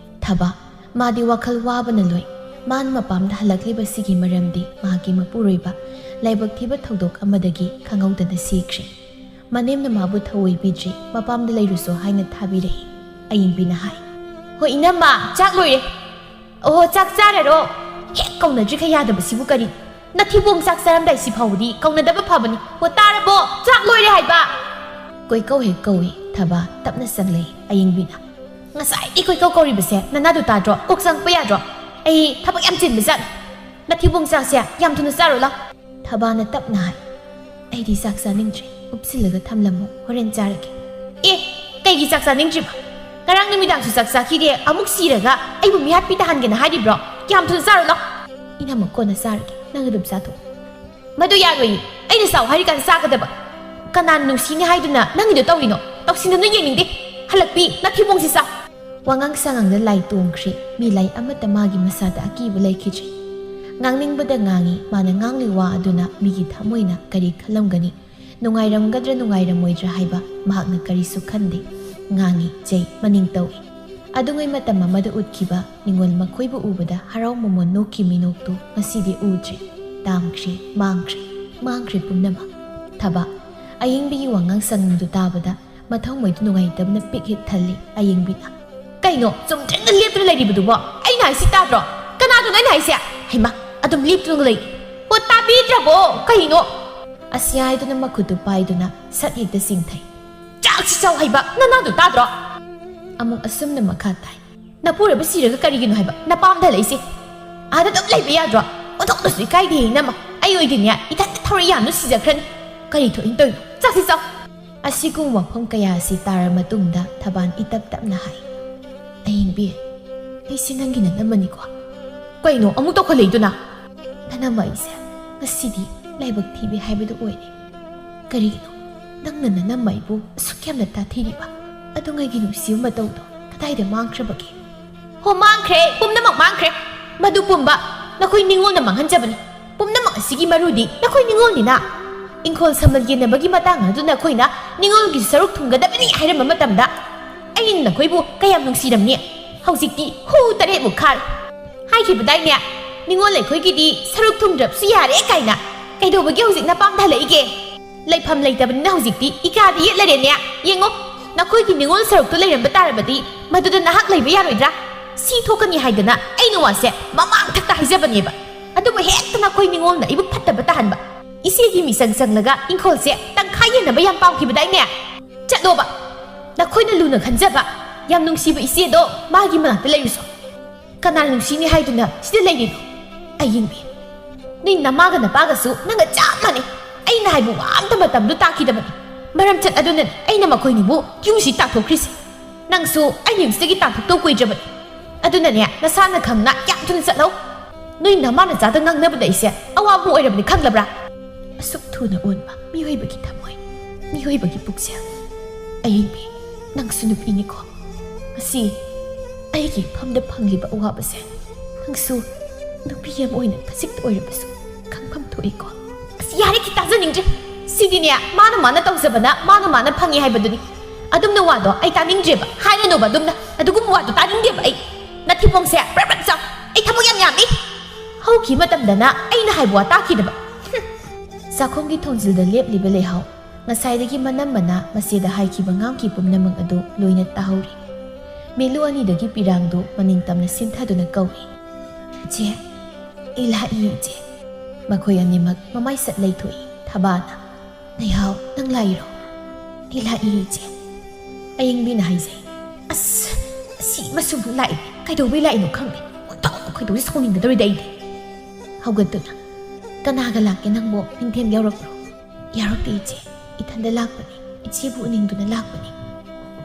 ꯊꯕꯥ, ꯃꯥꯗꯤ ꯋꯥꯈꯜ ꯋꯥꯕꯅ ꯂꯣꯏ꯫ ꯃꯥꯅ ꯃꯄꯥꯝꯗ ꯍꯜꯂꯛꯂꯤꯕꯁꯤꯒꯤ ꯃꯔꯝꯗꯤ ꯃꯍꯥꯛꯀꯤ ꯃꯄꯨꯔꯣꯏꯕ ꯂꯥꯏꯕꯛ ꯊꯤꯕ ꯊꯧꯗꯣꯛ ꯑꯃꯗꯒꯤ ꯈꯪꯍꯧꯗꯅ ꯁꯤꯈ꯭ꯔꯦ꯫ ꯃꯅꯦꯝꯅ ꯃꯥꯕꯨ ꯊꯑꯣꯏ ꯄꯤꯗ꯭ꯔꯤ, ꯃꯄꯥꯝꯗ ꯂꯩꯔꯨꯁꯣ ꯍꯥꯏꯅ ꯊꯥꯕꯤꯔꯛꯏ꯫ ꯑꯌꯤꯡꯕꯤꯅ ꯍꯥꯏ, "ꯍꯣꯏ ꯏꯅꯝꯃ, ꯆꯥꯛ ꯂꯣꯏꯔꯦ꯫ ꯑꯣꯍꯣ, ꯆꯥꯛ ꯆꯥꯔꯔꯣ꯫ ꯍꯦꯛ ꯀꯧꯅꯗ꯭ꯔꯤꯈꯩ ꯌꯥꯗꯕꯁꯤꯕꯨ ꯀꯔꯤ? ꯅꯊꯤꯕꯣꯡ ꯆꯥꯛ ꯆꯥꯔꯝꯗꯥꯏ ꯁꯤ ꯐꯥꯎꯕꯗꯤ ꯀꯧꯅꯗꯕ ꯐꯕꯅꯤ꯫ ꯍꯣ ꯇꯥꯔꯕꯣ? ꯆꯥꯛ ꯂꯣꯏꯔꯦ ꯍꯥꯏꯕ!" ꯀꯣꯏꯀꯧ ꯍꯦꯛ ꯀꯧꯏ꯫ ꯊꯕꯥ ꯇꯞꯅ ꯆꯪꯂꯛꯏ꯫ ꯑꯌꯤꯡꯕꯤꯅ, "ꯉꯁꯥꯏꯗꯤ ꯀꯣꯏꯀꯧ ꯀꯧꯔꯤꯕꯁꯦ ꯅꯅꯥꯗꯨ ꯇꯥꯗ꯭ꯔꯣ? ꯀꯣꯛ ꯆꯪꯉꯛꯄ ꯌꯥꯗ꯭ꯔꯣ? ꯑꯩ ꯊꯕꯛ ꯌꯥꯝ ꯆꯤꯟꯕ ꯖꯥꯠꯅꯤ꯫ ꯅꯊꯤꯕꯣꯡ ꯆꯥꯛꯁꯦ ꯌꯥꯝ ꯊꯨꯅ ꯆꯥꯔꯣ ꯂꯥꯎ꯫" ꯊꯕꯥꯅ ꯇꯞꯅ ꯍꯥꯏ, "ꯑꯩꯗꯤ ꯆꯥꯛ ꯆꯥꯅꯤꯡꯗ꯭ꯔꯦ, ꯎꯞꯁꯤꯜꯂꯒ ꯊꯝꯂꯝꯃꯣ, ꯍꯣꯔꯦꯟ ꯆꯥꯔꯒꯦ꯫" "ꯑꯦ, ꯀꯩꯒꯤ ꯆꯥꯛ ꯆꯥꯅꯤꯡꯗ꯭ꯔꯤꯕ? ꯉꯔꯥꯡ ꯅꯨꯃꯤꯗꯥꯡꯁꯨ ꯆꯥꯛ ꯆꯥꯈꯤꯗꯦ, ꯑꯃꯨꯛ ꯁꯤꯔꯒ ꯑꯩꯕꯨ ꯃꯤꯍꯥꯠꯄꯤ ꯇꯥꯍꯟꯒꯦꯅ ꯍꯥꯏꯔꯤꯕ꯭ꯔꯣ? ꯌꯥꯝ ꯊꯨꯅ ꯆꯥꯔꯣ ꯂꯥꯎ꯫" "ꯏꯅꯝꯃ, ꯀꯣꯟꯅ ꯆꯥꯔꯒꯦ, ꯅꯪ ꯑꯗꯨꯝ ꯆꯥꯊꯣꯛꯑꯣ꯫" "ꯃꯗꯨ ꯌꯥꯔꯣꯏꯌꯦ, ꯑꯩꯅ ꯆꯥꯎ ꯍꯥꯏꯔꯤꯀꯥꯟꯗ ꯆꯥꯒꯗꯕ꯫ ꯀꯅꯥꯅ ꯅꯨꯡꯁꯤꯅꯤ ꯍꯥꯏꯗꯨꯅ ꯅꯪꯒꯤꯗꯣ ꯇꯧꯔꯤꯅꯣ? ꯇꯧꯁꯤꯟꯅꯅꯨ, ꯌꯦꯡꯅꯤꯡꯗꯦ꯫ ꯍꯜꯂꯛꯄꯤ, ꯅꯊꯤꯕꯣꯡꯁꯤ ꯆꯥꯎ꯫" ꯋꯥꯉꯥꯡ ꯁꯉꯥꯡꯗ ꯂꯥꯏ ꯇꯣꯡꯈ꯭ꯔꯦ꯫ ꯃꯤ ꯂꯥꯏ ꯑꯃꯠꯇ ꯃꯥꯒꯤ ꯃꯁꯥꯗ ꯑꯀꯤꯕ ꯂꯩꯈꯤꯗ꯭ꯔꯦ꯫ ꯉꯥꯡꯅꯤꯡꯕꯗ ꯉꯥꯡꯏ꯫ ꯃꯥꯅ ꯉꯥꯡꯂꯤ ꯋꯥ ꯑꯗꯨꯅ ꯃꯤꯒꯤ ꯊꯃꯣꯏꯅ ꯀꯔꯤ ꯈꯜꯂꯝꯒꯅꯤ? ꯅꯨꯡꯉꯥꯏꯔꯝꯒꯗ꯭ꯔꯥ ꯅꯨꯡꯉꯥꯏꯔꯝꯃꯣꯏꯗ꯭ꯔꯥ ꯍꯥꯏꯕ ꯃꯍꯥꯛꯅ ꯀꯔꯤꯁꯨ ꯈꯟꯗꯦ꯫ ꯉꯥꯡꯏ, ꯆꯩ, ꯃꯅꯤꯡ ꯇꯧꯏ꯫ ꯑꯗꯨꯉꯩ ꯃꯇꯝ ꯑꯃꯗ ꯎꯠꯈꯤꯕ ꯅꯤꯡꯉꯣꯜ ꯃꯈꯣꯏꯕꯨ ꯎꯕꯗ ꯍꯔꯥꯎ ꯃꯃꯣꯟ ꯅꯣꯛꯈꯤ ꯃꯤꯅꯣꯛꯇꯨ ꯉꯁꯤꯗꯤ ꯎꯗ꯭ꯔꯦ꯫ ꯇꯥꯡꯈ꯭ꯔꯦ, ꯃꯥꯡꯈ꯭ꯔꯦ, ꯃꯥꯡꯈ꯭ꯔꯦ ꯄꯨꯝꯅꯃꯛ꯫ ꯊꯕꯥ, ꯑꯌꯤꯡꯕꯤꯒꯤ ꯋꯥꯉꯥꯡ ꯁꯉꯥꯡꯗꯨ ꯇꯥꯕꯗ ꯃꯊꯧꯃꯩꯗꯨ ꯅꯨꯡꯉꯥꯏꯇꯕꯅ ꯄꯤꯛ ꯍꯦꯛ ꯊꯜꯂꯤ꯫ ꯑꯌꯤꯡꯕꯤꯅ, "ꯀꯩꯅꯣ ꯆꯨꯝꯗ꯭ꯔꯤꯡꯅ ꯂꯦꯞꯇꯨꯅ ꯂꯩꯔꯤꯕꯗꯨꯕꯣ? ꯑꯩꯅ ꯍꯥꯏꯁꯤ ꯇꯥꯗ꯭ꯔꯣ? ꯀꯅꯥꯗꯅꯣ ꯑꯩꯅ ꯍꯥꯏꯁꯦ? ꯍꯩꯃꯥ, ꯑꯗꯨꯝ ꯂꯦꯞꯇꯨꯅ ꯂꯩ꯫ ꯑꯣ, ꯇꯥꯕꯤꯗ꯭ꯔꯕꯣ? ꯀꯩꯅꯣ?" ꯑꯁꯤ ꯍꯥꯏꯗꯨꯅ ꯃꯈꯨꯠꯇꯨ ꯄꯥꯏꯗꯨꯅ ꯁꯠ ꯍꯦꯛꯇ ꯆꯤꯡꯊꯩ꯫ "ꯆꯥꯛꯁꯤ ꯆꯥꯎ ꯍꯥꯏꯕ ꯅꯅꯥꯗꯣ ꯇꯥꯗ꯭ꯔꯣ?" ꯑꯃꯨꯛ ꯑꯁꯨꯝꯅ ꯃꯈꯥ ꯇꯥꯏ꯫ "ꯅꯄꯨꯔꯣꯏꯕ ꯁꯤꯔꯒ ꯀꯔꯤꯒꯤꯅꯣ ꯍꯥꯏꯕ ꯅꯄꯥꯝꯗ ꯍꯜꯂꯛꯏꯁꯦ? ꯑꯥꯗ ꯑꯗꯨꯝ ꯂꯩꯕ ꯌꯥꯗ꯭ꯔꯣ? ꯑꯣꯟꯊꯣꯛꯅꯁꯨ ꯏꯀꯥꯏꯗꯦ ꯏꯅꯝꯃ꯫ ꯑꯩ ꯑꯣꯏꯗꯤꯅꯦ ꯏꯊꯟꯇ ꯊꯧꯔꯤ ꯌꯥꯝꯅ ꯁꯤꯖꯈ꯭ꯔꯅꯤ꯫ ꯀꯔꯤ ꯊꯣꯛꯏꯅ ꯇꯧꯔꯤꯅꯣ? ꯆꯥꯛꯁꯤ ꯆꯥꯎ꯫" ꯑꯁꯤꯒꯨꯝꯕ ꯋꯥꯐꯝ ꯀꯌꯥ ꯑꯁꯤ ꯇꯥꯔ ꯃꯇꯨꯡꯗ ꯊꯕꯥꯟ ꯏꯇꯞ ꯇꯞꯅ ꯍꯥꯏ, "ꯑꯌꯤꯡꯕꯤ, ꯑꯩꯁꯦ ꯅꯪꯒꯤ ꯅꯅꯝꯃꯅꯤꯀꯣ?" "ꯀꯩꯅꯣ ꯑꯃꯨꯛ ꯇꯧꯈꯠꯂꯛꯏꯗꯨꯅ?" "ꯅꯅꯝꯃ ꯑꯩꯁꯦ ꯉꯁꯤꯗꯤ ꯂꯥꯏꯕꯛ ꯊꯤꯕꯤ ꯍꯥꯏꯕꯗꯨ ꯑꯣꯏꯔꯦ꯫ ꯀꯔꯤꯒꯤꯅꯣ ꯅꯪꯅ ꯅꯅꯝꯃ ꯑꯩꯕꯨ ꯑꯁꯨꯛ ꯌꯥꯝꯅ ꯇꯥꯊꯤꯔꯤꯕ? ꯑꯗꯨꯉꯩꯒꯤ ꯅꯨꯡꯁꯤꯕ ꯃꯇꯧꯗꯣ ꯀꯗꯥꯏꯗ ꯃꯥꯡꯈ꯭ꯔꯕꯒꯦ?" "ꯍꯣ, ꯃꯥꯡꯈ꯭ꯔꯦ, ꯄꯨꯝꯅꯃꯛ ꯃꯥꯡꯈ꯭ꯔꯦ꯫ ꯃꯗꯨ ꯄꯨꯝꯕ ꯅꯈꯣꯏ ꯅꯤꯡꯉꯣꯜꯅ ꯃꯥꯡꯍꯟꯖꯕꯅꯤ꯫ ꯄꯨꯝꯅꯃꯛ ꯑꯁꯤꯒꯤ ꯃꯔꯨꯗꯤ ꯅꯈꯣꯏ ꯅꯤꯉꯣꯜꯅꯤꯅ꯫ ꯏꯪꯈꯣꯜ ꯁꯝꯕꯜ ꯌꯦꯟꯅꯕꯒꯤ ꯃꯇꯥꯡ ꯑꯗꯨ ꯅꯈꯣꯏꯅ ꯅꯤꯉꯣꯜꯒꯤ ꯁꯔꯨꯛ ꯊꯨꯡꯒꯗꯕꯅꯤ ꯍꯥꯏꯔꯝꯕ ꯃꯇꯝꯗ ꯑꯩꯅ ꯅꯈꯣꯏꯕꯨ ꯀꯌꯥꯝ ꯅꯨꯡꯁꯤꯔꯝꯅꯤ꯫ ꯍꯧꯖꯤꯛꯇꯤ ꯍꯨ ꯇꯔꯦꯠꯃꯨꯛ ꯈꯥꯔꯦ꯫ ꯍꯥꯏꯈꯤꯕꯗꯥꯏꯅꯦ, ꯅꯤꯉꯣꯜ ꯑꯩꯈꯣꯏꯒꯤꯗꯤ ꯁꯔꯨꯛ ꯊꯨꯡꯗ꯭ꯔꯕꯁꯨ ꯌꯥꯔꯦ ꯀꯥꯏꯅ꯫ ꯀꯩꯗꯧꯕꯒꯤ ꯍꯧꯖꯤꯛꯅ ꯄꯥꯝꯊ ꯍꯜꯂꯛꯏꯒꯦ? ꯂꯩꯐꯝ ꯂꯩꯇꯕꯅꯤꯅ ꯍꯧꯖꯤꯛꯇꯤ ꯏꯀꯥꯗ ꯌꯦꯠꯂꯔꯦꯅꯦ꯫ ꯌꯦꯡꯉꯣ, ꯅꯈꯣꯏꯒꯤ ꯅꯤꯉꯣꯜ ꯁꯔꯨꯛꯇꯨ ꯂꯩꯔꯝꯕ ꯇꯥꯔꯕꯗꯤ ꯃꯗꯨꯗ ꯅꯍꯥꯛ ꯂꯩꯕ ꯌꯥꯔꯣꯏꯗ꯭ꯔꯥ? ꯁꯤ ꯊꯣꯛꯀꯅꯤ ꯍꯥꯏꯗꯅ ꯑꯩꯅ ꯋꯥꯁꯦ ꯃꯃꯥꯡ ꯊꯛꯇ ꯍꯥꯏꯖꯕꯅꯦꯕ꯫ ꯑꯗꯨꯕꯨ ꯍꯦꯛꯇ ꯅꯈꯣꯏ ꯅꯤꯉꯣꯜꯅ ꯑꯩꯕꯨ ꯐꯠꯇꯕ ꯇꯥꯍꯟꯕ꯫ ꯏꯆꯦꯒꯤ ꯃꯤꯆꯪ ꯆꯪꯂꯒ ꯏꯪꯈꯣꯜꯁꯦ ꯇꯪꯈꯥꯏ ꯌꯦꯟꯅꯕ ꯌꯥꯝ ꯄꯥꯝꯈꯤꯕꯗꯥꯏꯅꯦ? ꯆꯠꯂꯣꯕ꯫ ꯅꯈꯣꯏꯅ ꯂꯨꯅ ꯈꯟꯖꯕ, ꯌꯥꯝ ꯅꯨꯡꯁꯤꯕ ꯏꯆꯦꯗꯣ ꯃꯥꯒꯤ ꯃꯅꯥꯛꯇ ꯂꯩꯔꯨꯁꯣ꯫ ꯀꯅꯥ ꯅꯨꯡꯁꯤꯅꯤ ꯍꯥꯏꯗꯨꯅ ꯁꯤꯗ ꯂꯩꯔꯤꯅꯣ? ꯑꯌꯤꯡꯕꯤ, ꯅꯣꯏ ꯅꯃꯥꯒ ꯅꯄꯥꯒꯁꯨ ꯅꯪꯒ ꯆꯞ ꯃꯥꯟꯅꯩ꯫ ꯑꯩꯅ ꯍꯥꯏꯕ ꯋꯥ ꯑꯝꯇ ꯃꯇꯝꯗꯨ ꯇꯥꯈꯤꯗꯕꯅꯤ꯫ ꯃꯔꯝ ꯆꯠ ꯑꯗꯨꯅꯅꯤ ꯑꯩꯅ ꯃꯈꯣꯏꯅꯤꯕꯨ ꯌꯨꯝꯁꯤ ꯇꯥꯟꯊꯣꯛꯈ꯭ꯔꯤꯁꯦ꯫ ꯅꯪꯁꯨ ꯑꯩꯅ ꯌꯨꯝꯁꯤꯗꯒꯤ ꯇꯥꯟꯊꯣꯛꯇꯧ ꯀꯨꯏꯗ꯭ꯔꯕꯅꯤ꯫ ꯑꯗꯨꯅꯅꯦ, ꯅꯁꯥꯅ ꯈꯪꯅ ꯌꯥꯝ ꯊꯨꯅ ꯆꯠꯍꯧ꯫ ꯅꯣꯏ ꯅꯃꯥ ꯅꯆꯥꯗ ꯉꯥꯡꯅꯕꯗ ꯑꯩꯁꯦ ꯑꯋꯥꯕ ꯑꯣꯏꯔꯕꯅꯤ, ꯈꯪꯂꯕ꯭ꯔꯥ? ꯑꯁꯨꯛ ꯊꯨꯅ ꯑꯣꯟꯕ ꯃꯤꯑꯣꯏꯕꯒꯤ ꯊꯃꯣꯏ, ꯃꯤꯑꯣꯏꯕꯒꯤ ꯄꯨꯛꯆꯦꯜ꯫ ꯑꯌꯤꯡꯕꯤ, ꯅꯪꯁꯨ ꯅꯨꯄꯤꯅꯤꯀꯣ꯫ ꯉꯁꯤ ꯑꯩꯒꯤ ꯏꯐꯝꯗ ꯐꯪꯂꯤꯕ ꯑꯋꯥꯕꯁꯦ ꯅꯪꯁꯨ ꯅꯨꯄꯤ ꯑꯃ ꯑꯣꯏꯅ ꯈꯖꯤꯛꯇ ꯑꯣꯏꯔꯕꯁꯨ ꯈꯪꯐꯝ ꯊꯣꯛꯏꯀꯣ꯫ ꯑꯁ, ꯌꯥꯔꯦ, ꯈꯤꯇ ꯇꯥꯖꯅꯤꯡꯗ꯭ꯔꯦ꯫ ꯁꯤꯗꯤꯅꯦ, ꯃꯥꯅ ꯃꯥꯅ ꯇꯧꯖꯕꯅ ꯃꯥꯅ ꯃꯥꯅ ꯐꯪꯉꯤ ꯍꯥꯏꯕꯗꯨꯅꯤ꯫ ꯑꯗꯨꯝꯅ ꯋꯥꯗꯣ ꯑꯩ ꯇꯥꯅꯤꯡꯗ꯭ꯔꯦꯕ꯫ ꯍꯥꯏꯔꯅꯨꯕ ꯑꯗꯨꯝꯅ꯫ ꯑꯗꯨꯒꯨꯝꯕ ꯋꯥꯗꯣ ꯇꯥꯅꯤꯡꯗꯦꯕ ꯑꯩ꯫ ꯅꯊꯤꯕꯣꯡꯁꯦ ꯕ꯭ꯔꯛ ꯕ꯭ꯔꯛ ꯆꯥꯎ꯫ ꯑꯩ ꯊꯕꯛ ꯌꯥꯝ ꯌꯥꯝꯃꯤ꯫ ꯍꯧꯈꯤꯕ ꯃꯇꯝꯗꯅ ꯑꯩꯅ ꯍꯥꯏꯕ ꯋꯥ ꯇꯥꯈꯤꯗꯕ꯫ ꯍꯨꯝ꯫ ꯆꯥꯛꯈꯨꯝꯒꯤ ꯊꯣꯡꯖꯤꯜꯗ ꯂꯦꯞꯂꯤꯕ ꯂꯩꯍꯥꯎ ꯉꯁꯥꯏꯗꯒꯤ ꯃꯅꯝꯃꯅ ꯃꯆꯦꯗ ꯍꯥꯏꯈꯤꯕ ꯉꯥꯡꯈꯤ ꯄꯨꯝꯅꯃꯛ ꯑꯗꯨ ꯂꯣꯏꯅ ꯇꯥꯍꯧꯔꯤ꯫ ꯃꯦꯂꯨ ꯑꯅꯤꯗꯒꯤ ꯄꯤꯔꯥꯡꯗꯨ ꯃꯅꯤꯡ ꯇꯝꯅ ꯁꯤꯟꯊꯗꯨꯅ ꯀꯧꯏ, "ꯏꯆꯦ, ꯑꯩ ꯂꯥꯛꯏ, ꯏꯆꯦ꯫" ꯃꯈꯣꯏ ꯑꯅꯤꯃꯛ ꯃꯃꯥꯏ ꯁꯠ ꯂꯩꯊꯣꯛꯏ꯫ ꯊꯕꯥꯅ, "ꯂꯩꯍꯥꯎ, ꯅꯪ ꯂꯥꯛꯏꯔꯣ? ꯑꯩ ꯂꯥꯛꯏ, ꯏꯆꯦ꯫" ꯑꯌꯤꯡꯕꯤꯅ ꯍꯥꯏꯖꯩ, "ꯑꯁ, ꯑꯁꯤ ꯃꯁꯨꯕꯨ ꯂꯥꯛꯏ꯫ ꯀꯩꯗꯧꯕꯩ ꯂꯥꯛꯏꯅꯣ ꯈꯪꯗꯦ꯫ ꯈꯣꯏꯗꯧ ꯈꯣꯏꯗꯧꯁꯦ ꯁꯥꯎꯅꯤꯡꯒꯗꯧꯔꯤꯗ ꯑꯩꯗꯤ꯫" ꯍꯧꯒꯠꯇꯨꯅ, "ꯀꯅꯥꯒ ꯂꯥꯛꯀꯦ ꯅꯪꯕꯣ? ꯅꯤꯡꯊꯦꯝ ꯌꯥꯎꯔꯛꯄ꯭ꯔꯣ?" "ꯌꯥꯎꯔꯛꯇꯦ, ꯏꯆꯦ꯫ ꯏꯊꯟꯗ ꯂꯥꯛꯄꯅꯤ꯫ ꯏꯆꯦꯕꯨ ꯎꯅꯤꯡꯗꯨꯅ ꯂꯥꯛꯄꯅꯤ꯫"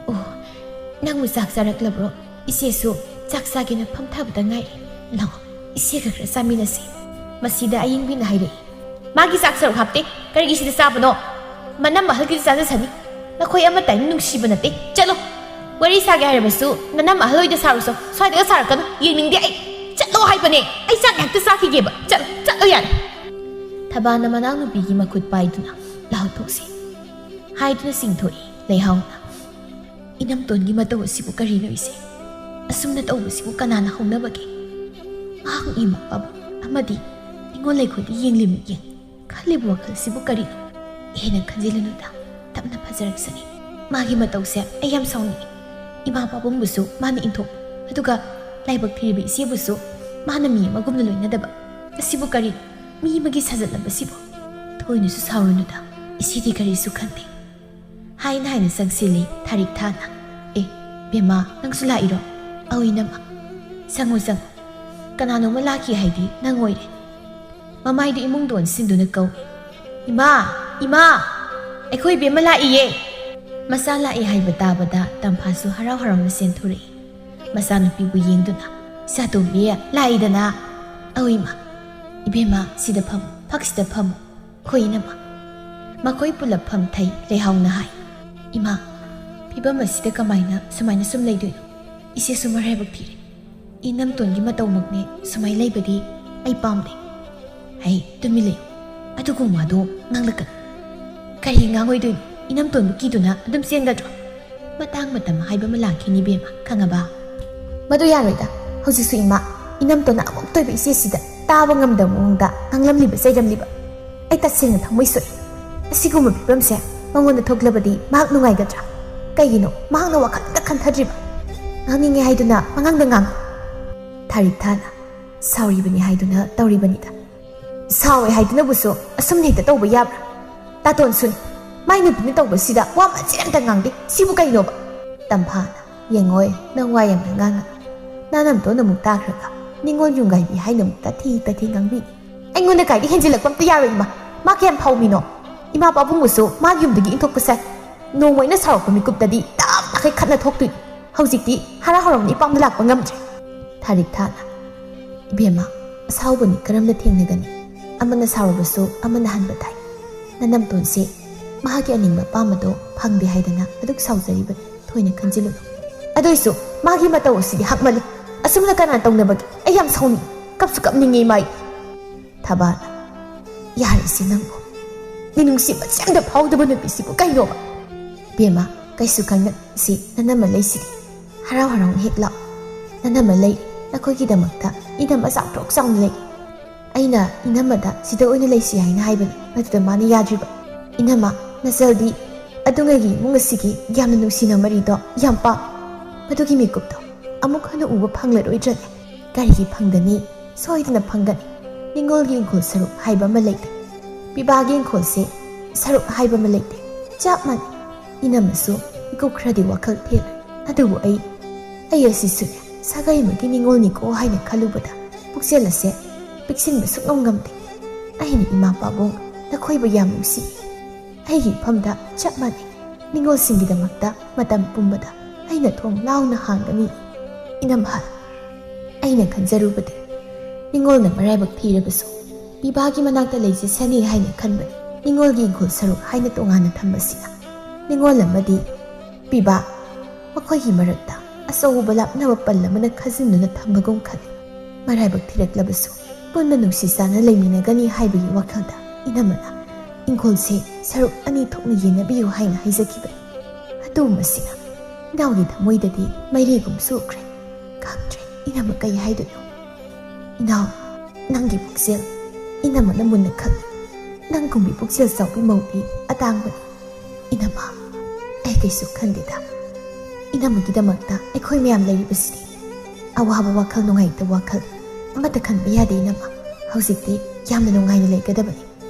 "ꯑꯣ, ꯅꯪꯕꯨ ꯆꯥꯛ ꯆꯥꯔꯛꯂꯕ꯭ꯔꯣ? ꯏꯆꯦꯁꯨ ꯆꯥꯛ ꯆꯥꯒꯦꯅ ꯐꯝꯊꯕꯗ ꯉꯥꯏꯔꯤ꯫ ꯂꯥꯛꯑꯣ, ꯏꯆꯦꯒ ꯈꯔ ꯆꯥꯃꯤꯟꯅꯁꯤ꯫" ꯃꯁꯤꯗ ꯑꯌꯤꯡꯕꯤꯅ ꯍꯥꯏꯔꯛꯏ, "ꯃꯥꯒꯤ ꯆꯥꯛ ꯁꯔꯨꯛ ꯍꯥꯞꯇꯦ꯫ ꯀꯔꯤꯒꯤ ꯁꯤꯗ ꯆꯥꯕꯅꯣ? ꯃꯅꯝ ꯑꯍꯜꯒꯤꯗꯤ ꯆꯥꯖꯁꯅꯤ꯫ ꯅꯈꯣꯏ ꯑꯃꯠꯇ ꯑꯩꯅ ꯅꯨꯡꯁꯤꯕ ꯅꯠꯇꯦ꯫ ꯆꯠꯂꯣ꯫ ꯋꯥꯔꯤ ꯁꯥꯒꯦ ꯍꯥꯏꯔꯕꯁꯨ ꯅꯅꯝ ꯑꯍꯜ ꯍꯣꯏꯗ ꯁꯥꯔꯨꯁꯣ꯫ ꯁ꯭ꯋꯥꯏꯗꯒ ꯁꯥꯔꯛꯀꯅꯨ꯫ ꯌꯦꯡꯅꯤꯡꯗꯦ ꯑꯩ꯫ ꯆꯠꯂꯣ꯫ ꯍꯥꯏꯕꯅꯦ꯫ ꯑꯩ ꯆꯥꯛ ꯉꯥꯛꯇ ꯆꯥꯈꯤꯒꯦꯕ꯫ ꯆꯠꯂꯣ, ꯆꯠꯂꯣ ꯌꯥꯔꯦ꯫ ꯊꯕꯥꯅ ꯃꯅꯥꯎꯅꯨꯄꯤꯒꯤ ꯃꯈꯨꯠ ꯄꯥꯏꯗꯨꯅ, "ꯂꯥꯎꯊꯣꯛꯁꯤ" ꯍꯥꯏꯗꯨꯅ ꯆꯤꯡꯊꯣꯛꯏ ꯂꯩꯍꯥꯎꯅ꯫ "ꯏꯅꯝꯇꯣꯟꯒꯤ ꯃꯇꯧ ꯑꯁꯤꯕꯨ ꯀꯔꯤꯅꯣ ꯏꯆꯦ? ꯑꯁꯨꯝꯅ ꯇꯧꯕꯁꯤꯕꯨ ꯀꯅꯥꯅ ꯍꯧꯅꯕꯒꯦ? ꯃꯍꯥꯛ ꯏꯃꯥ ꯄꯥꯕꯨꯡ ꯑꯃꯗꯤ ꯅꯤꯉꯣꯜ ꯂꯩꯈꯣꯏꯗ ꯌꯦꯡꯂꯤꯃꯤ ꯌꯦꯡ꯫ ꯈꯜꯂꯤꯕ ꯋꯥꯈꯜꯁꯤꯕꯨ ꯀꯔꯤꯅꯣ? ꯍꯦꯟꯅ ꯈꯟꯖꯤꯜꯂꯨꯅꯨꯗ, ꯇꯞꯅ ꯐꯖꯔꯛꯁꯅꯤ꯫ ꯃꯥꯒꯤ ꯃꯇꯧꯁꯦ ꯑꯩ ꯌꯥꯝ ꯁꯥꯎꯅꯤꯡꯉꯤ꯫ ꯏꯃꯥ ꯄꯥꯕꯨꯡꯕꯨꯁꯨ ꯃꯥꯅ ꯏꯟꯊꯣꯛ, ꯑꯗꯨꯒ ꯂꯥꯏꯕꯛ ꯊꯤꯔꯤꯕ ꯏꯆꯦꯕꯨꯁꯨ ꯃꯥꯅ ꯃꯤ ꯑꯃꯒꯨꯝꯅ ꯂꯣꯏꯅꯗꯕ꯫ ꯑꯁꯤꯕꯨ ꯀꯔꯤꯅꯣ? ꯃꯤ ꯑꯃꯒꯤ ꯁꯥꯖꯠꯂꯝꯕꯁꯤꯕꯨ? ꯊꯣꯏꯅꯁꯨ ꯁꯥꯎꯔꯨꯅꯨꯗ, ꯏꯆꯦꯗꯤ ꯀꯔꯤꯁꯨ ꯈꯟꯗꯦ" ꯍꯥꯏꯅ ꯍꯥꯏꯅ ꯆꯪꯁꯤꯜꯂꯤ ꯊꯥꯔꯤꯛ ꯊꯥꯅ꯫ "ꯑꯦ, ꯕꯦꯝꯃ, ꯅꯪꯁꯨ ꯂꯥꯛꯏꯔꯣ? ꯑꯧ, ꯏꯅꯝꯃ꯫ ꯆꯪꯉꯣ, ꯆꯪꯉꯣ꯫ ꯀꯅꯥꯅꯣꯝꯃ ꯂꯥꯛꯈꯤ ꯍꯥꯏꯗꯤ ꯅꯪ ꯑꯣꯏꯔꯦ꯫" ꯃꯃꯥꯏꯗꯨ ꯏꯃꯨꯡꯗ ꯑꯣꯟꯁꯤꯟꯗꯨꯅ ꯀꯧꯏ꯫ "ꯏꯃꯥ! ꯏꯃꯥ! ꯑꯩꯈꯣꯏ ꯏꯕꯦꯝꯃ ꯂꯥꯛꯏꯌꯦ!" ꯃꯆꯥ ꯂꯥꯛꯏ ꯍꯥꯏꯕ ꯇꯥꯕꯗ ꯇꯝꯐꯥꯁꯨ ꯍꯔꯥꯎ ꯍꯔꯥꯎꯅ ꯆꯦꯟꯊꯣꯔꯛꯏ꯫ ꯃꯆꯥꯅꯨꯄꯤꯕꯨ ꯌꯦꯡꯗꯨꯅ, "ꯏꯆꯥꯇꯣꯝꯕꯤ, ꯂꯥꯛꯏꯗꯅ?" "ꯑꯧ ꯏꯃꯥ꯫" "ꯏꯕꯦꯝꯃ, ꯁꯤꯗ ꯐꯝꯃꯨ, ꯐꯛꯁꯤꯗ ꯐꯝꯃꯨ꯫ ꯍꯣꯏ ꯏꯅꯝꯃ꯫" ꯃꯈꯣꯏ ꯄꯨꯂꯞ ꯐꯝꯊꯩ꯫ ꯂꯩꯍꯥꯎꯅ ꯍꯥꯏ, "ꯏꯃꯥ, ꯐꯤꯕꯝ ꯑꯁꯤꯗ ꯀꯃꯥꯏꯅ ꯁꯨꯃꯥꯏꯅ ꯁꯨꯝ ꯂꯩꯗꯣꯏꯅꯣ? ꯏꯆꯦꯁꯨ ꯃꯔꯥꯏꯕꯛ ꯊꯤꯔꯦ꯫ ꯏꯅꯝꯇꯣꯟꯒꯤ ꯃꯇꯧꯃꯛꯅꯦ ꯁꯨꯃꯥꯏꯅ ꯂꯩꯕꯗꯤ ꯑꯩ ꯄꯥꯝꯗꯦ꯫" "ꯍꯩ, ꯇꯨꯃꯤꯟ ꯂꯩꯌꯨ꯫ ꯑꯗꯨꯒꯨꯝꯕ ꯋꯥꯗꯣ ꯉꯥꯡꯂꯛꯀꯅꯨ꯫ ꯀꯔꯤ ꯉꯥꯡꯉꯣꯏꯗꯣꯏꯅꯣ? ꯏꯅꯝꯇꯣꯟꯕꯨ ꯀꯤꯗꯨꯅ ꯑꯗꯨꯝ ꯆꯦꯟꯒꯗ꯭ꯔꯣ? ꯃꯇꯥꯡ ꯃꯇꯝ ꯍꯥꯏꯕ ꯑꯃ ꯂꯥꯛꯈꯤꯅꯤ, ꯏꯕꯦꯝꯃ, ꯈꯪꯉꯕ?" "ꯃꯗꯨ ꯌꯥꯔꯣꯏꯗ꯫ ꯍꯧꯖꯤꯛꯁꯨ ꯏꯃꯥ, ꯏꯅꯝꯇꯣꯟꯅ ꯑꯃꯨꯛꯇ ꯑꯣꯏꯕ ꯏꯆꯦꯁꯤꯗ ꯇꯥꯕ ꯉꯝꯗꯕ ꯃꯑꯣꯡꯗ ꯉꯥꯡꯂꯝꯂꯤꯕ, ꯆꯩꯔꯝꯂꯤꯕ꯫ ꯑꯩ ꯇꯁꯦꯡꯅ ꯊꯃꯣꯏ ꯁꯣꯛꯏ꯫ ꯑꯁꯤꯒꯨꯝꯕ ꯐꯤꯕꯝꯁꯦ ꯃꯉꯣꯟꯗ ꯊꯣꯛꯂꯕꯗꯤ ꯃꯍꯥꯛ ꯅꯨꯡꯉꯥꯏꯒꯗ꯭ꯔꯥ? ꯀꯩꯒꯤꯅꯣ ꯃꯍꯥꯛꯅ ꯋꯥꯈꯜ ꯑꯝꯇ ꯈꯟꯊꯗ꯭ꯔꯤꯕ? ꯉꯥꯡꯅꯤꯡꯉꯦ ꯍꯥꯏꯗꯨꯅ ꯃꯉꯥꯡꯗ ꯉꯥꯡ꯫ ꯊꯥꯔꯤꯛ ꯊꯥꯅ, "ꯁꯥꯎꯔꯤꯕꯅꯤ ꯍꯥꯏꯗꯨꯅ ꯇꯧꯔꯤꯕꯅꯤꯗ꯫ ꯁꯥꯎꯋꯦ ꯍꯥꯏꯗꯨꯅꯕꯨꯁꯨ ꯑꯁꯨꯝꯅ ꯍꯦꯛꯇ ꯇꯧꯕ ꯌꯥꯕ꯭ꯔꯥ? ꯇꯥꯇꯣꯟꯁꯨꯅꯤ꯫ ꯃꯥꯏ ꯅꯨꯄꯤꯅ ꯇꯧꯕꯁꯤꯗ ꯋꯥ ꯃꯆꯦꯠ ꯑꯝꯇ ꯉꯥꯡꯗꯦ꯫ ꯁꯤꯕꯨ ꯀꯩꯅꯣꯕ?" ꯇꯝꯐꯥꯅ, "ꯌꯦꯡꯉꯣꯏ, ꯅꯪ ꯋꯥ ꯌꯥꯝꯅ ꯉꯥꯡꯉ꯫ ꯅꯅꯝꯇꯣꯟ ꯑꯃꯨꯛ ꯇꯥꯈ꯭ꯔꯒ ꯅꯤꯉꯣꯜ ꯌꯨꯝꯒꯥꯏꯕꯤ ꯍꯥꯏꯅ ꯑꯃꯨꯛ ꯇꯥꯊꯤ ꯇꯥꯊꯤ ꯉꯥꯡꯕꯤꯅꯤ꯫ ꯑꯩꯉꯣꯟꯗ ꯀꯥꯏꯗꯤ ꯍꯦꯟꯖꯤꯜꯂꯛꯄ ꯑꯝꯇ ꯌꯥꯔꯣꯏ ꯏꯃꯥ꯫ ꯃꯥ ꯀꯌꯥꯝ ꯐꯥꯎꯃꯤꯅꯣ? ꯏꯃꯥ ꯄꯥꯕꯨꯡꯕꯨꯁꯨ ꯃꯥꯒꯤ ꯌꯨꯝꯗꯒꯤ ꯏꯟꯊꯣꯛꯄꯁꯦ ꯅꯣꯡꯃ ꯑꯩꯅ ꯁꯥꯎꯔꯛꯄ ꯃꯤꯀꯨꯞꯇꯗꯤ ꯇꯞꯅꯈꯩ ꯈꯠꯅ ꯊꯣꯛꯇꯣꯏꯅꯤ꯫ ꯍꯧꯖꯤꯛꯇꯤ ꯍꯔꯥꯎ ꯍꯔꯥꯎꯅ ꯏꯄꯥꯝꯗ ꯂꯥꯛꯄ ꯉꯝꯗ꯭ꯔꯦ꯫" ꯊꯥꯔꯤꯛ ꯊꯥꯅ, "ꯏꯕꯦꯝꯃ, ꯑꯁꯥꯎꯕꯅꯤ ꯀꯔꯝꯅ ꯊꯦꯡꯅꯒꯅꯤ? ꯑꯃꯅ ꯁꯥꯎꯔꯕꯁꯨ ꯑꯃꯅ ꯍꯟꯕ ꯊꯥꯏ꯫ ꯅꯅꯝꯇꯣꯟꯁꯦ ꯃꯍꯥꯛꯀꯤ ꯑꯅꯤꯡꯕ ꯑꯄꯥꯝꯕꯗꯣ ꯐꯪꯗꯦ ꯍꯥꯏꯗꯅ ꯑꯗꯨꯛ ꯁꯥꯎꯖꯔꯤꯕꯅꯤ꯫ ꯊꯣꯏꯅ ꯈꯟꯖꯤꯜꯂꯨꯅꯨ꯫ ꯑꯗꯨꯏꯁꯨ ꯃꯥꯒꯤ ꯃꯇꯧ ꯑꯁꯤꯗꯤ ꯍꯛꯃꯜꯂꯤ꯫ ꯑꯁꯨꯝꯅ ꯀꯅꯥ ꯇꯧꯅꯕꯒꯦ? ꯑꯩ ꯌꯥꯝ ꯁꯥꯎꯅꯤꯡꯉꯤ, ꯀꯞꯁꯨ ꯀꯞꯅꯤꯡꯉꯤ ꯏꯃꯥ꯫ ꯊꯕꯥꯅ, "ꯌꯥꯔꯦꯁꯦ ꯅꯪꯕꯨ, ꯃꯤꯅꯨꯡꯁꯤ ꯃꯆꯦꯠ ꯑꯝꯇ ꯐꯥꯎꯗꯕ ꯅꯨꯄꯤꯁꯤꯕꯨ ꯀꯩꯅꯣꯕ?" "ꯕꯦꯝꯃ, ꯀꯩꯁꯨ ꯈꯟꯒꯅꯨ, ꯁꯤ ꯅꯅꯝꯃ ꯂꯩꯁꯤꯗꯤ, ꯍꯔꯥꯎ ꯍꯔꯥꯎꯅ ꯍꯦꯛ ꯂꯥꯛꯑꯣ꯫ ꯅꯅꯝꯃ ꯂꯩ, ꯅꯈꯣꯏꯒꯤꯗꯃꯛꯇ ꯏꯅꯝꯃ ꯆꯥꯎꯊꯣꯛ ꯆꯥꯎꯅ ꯂꯩ꯫ ꯑꯩꯅ ꯏꯅꯝꯃꯗ ꯁꯤꯗ ꯑꯣꯏꯅ ꯂꯩꯁꯤ ꯍꯥꯏꯅ ꯍꯥꯏꯕꯅꯤ, ꯃꯗꯨꯗ ꯃꯥꯅ ꯌꯥꯗ꯭ꯔꯤꯕ꯫ ꯏꯅꯝꯃ, ꯅꯆꯜꯗꯤ ꯑꯗꯨꯉꯩꯒꯤ ꯏꯃꯨꯡ ꯑꯁꯤꯒꯤ ꯌꯥꯝꯅ ꯅꯨꯡꯁꯤꯅ ꯃꯔꯤꯗꯣ ꯌꯥꯝ ꯄꯥꯝ꯫ ꯃꯗꯨꯒꯤ ꯃꯤꯀꯨꯞꯇꯣ ꯑꯃꯨꯛ ꯍꯟꯅ ꯎꯕ ꯐꯪꯂꯔꯣꯏꯗ꯭ꯔꯅꯦ?" "ꯀꯔꯤꯒꯤ ꯐꯪꯒꯅꯤ? ꯁꯣꯏꯗꯅ ꯐꯪꯒꯅꯤ꯫ ꯅꯤꯉꯣꯜꯒꯤ ꯏꯪꯈꯣꯜ ꯁꯔꯨꯛ ꯍꯥꯏꯕ ꯑꯃ ꯂꯩꯇꯦ꯫ ꯄꯤꯕꯥꯒꯤ ꯏꯪꯈꯣꯜꯁꯦ ꯁꯔꯨꯛ ꯍꯥꯏꯕ ꯑꯃ ꯂꯩꯇꯦ꯫ ꯆꯞ ꯃꯥꯟꯅꯩ꯫ ꯏꯅꯝꯃꯁꯨ ꯏꯀꯨꯞ ꯈꯔꯗꯤ ꯋꯥꯈꯜ ꯊꯦꯜꯂꯦ꯫ ꯑꯗꯨꯕꯨ ꯑꯩ, ꯑꯩ ꯑꯁꯤꯁꯨꯅꯦ, ꯁꯥꯒꯩ ꯑꯃꯒꯤ ꯅꯤꯉꯣꯜꯅꯤꯀꯣ ꯍꯥꯏꯅ ꯈꯜꯂꯨꯕꯗ ꯄꯨꯛꯆꯦꯜ ꯑꯁꯦ ꯄꯤꯛꯁꯤꯟꯕ ꯁꯨꯛꯉꯝ ꯉꯝꯗꯦ꯫ ꯑꯩꯅ ꯏꯃꯥ ꯄꯥꯕꯨꯡ ꯅꯈꯣꯏꯕꯨ ꯌꯥꯝ ꯅꯨꯡꯁꯤ꯫ ꯑꯩꯒꯤ ꯏꯐꯝꯗ ꯆꯞ ꯃꯥꯟꯅꯩ꯫ ꯅꯤꯉꯣꯜꯁꯤꯡꯒꯤꯗꯃꯛꯇ ꯃꯇꯝ ꯄꯨꯝꯕꯗ ꯑꯩꯅ ꯊꯣꯡ ꯂꯥꯎꯅ ꯍꯥꯡꯒꯅꯤ꯫ ꯏꯅꯝꯍꯜ, ꯑꯩꯅ ꯈꯟꯖꯔꯨꯕꯗꯤ ꯅꯤꯉꯣꯜꯅ ꯃꯔꯥꯏꯕꯛ ꯊꯤꯔꯕꯁꯨ ꯄꯤꯕꯥꯒꯤ ꯃꯅꯥꯛꯇ ꯂꯩꯖꯁꯅꯤ ꯍꯥꯏꯅ ꯈꯟꯕꯅꯤ꯫ ꯅꯤꯉꯣꯜꯒꯤ ꯏꯪꯈꯣꯜ ꯁꯔꯨꯛ ꯍꯥꯏꯅ ꯇꯣꯉꯥꯟꯅ ꯊꯝꯕꯁꯤꯅ ꯅꯤꯉꯣꯜ ꯑꯃꯗꯤ ꯄꯤꯕꯥ ꯃꯈꯣꯏꯒꯤ ꯃꯔꯛꯇ ꯑꯆꯧꯕ ꯂꯥꯞꯅꯕ ꯄꯜ ꯑꯃꯅ ꯈꯥꯖꯤꯟꯗꯨꯅ ꯊꯝꯕꯒꯨꯝ ꯈꯜꯂꯤ꯫ ꯃꯔꯥꯏꯕꯛ ꯊꯤꯔꯛꯂꯕꯁꯨ ꯄꯨꯟꯅ ꯅꯨꯡꯁꯤ ꯆꯥꯟꯅ ꯂꯩꯃꯤꯟꯅꯒꯅꯤ ꯍꯥꯏꯕꯒꯤ ꯋꯥꯈꯜꯗ ꯏꯅꯝꯃꯅ ꯏꯪꯈꯣꯜꯁꯦ ꯁꯔꯨꯛ ꯑꯅꯤ ꯊꯣꯛꯅ ꯌꯦꯟꯅꯕꯤꯌꯨ ꯍꯥꯏꯅ ꯍꯥꯏꯖꯈꯤꯕꯅꯤ꯫ ꯑꯗꯨ ꯃꯁꯤꯅ ꯏꯅꯥꯎꯒꯤ ꯊꯃꯣꯏꯗꯗꯤ ꯃꯩꯔꯤꯒꯨꯝ ꯁꯣꯛꯈ꯭ꯔꯦ꯫ ꯈꯪꯗ꯭ꯔꯦ ꯏꯅꯝꯃ ꯀꯩ ꯍꯥꯏꯗꯣꯏꯅꯣ꯫ ꯏꯅꯥꯎ, ꯅꯪꯒꯤ ꯄꯨꯛꯆꯦꯜ ꯏꯅꯝꯃꯅ ꯃꯨꯟꯅ ꯈꯪꯏ꯫ ꯅꯪꯒꯨꯝꯕꯤ ꯄꯨꯛꯆꯦꯜ ꯆꯥꯎꯕꯤ ꯃꯧꯗꯤ ꯑꯇꯥꯡꯕꯅꯤ꯫ ꯏꯅꯝꯃ, ꯑꯩ ꯀꯩꯁꯨ ꯈꯟꯗꯦꯗ꯫ ꯏꯅꯝꯃꯒꯤꯗꯃꯛꯇ ꯑꯩꯈꯣꯏ ꯃꯌꯥꯝ ꯂꯩꯔꯤꯕꯁꯤꯗꯤ꯫ ꯑꯋꯥꯕ ꯋꯥꯈꯜ, ꯅꯨꯡꯉꯥꯏꯇꯕ ꯋꯥꯈꯜ ꯑꯃꯠꯇ ꯈꯟꯕ ꯌꯥꯗꯦ ꯏꯅꯝꯃ꯫ ꯍꯧꯖꯤꯛꯇꯤ ꯌꯥꯝꯅ ꯅꯨꯡꯉꯥꯏꯅ ꯂꯩꯒꯗꯕꯅꯤ꯫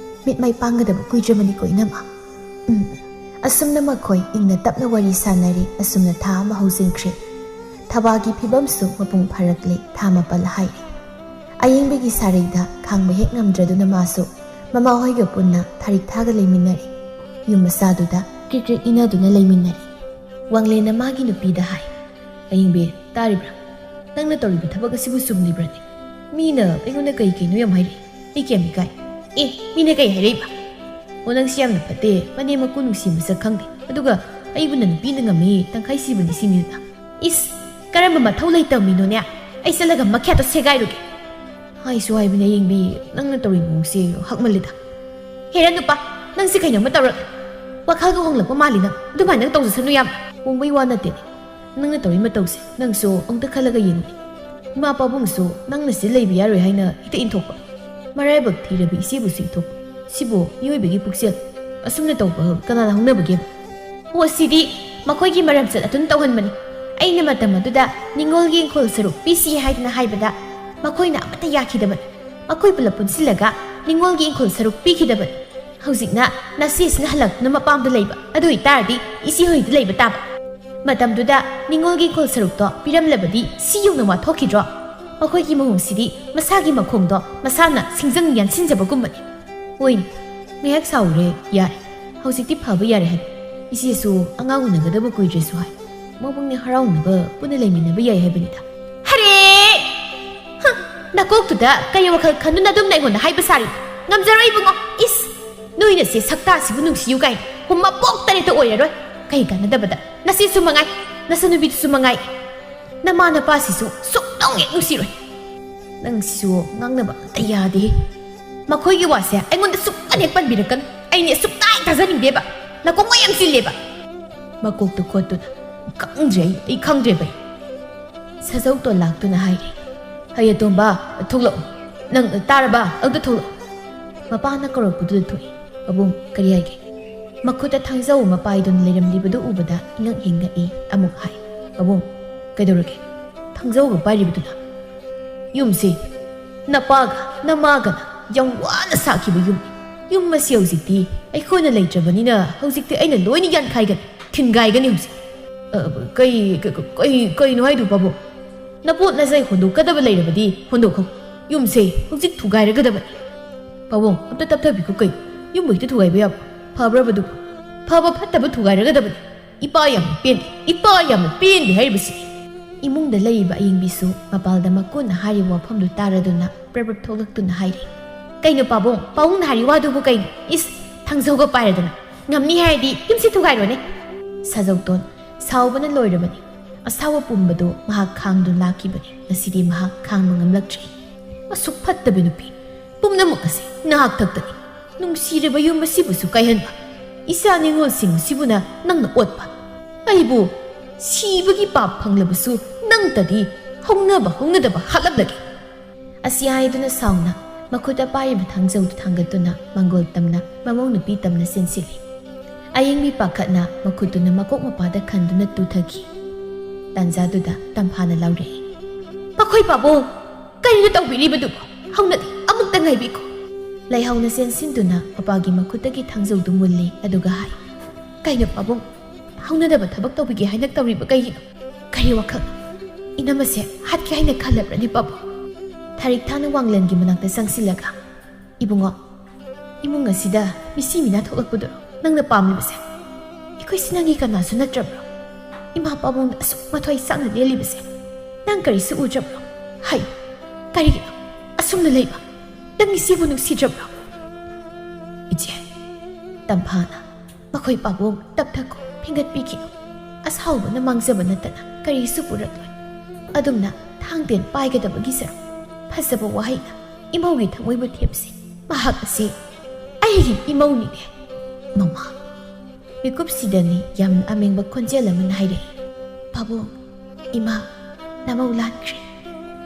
ꯃꯤꯠ ꯃꯥꯏ ꯄꯥꯡꯒꯗꯕ ꯀꯨꯏꯗ꯭ꯔꯕꯅꯤꯀꯣ ꯏꯅꯝꯃ꯫ ꯎꯝ꯫ ꯑꯁꯨꯝꯅ ꯃꯈꯣꯏ ꯏꯪꯅ ꯇꯞꯅ ꯋꯥꯔꯤ ꯁꯥꯟꯅꯔꯤ꯫ ꯑꯁꯨꯝꯅ ꯊꯥ ꯑꯃ ꯍꯧꯖꯤꯟꯈ꯭ꯔꯦ꯫ ꯊꯕꯥꯒꯤ ꯐꯤꯕꯝꯁꯨ ꯃꯄꯨꯡ ꯐꯥꯔꯛꯂꯦ꯫ ꯊꯥ ꯃꯥꯄꯜ ꯍꯥꯏꯔꯦ꯫ ꯑꯌꯤꯡꯕꯒꯤ ꯁꯥꯔꯩꯗ ꯈꯥꯡꯕ ꯍꯦꯛ ꯉꯝꯗ꯭ꯔꯗꯨꯅ ꯃꯥꯁꯨ ꯃꯃꯥꯍꯣꯏꯒ ꯄꯨꯟꯅ ꯊꯥꯔꯤꯛ ꯊꯥꯒ ꯂꯩꯃꯤꯟꯅꯔꯦ꯫ ꯌꯨꯝ ꯃꯆꯥꯗꯨꯗ ꯀ꯭ꯔꯤꯛ ꯀ꯭ꯔꯤꯛ ꯏꯟꯅꯗꯨꯅ ꯂꯩꯃꯤꯟꯅꯔꯦ꯫ ꯋꯥꯡꯂꯦꯟꯅ ꯃꯥꯒꯤ ꯅꯨꯄꯤꯗ ꯍꯥꯏ, "ꯑꯌꯤꯡꯕꯤ, ꯇꯥꯔꯤꯕ꯭ꯔꯥ? ꯅꯪꯅ ꯇꯧꯔꯤꯕ ꯊꯕꯛ ꯑꯁꯤꯕꯨ ꯆꯨꯝꯂꯤꯕ꯭ꯔꯅꯦ? ꯃꯤꯅ ꯑꯩꯉꯣꯟꯗ ꯀꯩ ꯀꯩꯅꯣ ꯌꯥꯝ ꯍꯥꯏꯔꯛꯏ꯫ ꯑꯩ ꯀꯌꯥꯝ ꯏꯀꯥꯏ꯫ ꯑꯦ, ꯃꯤꯅ ꯀꯩ ꯍꯥꯏꯔꯛꯏꯕ? ꯑꯣ, ꯅꯪꯁꯤ ꯌꯥꯝꯅ ꯐꯠꯇꯦ꯫ ꯃꯅꯦꯝ ꯃꯀꯨ ꯅꯨꯡꯁꯤ ꯃꯁꯛ ꯈꯪꯗꯦ꯫ ꯑꯗꯨꯒ ꯑꯩꯕꯨ ꯅꯨꯄꯤꯅ ꯉꯝꯃꯤ, ꯇꯪꯈꯥꯏ ꯁꯤꯕꯅꯤ ꯁꯤꯅꯤꯗꯅ꯫ ꯏꯁ, ꯀꯔꯝꯕ ꯃꯊꯧ ꯂꯩꯇꯕ ꯃꯤꯅꯣꯅꯦ? ꯑꯩ ꯆꯠꯂꯒ ꯃꯈ꯭ꯌꯥꯠꯇꯣ ꯁꯦꯒꯥꯏꯔꯨꯒꯦ꯫ ꯍꯥꯏꯁꯨ ꯍꯥꯏꯕꯅꯦ, ꯌꯦꯡꯕꯤ, ꯅꯪꯅ ꯇꯧꯔꯤ ꯃꯑꯣꯡꯁꯦ ꯍꯛꯃꯜꯂꯤꯗ꯫ ꯍꯦꯔꯥ ꯅꯨꯄꯥ, ꯅꯪꯁꯦ ꯀꯩꯅꯣꯝꯃ ꯇꯧꯔꯛ꯫ ꯋꯥꯈꯜꯒ ꯍꯣꯡꯂꯛꯄ ꯃꯥꯜꯂꯤ ꯅꯪ꯫ ꯑꯗꯨꯃꯥꯏꯅ ꯇꯧꯖꯁꯅꯨ ꯌꯥꯝ꯫ ꯍꯣꯡꯕꯩ ꯋꯥ ꯅꯠꯇꯦꯅꯦ꯫ ꯅꯪꯅ ꯇꯧꯔꯤ ꯃꯇꯧꯁꯦ ꯅꯪꯁꯨ ꯑꯃꯨꯛꯇ ꯈꯜꯂꯒ ꯌꯦꯡꯉꯨꯅꯦ꯫ ꯏꯃꯥ ꯄꯥꯕꯨꯡꯁꯨ ꯅꯪꯅ ꯁꯤꯗ ꯂꯩꯕ ꯌꯥꯔꯣꯏ ꯍꯥꯏꯅ ꯍꯦꯛꯇ ꯏꯟꯊꯣꯛꯄ꯫ ꯃꯔꯥꯏꯕꯛ ꯊꯤꯔꯕ ꯏꯆꯦꯕꯨꯁꯨ ꯏꯟꯊꯣꯛꯄ꯫ ꯁꯤꯕꯨ ꯃꯤꯑꯣꯏꯕꯒꯤ ꯄꯨꯛꯆꯦꯜ꯫ ꯑꯁꯨꯝꯅ ꯇꯧꯕ ꯀꯅꯥꯅ ꯍꯧꯅꯕꯒꯦ? ꯄꯣꯠꯁꯤꯗꯤ ꯃꯈꯣꯏꯒꯤ ꯃꯔꯝꯆꯠ ꯑꯗꯨꯝ ꯇꯧꯍꯟꯕꯅꯤ꯫ ꯑꯩꯅ ꯃꯇꯝ ꯑꯗꯨꯗ ꯅꯤꯉꯣꯜꯒꯤ ꯏꯪꯈꯣꯜ ꯁꯔꯨꯛ ꯄꯤꯁꯤ ꯍꯥꯏꯗꯅ ꯍꯥꯏꯕꯗ ꯃꯈꯣꯏꯅ ꯑꯃꯠꯇ ꯌꯥꯈꯤꯗꯕꯅꯤ꯫ ꯃꯈꯣꯏ ꯄꯨꯂꯞ ꯄꯨꯟꯁꯤꯜꯂꯒ ꯅꯤꯉꯣꯜꯒꯤ ꯏꯪꯈꯣꯜ ꯁꯔꯨꯛ ꯄꯤꯈꯤꯗꯕꯅꯤ꯫ ꯍꯧꯖꯤꯛꯅ ꯅꯆꯦꯁꯤꯅ ꯍꯜꯂꯛꯇꯨꯅ ꯃꯄꯥꯝꯗ ꯂꯩꯕ꯫ ꯑꯗꯨ ꯑꯣꯏꯇꯥꯔꯗꯤ ꯏꯆꯦ ꯍꯣꯏꯗ ꯂꯩꯕ ꯇꯥꯕ꯫ ꯃꯇꯝꯗꯨꯗ ꯅꯤꯉꯣꯜꯒꯤ ꯏꯪꯈꯣꯜ ꯁꯔꯨꯛꯇꯣ ꯄꯤꯔꯝꯂꯕꯗꯤ ꯁꯤ ꯌꯧꯅ ꯋꯥꯊꯣꯛꯈꯤꯗ꯭ꯔꯣ? ꯃꯈꯣꯏꯒꯤ ꯃꯑꯣꯡꯁꯤꯗꯤ ꯃꯁꯥꯒꯤ ꯃꯈꯣꯡꯗꯣ ꯃꯁꯥꯅ ꯁꯤꯡꯖꯪ ꯌꯥꯟꯁꯤꯟꯖꯕꯒꯨꯝꯕꯅꯤ꯫ ꯍꯣꯏꯅꯦ, ꯉꯥꯏꯍꯥꯛ ꯁꯥꯎꯔꯦ, ꯌꯥꯔꯦ꯫ ꯍꯧꯖꯤꯛꯇꯤ ꯐꯕ ꯌꯥꯔꯦ ꯍꯥꯏꯕ꯫ ꯏꯆꯦꯁꯨ ꯑꯉꯥꯡ ꯎꯅꯒꯗꯕ ꯀꯨꯏꯗ꯭ꯔꯦꯁꯨ ꯍꯥꯏ꯫ ꯃꯕꯨꯡꯅꯦ ꯍꯔꯥꯎꯅꯕ ꯄꯨꯟꯅ ꯂꯩꯃꯤꯟꯅꯕ ꯌꯥꯏ ꯍꯥꯏꯕꯅꯤꯗ꯫ ꯍꯔꯦ! ꯍ, ꯅꯀꯣꯛꯇꯨꯗ ꯀꯩ ꯋꯥꯈꯜ ꯈꯟꯗꯨꯅ ꯑꯗꯨꯝ ꯑꯩꯉꯣꯟꯗ ꯍꯥꯏꯕ ꯁꯥꯔꯤ? ꯉꯝꯖꯔꯣꯏ ꯏꯕꯨꯡꯉꯣ꯫ ꯏꯁ! ꯅꯣꯏꯅ ꯁꯤ ꯁꯛꯇꯥꯁꯤꯕꯨ ꯅꯨꯡꯁꯤꯌꯨ ꯀꯥꯏꯅ ꯍꯨꯝ ꯃꯄꯣꯛ ꯇꯔꯦꯠꯇ ꯑꯣꯏꯔꯔꯣꯏ꯫ ꯀꯩ ꯀꯥꯟꯅꯗꯕꯗ ꯅꯆꯦꯁꯨ ꯃꯉꯥꯏ, ꯅꯆꯟꯅꯨꯄꯤꯗꯨꯁꯨ ꯃꯉꯥꯏ꯫ ꯅꯃꯥ ꯅꯄꯥꯁꯤꯁꯨ ꯁꯨꯛꯅꯨꯡ ꯍꯦꯛ ꯅꯨꯡꯁꯤꯔꯣꯏ꯫ ꯅꯪꯁꯤꯁꯨ ꯉꯥꯡꯅꯕ ꯑꯝꯇ ꯌꯥꯗꯦ꯫ ꯃꯈꯣꯏꯒꯤ ꯋꯥꯁꯦ ꯑꯩꯉꯣꯟꯗ ꯁꯨꯛꯄꯟ ꯍꯦꯛ ꯄꯟꯕꯤꯔꯛꯀꯅꯨ꯫ ꯑꯩꯅꯦ ꯁꯨꯛꯇꯥ ꯍꯦꯛ ꯇꯥꯖꯅꯤꯡꯗꯦꯕ꯫ ꯅꯀꯣꯡ ꯌꯥꯝ ꯆꯤꯜꯂꯦꯕ꯫ ꯃꯀꯣꯛꯇꯨ ꯈꯣꯠꯇꯨꯅ, ꯈꯪꯗ꯭ꯔꯦ ꯑꯩ, ꯑꯩ ꯈꯪꯗ꯭ꯔꯦ ꯚꯩ꯫ ꯁꯖꯧꯇꯣꯟ ꯂꯥꯛꯇꯨꯅ ꯍꯥꯏꯔꯦ, "ꯍꯩ ꯑꯇꯣꯝꯕ, ꯊꯣꯛꯂꯛꯑꯣ꯫ ꯅꯪ ꯇꯥꯔꯕ? ꯑꯗꯨ ꯊꯣꯛꯂꯛꯑꯣ꯫" ꯃꯄꯥꯅ ꯀꯧꯔꯛꯄꯗꯨꯗ ꯊꯣꯛꯏ꯫ "ꯄꯥꯕꯨꯡ, ꯀꯔꯤ ꯍꯥꯏꯒꯦ?" ꯃꯈꯨꯠꯇ ꯊꯥꯡꯖꯧ ꯑꯃ ꯄꯥꯏꯗꯨꯅ ꯂꯩꯔꯝꯂꯤꯕꯗꯨ ꯎꯕꯗ ꯏꯉꯛ ꯍꯦꯛ ꯉꯛꯏ꯫ ꯑꯃꯨꯛ ꯍꯥꯏ, "ꯄꯥꯕꯨꯡ, ꯀꯩꯗꯧꯔꯒꯦ? ꯊꯥꯡꯖꯧ ꯑꯃ ꯄꯥꯏꯔꯤꯕꯗꯨꯅ?" "ꯌꯨꯝꯁꯤ ꯅꯄꯥꯒ ꯅꯃꯥꯒꯅ ꯌꯥꯝ ꯋꯥꯅ ꯁꯥꯈꯤꯕ ꯌꯨꯝꯅꯤ꯫ ꯌꯨꯝ ꯑꯁꯤ ꯍꯧꯖꯤꯛꯇꯤ ꯑꯩꯈꯣꯏꯅ ꯂꯩꯇ꯭ꯔꯕꯅꯤꯅ ꯍꯧꯖꯤꯛꯇꯤ ꯑꯩꯅ ꯂꯣꯏꯅ ꯌꯥꯟꯈꯥꯏꯒꯅꯤ, ꯊꯤꯟꯒꯥꯏꯒꯅꯤ ꯍꯧꯖꯤꯛ꯫" "ꯑ, ꯀꯩ, ꯀ-, ꯀ-, ꯀꯩ, ꯀꯩꯅꯣ ꯍꯥꯏꯗꯨ, ꯄꯥꯕꯨꯡ? ꯅꯄꯣꯠ ꯅꯆꯩ ꯍꯣꯟꯗꯣꯛꯀꯗꯕ ꯂꯩꯔꯕꯗꯤ ꯍꯣꯟꯗꯣꯛꯈꯣ꯫ ꯌꯨꯝꯁꯦ ꯍꯧꯖꯤꯛ ꯊꯨꯒꯥꯏꯔꯒꯗꯕꯅꯤ꯫" "ꯄꯥꯕꯨꯡ, ꯑꯝꯇ ꯇꯞꯊꯕꯤꯈꯣ ꯀꯩꯅꯣ꯫ ꯌꯨꯝꯕꯨ ꯍꯦꯛꯇ ꯊꯨꯒꯥꯏꯕ ꯌꯥꯕ꯭ꯔꯣ? ꯐꯕ꯭ꯔꯕ ꯑꯗꯨꯕꯨ? ꯐꯕ ꯐꯠꯇꯕ ꯊꯨꯒꯥꯏꯔꯒꯗꯕꯅꯤ꯫ ꯏꯄꯥ ꯌꯥꯝꯅ ꯄꯦꯟꯗꯦ, ꯏꯄꯥ ꯌꯥꯝꯅ ꯄꯦꯟꯗꯦ ꯍꯥꯏꯔꯤꯕꯁꯤ꯫" ꯏꯃꯨꯡꯗ ꯂꯩꯔꯤꯕ ꯑꯌꯤꯡꯕꯤꯁꯨ ꯃꯄꯥꯜꯗ ꯃꯀꯣꯟꯅ ꯍꯥꯏꯔꯤꯕ ꯋꯥꯐꯝꯗꯨ ꯇꯥꯔꯗꯨꯅ ꯄ꯭ꯔꯞ ꯄ꯭ꯔꯞ ꯊꯣꯛꯂꯛꯇꯨꯅ ꯍꯥꯏꯔꯤ, "ꯀꯩꯅꯣ ꯄꯥꯕꯨꯡ, ꯄꯥꯕꯨꯡꯅ ꯍꯥꯏꯔꯤ ꯋꯥꯗꯨꯕꯨ ꯀꯩꯅꯣ? ꯏꯁ, ꯊꯥꯡꯖꯧꯒ ꯄꯥꯏꯔꯗꯅ ꯉꯝꯅꯤ ꯍꯥꯏꯔꯗꯤ ꯌꯨꯝꯁꯤ ꯊꯨꯒꯥꯏꯔꯣꯅꯦ꯫" ꯁꯖꯧꯇꯣꯟ ꯁꯥꯎꯕꯅ ꯂꯣꯏꯔꯕꯅꯤ꯫ ꯑꯁꯥꯎꯕ ꯄꯨꯝꯕꯗꯨ ꯃꯍꯥꯛ ꯈꯥꯡꯗꯨꯅ ꯂꯥꯛꯈꯤꯕꯅꯤ꯫ ꯉꯁꯤꯗꯤ ꯃꯍꯥꯛ ꯈꯥꯡꯕ ꯉꯝꯂꯛꯇ꯭ꯔꯦ꯫ ꯑꯁꯨꯛ ꯐꯠꯇꯕ ꯅꯨꯄꯤ ꯄꯨꯝꯅꯃꯛ ꯑꯁꯤ ꯅꯍꯥꯛ ꯊꯛꯇꯅꯤ꯫ ꯅꯨꯡꯁꯤꯔꯕ ꯌꯨꯝ ꯑꯁꯤꯕꯨꯁꯨ ꯀꯥꯏꯍꯟꯕ, ꯏꯆꯥ ꯅꯤꯉꯣꯜꯁꯤꯡ ꯑꯁꯤꯕꯨꯅ ꯅꯪꯅ ꯑꯣꯠꯄ꯫ ꯑꯩꯕꯨ ꯁꯤꯕꯒꯤ ꯄꯥꯞ ꯐꯪꯂꯕꯁꯨ ꯅꯪꯇꯗꯤ ꯍꯧꯅꯕ ꯍꯧꯅꯗꯕ ꯍꯥꯠꯂꯝꯂꯒꯦ꯫ ꯑꯁꯤ ꯍꯥꯏꯗꯨꯅ ꯁꯥꯎꯅ ꯃꯈꯨꯠꯇ ꯄꯥꯏꯔꯤꯕ ꯊꯥꯡꯖꯧꯗꯨ ꯊꯥꯡꯒꯠꯇꯨꯅ ꯃꯪꯒꯣꯜ ꯇꯝꯅ ꯃꯃꯧ ꯅꯨꯄꯤ ꯇꯝꯅ ꯆꯦꯟꯁꯤꯜꯂꯤ꯫ ꯑꯌꯦꯡꯕꯤ ꯄꯥꯈꯠꯅ ꯃꯈꯨꯠꯇꯨꯅ ꯃꯀꯣꯛ ꯃꯄꯥꯗ ꯈꯟꯗꯨꯅ ꯇꯨꯊꯈꯤ꯫ ꯇꯥꯟꯖꯥꯗꯨꯗ ꯇꯝꯐꯥꯅ ꯂꯥꯎꯔꯛꯏ, "ꯃꯈꯣꯏ ꯄꯥꯕꯨꯡ, ꯀꯔꯤꯅꯣ ꯇꯧꯕꯤꯔꯤꯕꯗꯨꯕꯣ? ꯍꯧꯅꯗꯦ, ꯑꯃꯨꯛꯇ ꯉꯥꯏꯕꯤꯈꯣ!" ꯂꯩꯍꯧꯅ ꯆꯦꯟꯁꯤꯟꯗꯨꯅ ꯃꯄꯥꯒꯤ ꯃꯈꯨꯠꯇꯒꯤ ꯊꯥꯡꯖꯧꯗꯨ ꯃꯨꯜꯂꯤ, ꯑꯗꯨꯒ ꯍꯥꯏ, "ꯀꯩꯅꯣ ꯄꯥꯕꯨꯡ, ꯍꯧꯅꯗꯕ ꯊꯕꯛ ꯇꯧꯕꯤꯒꯦ ꯍꯥꯏꯅ ꯇꯧꯔꯤꯕ ꯀꯩꯒꯤꯅꯣ? ꯀꯔꯤ ꯋꯥꯈꯜ? ꯏꯅꯝꯃꯁꯦ ꯍꯥꯠꯀꯦ ꯍꯥꯏꯅ ꯈꯜꯂꯕ꯭ꯔꯅꯦ ꯄꯥꯕꯨꯡ?" ꯊꯥꯔꯤꯛ ꯊꯥꯅ ꯋꯥꯡꯂꯦꯟꯒꯤ ꯃꯅꯥꯛꯇ ꯆꯪꯁꯤꯜꯂꯒ, "ꯏꯕꯨꯡꯉꯣ, ꯏꯃꯨꯡ ꯑꯁꯤꯗ ꯃꯤꯁꯤ ꯃꯤꯅꯥ ꯊꯣꯛꯂꯛꯄꯗꯨꯔꯣ ꯅꯪꯅ ꯄꯥꯝꯂꯤꯕꯁꯦ? ꯑꯩꯈꯣꯏꯁꯤ ꯅꯪꯒꯤ ꯀꯅꯥꯁꯨ ꯅꯠꯇ꯭ꯔꯕ꯭ꯔꯣ? ꯏꯃꯥ ꯄꯥꯕꯨꯡꯅ ꯑꯁꯨꯛ ꯃꯊ꯭ꯋꯥꯏ ꯆꯥꯛꯅ ꯂꯦꯜꯂꯤꯕꯁꯦ ꯅꯪ ꯀꯔꯤꯁꯨ ꯎꯗ꯭ꯔꯕ꯭ꯔꯣ? ꯍꯥꯏꯌꯨ, ꯀꯔꯤꯒꯤꯅꯣ ꯑꯁꯨꯝꯅ ꯂꯩꯕ? ꯅꯪ ꯏꯆꯦꯕꯨ ꯅꯨꯡꯁꯤꯗ꯭ꯔꯕ꯭ꯔꯣ?" "ꯏꯆꯦ," ꯇꯝꯐꯥꯅ, "ꯃꯈꯣꯏ ꯄꯥꯕꯨꯡ ꯇꯞꯊꯈꯣ, ꯐꯤꯡꯒꯠꯄꯤꯈꯤꯅꯨ꯫ ꯑꯁꯥꯎꯕꯅ ꯃꯥꯡꯖꯕ ꯅꯠꯇꯅ ꯀꯔꯤꯁꯨ ꯄꯨꯔꯛꯂꯣꯏ꯫ ꯑꯗꯨꯝꯅ ꯊꯥꯡꯗꯦꯟ ꯄꯥꯏꯒꯗꯕꯒꯤ ꯁꯔꯨꯛ ꯐꯖꯕ ꯋꯥꯍꯩꯅ ꯏꯃꯧꯒꯤ ꯊꯃꯣꯏꯕꯨ ꯊꯦꯝꯁꯤ꯫ ꯃꯍꯥꯛ ꯑꯁꯤ ꯑꯩꯒꯤ ꯏꯃꯧꯅꯤꯅꯦ, ꯃꯃꯥ!" ꯃꯤꯀꯨꯞꯁꯤꯗꯅꯤ ꯌꯥꯝꯅ ꯑꯃꯦꯡꯕ ꯈꯣꯟꯖꯦꯜ ꯑꯃꯅ ꯍꯥꯏꯔꯛꯏ, "ꯄꯥꯕꯨꯡ, ꯏꯃꯥ, ꯅꯃꯧ ꯂꯥꯟꯈ꯭ꯔꯦ,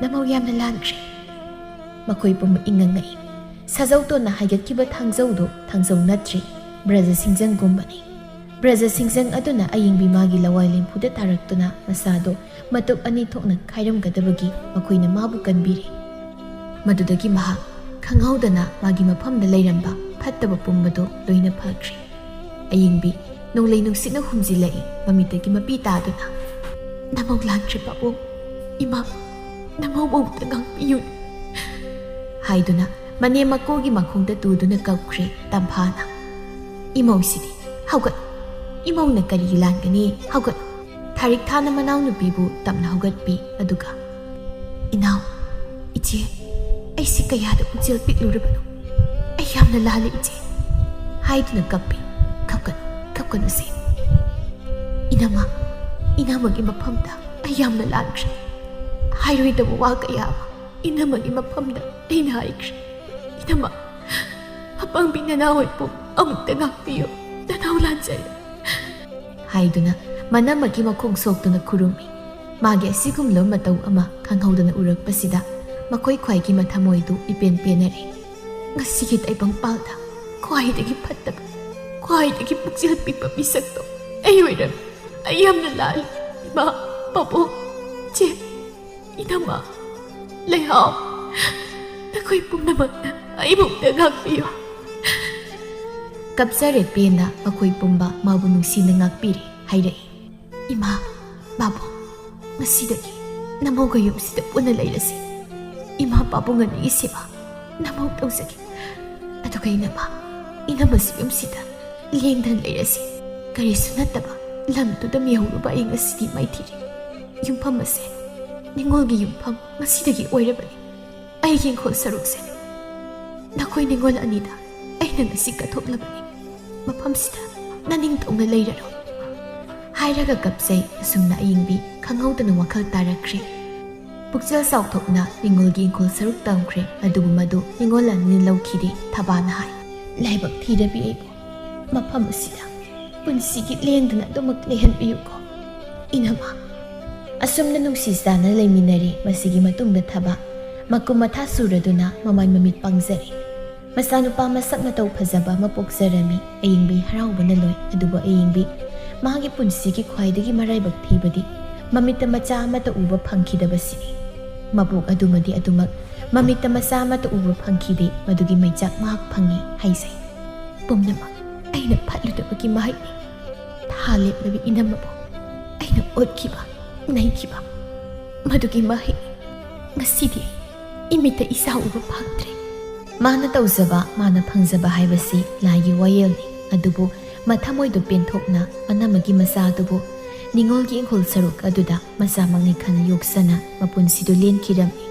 ꯅꯃꯧ ꯌꯥꯝꯅ ꯂꯥꯟꯈ꯭ꯔꯦ!" ꯃꯈꯣꯏ ꯄꯨꯝꯕ ꯏꯪꯉꯪꯉꯛꯏ꯫ ꯁꯥꯖꯧꯇꯣꯟꯅ ꯍꯥꯏꯒꯠꯈꯤꯕ ꯊꯥꯡꯖꯧꯗꯨ ꯊꯥꯡꯖꯧ ꯅꯠꯇ꯭ꯔꯤ, ꯕ꯭ꯔꯖ ꯁꯤꯡꯖꯪꯒꯨꯝꯕꯅꯤ꯫ ꯕ꯭ꯔꯖ ꯁꯤꯡꯖꯪ ꯑꯗꯨꯅ ꯑꯌꯤꯡꯕꯤ ꯃꯥꯒꯤ ꯂꯋꯥꯏ ꯂꯦꯝꯐꯨꯗ ꯇꯥꯔꯛꯇꯨꯅ ꯃꯁꯥꯗꯨ ꯃꯇꯨꯞ ꯑꯅꯤ ꯊꯣꯛꯅ ꯈꯥꯏꯔꯝꯒꯗꯕꯒꯤ ꯃꯈꯣꯏꯅ ꯃꯥꯕꯨ ꯀꯟꯕꯤꯔꯤ꯫ ꯃꯗꯨꯗꯒꯤ ꯃꯍꯥꯛ ꯈꯪꯍꯧꯗꯅ ꯃꯥꯒꯤ ꯃꯐꯝꯗ ꯂꯩꯔꯝꯕ ꯐꯠꯇꯕ ꯄꯨꯝꯕꯗꯨ ꯂꯣꯏꯅ ꯐꯈ꯭ꯔꯦ꯫ ꯑꯌꯤꯡꯕꯤ ꯅꯣꯡꯂꯩ ꯅꯨꯡꯁꯤꯠꯅ ꯍꯨꯝꯖꯤꯜꯂꯛꯏ, ꯃꯃꯤꯠꯇꯒꯤ ꯃꯄꯤ ꯇꯥꯗꯨꯅ, "ꯅꯃꯧ ꯂꯥꯟꯈ꯭ꯔꯦ ꯄꯥꯕꯨꯡ, ꯏꯃꯥ, ꯅꯃꯧ ꯃꯧꯗ ꯉꯥꯡꯕꯤꯌꯨ" ꯍꯥꯏꯗꯨꯅ ꯃꯅꯦꯝ ꯃꯀꯨꯒꯤ ꯃꯈꯣꯡꯗ ꯇꯨꯗꯨꯅ ꯀꯞꯈ꯭ꯔꯦ ꯇꯝꯐꯥꯅ꯫ "ꯏꯃꯧꯁꯤꯗꯤ, ꯍꯧꯒꯠ! ꯏꯃꯧꯅ ꯀꯔꯤꯒꯤ ꯂꯥꯟꯒꯅꯤ? ꯍꯧꯒꯠ!" ꯊꯥꯔꯤꯛ ꯊꯥꯅ ꯃꯅꯥꯎꯅꯨꯄꯤꯕꯨ ꯇꯞꯅ ꯍꯧꯒꯠꯄꯤ, ꯑꯗꯨꯒ, "ꯏꯅꯥꯎ, ꯏꯆꯦ, ꯑꯩꯁꯤ ꯀꯌꯥꯗ ꯄꯨꯛꯆꯦꯜ ꯄꯤꯛꯂꯨꯔꯕꯅꯣ? ꯑꯩ ꯌꯥꯝꯅ ꯂꯥꯜꯂꯦ, ꯏꯆꯦ" ꯍꯥꯏꯗꯨꯅ ꯀꯞꯄꯤ꯫ "ꯀꯞꯀꯅꯨ, ꯀꯞꯀꯅꯨꯁꯦ꯫ ꯏꯅꯝꯃ, ꯏꯅꯝꯃꯒꯤ ꯃꯐꯝꯗ ꯑꯩ ꯌꯥꯝꯅ ꯂꯥꯟꯈ꯭ꯔꯦ꯫ ꯍꯥꯏꯔꯣꯏꯗꯕ ꯋꯥ ꯀꯌꯥ ꯑꯃ ꯏꯅꯝꯃꯒꯤ ꯃꯐꯝꯗ ꯑꯩꯅ ꯍꯥꯏꯈ꯭ꯔꯦ꯫ ꯏꯅꯝꯃ, ꯑꯄꯪꯕꯤ ꯅꯅꯥꯎꯍꯣꯏꯕꯨ ꯑꯃꯨꯛꯇ ꯉꯥꯛꯄꯤꯌꯨ꯫ ꯅꯅꯥꯎ ꯂꯥꯟꯖꯔꯦ꯫ ꯍꯥꯏꯗꯨꯅ ꯃꯅꯝꯃꯒꯤ ꯃꯈꯣꯡ ꯁꯣꯛꯇꯨꯅ ꯈꯨꯔꯨꯝꯃꯤ꯫ ꯃꯥꯒꯤ ꯑꯁꯤꯒꯨꯝꯂꯕ ꯃꯇꯧ ꯑꯃ ꯈꯪꯍꯧꯗꯅ ꯎꯔꯛꯄꯁꯤꯗ ꯃꯈꯣꯏ ꯈ꯭ꯋꯥꯏꯒꯤ ꯃꯊꯃꯣꯏꯗꯨ ꯏꯄꯦꯟ ꯄꯦꯟꯅꯔꯦ꯫ ꯉꯁꯤꯒꯤ ꯇꯥꯏꯕꯪꯄꯥꯜꯗ ꯈ꯭ꯋꯥꯏꯗꯒꯤ ꯐꯠꯇꯕ, ꯈ꯭ꯋꯥꯏꯗꯒꯤ ꯄꯨꯛꯆꯦꯜ ꯄꯤꯛꯄ ꯃꯤꯁꯛꯇꯣ ꯑꯩ ꯑꯣꯏꯔꯝꯃꯤ꯫ ꯑꯩ ꯌꯥꯝꯅ ꯂꯥꯜꯂꯤ꯫ ꯏꯃꯥ, ꯄꯥꯕꯨꯡ, ꯆꯦ, ꯏꯅꯝꯃ, ꯂꯩꯍꯥꯎ, ꯅꯈꯣꯏ ꯄꯨꯝꯅꯃꯛꯅ ꯑꯩꯕꯨ ꯑꯃꯨꯛꯇ ꯉꯥꯛꯄꯤꯌꯨ꯫ ꯀꯞꯆꯔꯦ ꯄꯦꯟꯅ ꯃꯈꯣꯏ ꯄꯨꯝꯕ ꯃꯥꯕꯨ ꯅꯨꯡꯁꯤꯅ ꯉꯥꯛꯄꯤꯔꯦ ꯍꯥꯏꯔꯛꯏ꯫ ꯏꯃꯥ, ꯕꯥꯕꯨ, ꯉꯁꯤꯗꯒꯤ ꯅꯃꯧꯒ ꯌꯨꯝꯁꯤꯗ ꯄꯨꯟꯅ ꯂꯩꯔꯁꯤ꯫ ꯏꯃꯥ ꯄꯥꯕꯨꯡ ꯑꯅꯤꯒꯤ ꯁꯦꯕꯥ ꯅꯃꯧ ꯇꯧꯖꯒꯦ꯫ ꯑꯗꯨꯒ ꯏꯅꯝꯃ, ꯏꯅꯝꯃꯁꯨ ꯌꯨꯝꯁꯤꯗ ꯂꯦꯡꯗꯅ ꯂꯩꯔꯁꯤ꯫ ꯀꯔꯤꯁꯨ ꯅꯠꯇꯕ ꯂꯝꯗꯨꯗ ꯃꯤꯍꯧꯔꯨꯕ ꯑꯩ ꯉꯁꯤꯗꯤ ꯃꯥꯏꯊꯤꯔꯦ꯫ ꯌꯨꯝꯐꯝ ꯑꯁꯦ ꯅꯤꯉꯣꯜꯒꯤ ꯌꯨꯝꯐꯝ ꯉꯁꯤꯗꯒꯤ ꯑꯣꯏꯔꯕꯅꯤ꯫ ꯑꯩꯒꯤ ꯏꯪꯈꯣꯜ ꯁꯔꯨꯛꯁꯦ ꯅꯈꯣꯏ ꯅꯤꯉꯣꯜ ꯑꯅꯤꯗ ꯑꯩꯅ ꯉꯁꯤ ꯀꯠꯊꯣꯛꯂꯕꯅꯤ꯫ ꯃꯐꯝꯁꯤꯗ ꯅꯅꯤꯡꯇꯧꯅ ꯂꯩꯔꯔꯣ꯫ ꯍꯥꯏꯔꯒ ꯀꯞꯆꯩ꯫ ꯑꯁꯨꯝꯅ ꯑꯌꯤꯡꯕꯤ ꯈꯪꯍꯧꯗꯅ ꯋꯥꯈꯜ ꯇꯥꯔꯛꯈ꯭ꯔꯦ꯫ ꯄꯨꯛꯆꯦꯜ ꯆꯥꯎꯊꯣꯛꯅ ꯅꯤꯉꯣꯜꯒꯤ ꯏꯪꯈꯣꯜ ꯁꯔꯨꯛ ꯇꯝꯈ꯭ꯔꯦ꯫ ꯑꯗꯨꯕꯨ ꯃꯗꯨ ꯅꯤꯉꯣꯜ ꯑꯅꯤꯅ ꯂꯧꯈꯤꯗꯦ꯫ ꯊꯕꯥꯅ ꯍꯥꯏ, ꯂꯥꯏꯕꯛ ꯊꯤꯔꯕꯤ ꯑꯩꯕꯨ ꯃꯐꯝ ꯑꯁꯤꯗ ꯄꯨꯟꯁꯤꯒꯤ ꯂꯦꯡꯗꯅ ꯑꯗꯨꯃꯛ ꯂꯩꯍꯟꯕꯤꯌꯨꯀꯣ꯫ ꯏꯅꯝꯃ, ꯑꯁꯨꯝꯅ ꯅꯨꯡꯁꯤ ꯆꯥꯟꯅ ꯂꯩꯃꯤꯟꯅꯔꯦ꯫ ꯃꯁꯤꯒꯤ ꯃꯇꯨꯡꯗ ꯊꯕꯥ ꯃꯀꯨꯝ ꯃꯊꯥ ꯁꯨꯔꯗꯨꯅ ꯃꯃꯥꯏ ꯃꯃꯤꯠ ꯄꯥꯡꯖꯔꯦ꯫ ꯃꯆꯥꯅꯨꯄꯥ ꯃꯁꯛ ꯃꯇꯧ ꯐꯖꯕ ꯑꯃ ꯄꯣꯛꯆꯔꯝꯃꯤ꯫ ꯑꯌꯤꯡꯕꯤ ꯍꯔꯥꯎꯕꯅ ꯂꯣꯏ꯫ ꯑꯗꯨꯕꯨ ꯑꯌꯤꯡꯕꯤ ꯃꯥꯒꯤ ꯄꯨꯟꯁꯤꯒꯤ ꯈ꯭ꯋꯥꯏꯗꯒꯤ ꯃꯔꯥꯏꯕꯛ ꯊꯤꯕꯗꯤ ꯃꯃꯤꯠꯇ ꯃꯆꯥ ꯑꯃꯠꯇ ꯎꯕ ꯐꯪꯈꯤꯗꯕꯁꯤꯅꯤ꯫ ꯃꯕꯣꯛ ꯑꯗꯨꯃꯗꯤ ꯑꯗꯨꯃꯛ ꯃꯃꯤꯠꯇ ꯃꯆꯥ ꯑꯃꯠꯇ ꯎꯕ ꯐꯪꯈꯤꯗꯦ꯫ ꯃꯗꯨꯒꯤ ꯃꯩꯆꯥꯛ ꯃꯍꯥꯛ ꯐꯪꯉꯤ ꯍꯥꯏꯖꯩ꯫ ꯄꯨꯝꯅꯃꯛ ꯑꯩꯅ ꯐꯠꯂꯨꯗꯕꯒꯤ ꯃꯍꯩꯅꯤ꯫ ꯊꯥ ꯂꯦꯞꯂꯕꯤ ꯏꯅꯝꯃꯕꯨ ꯑꯩꯅ ꯑꯣꯠꯈꯤꯕ, ꯅꯩꯈꯤꯕ, ꯃꯗꯨꯒꯤ ꯃꯍꯩ꯫ ꯉꯁꯤꯗꯤ ꯏꯃꯤꯠꯇ ꯏꯆꯥ ꯎꯕ ꯐꯪꯗ꯭ꯔꯦ꯫ ꯃꯥꯅ ꯇꯧꯖꯕ, ꯃꯥꯅ ꯐꯪꯖꯕ ꯍꯥꯏꯕꯁꯤ ꯂꯥꯏꯒꯤ ꯋꯥꯌꯦꯜꯅꯤ꯫ ꯑꯗꯨꯕꯨ ꯃꯊꯃꯣꯏꯗꯨ ꯄꯦꯟꯊꯣꯛꯅ ꯃꯅꯝꯃꯒꯤ ꯃꯆꯥ ꯑꯗꯨꯕꯨ ꯅꯤꯉꯣꯜꯒꯤ ꯏꯪꯈꯣꯜ ꯁꯔꯨꯛ ꯑꯗꯨꯗ ꯃꯆꯥꯃꯛꯅꯤ ꯈꯟꯅ ꯌꯣꯛꯆꯅ ꯃꯄꯨꯟꯁꯤꯗꯨ ꯂꯦꯟꯈꯤꯔꯝꯃꯤ꯫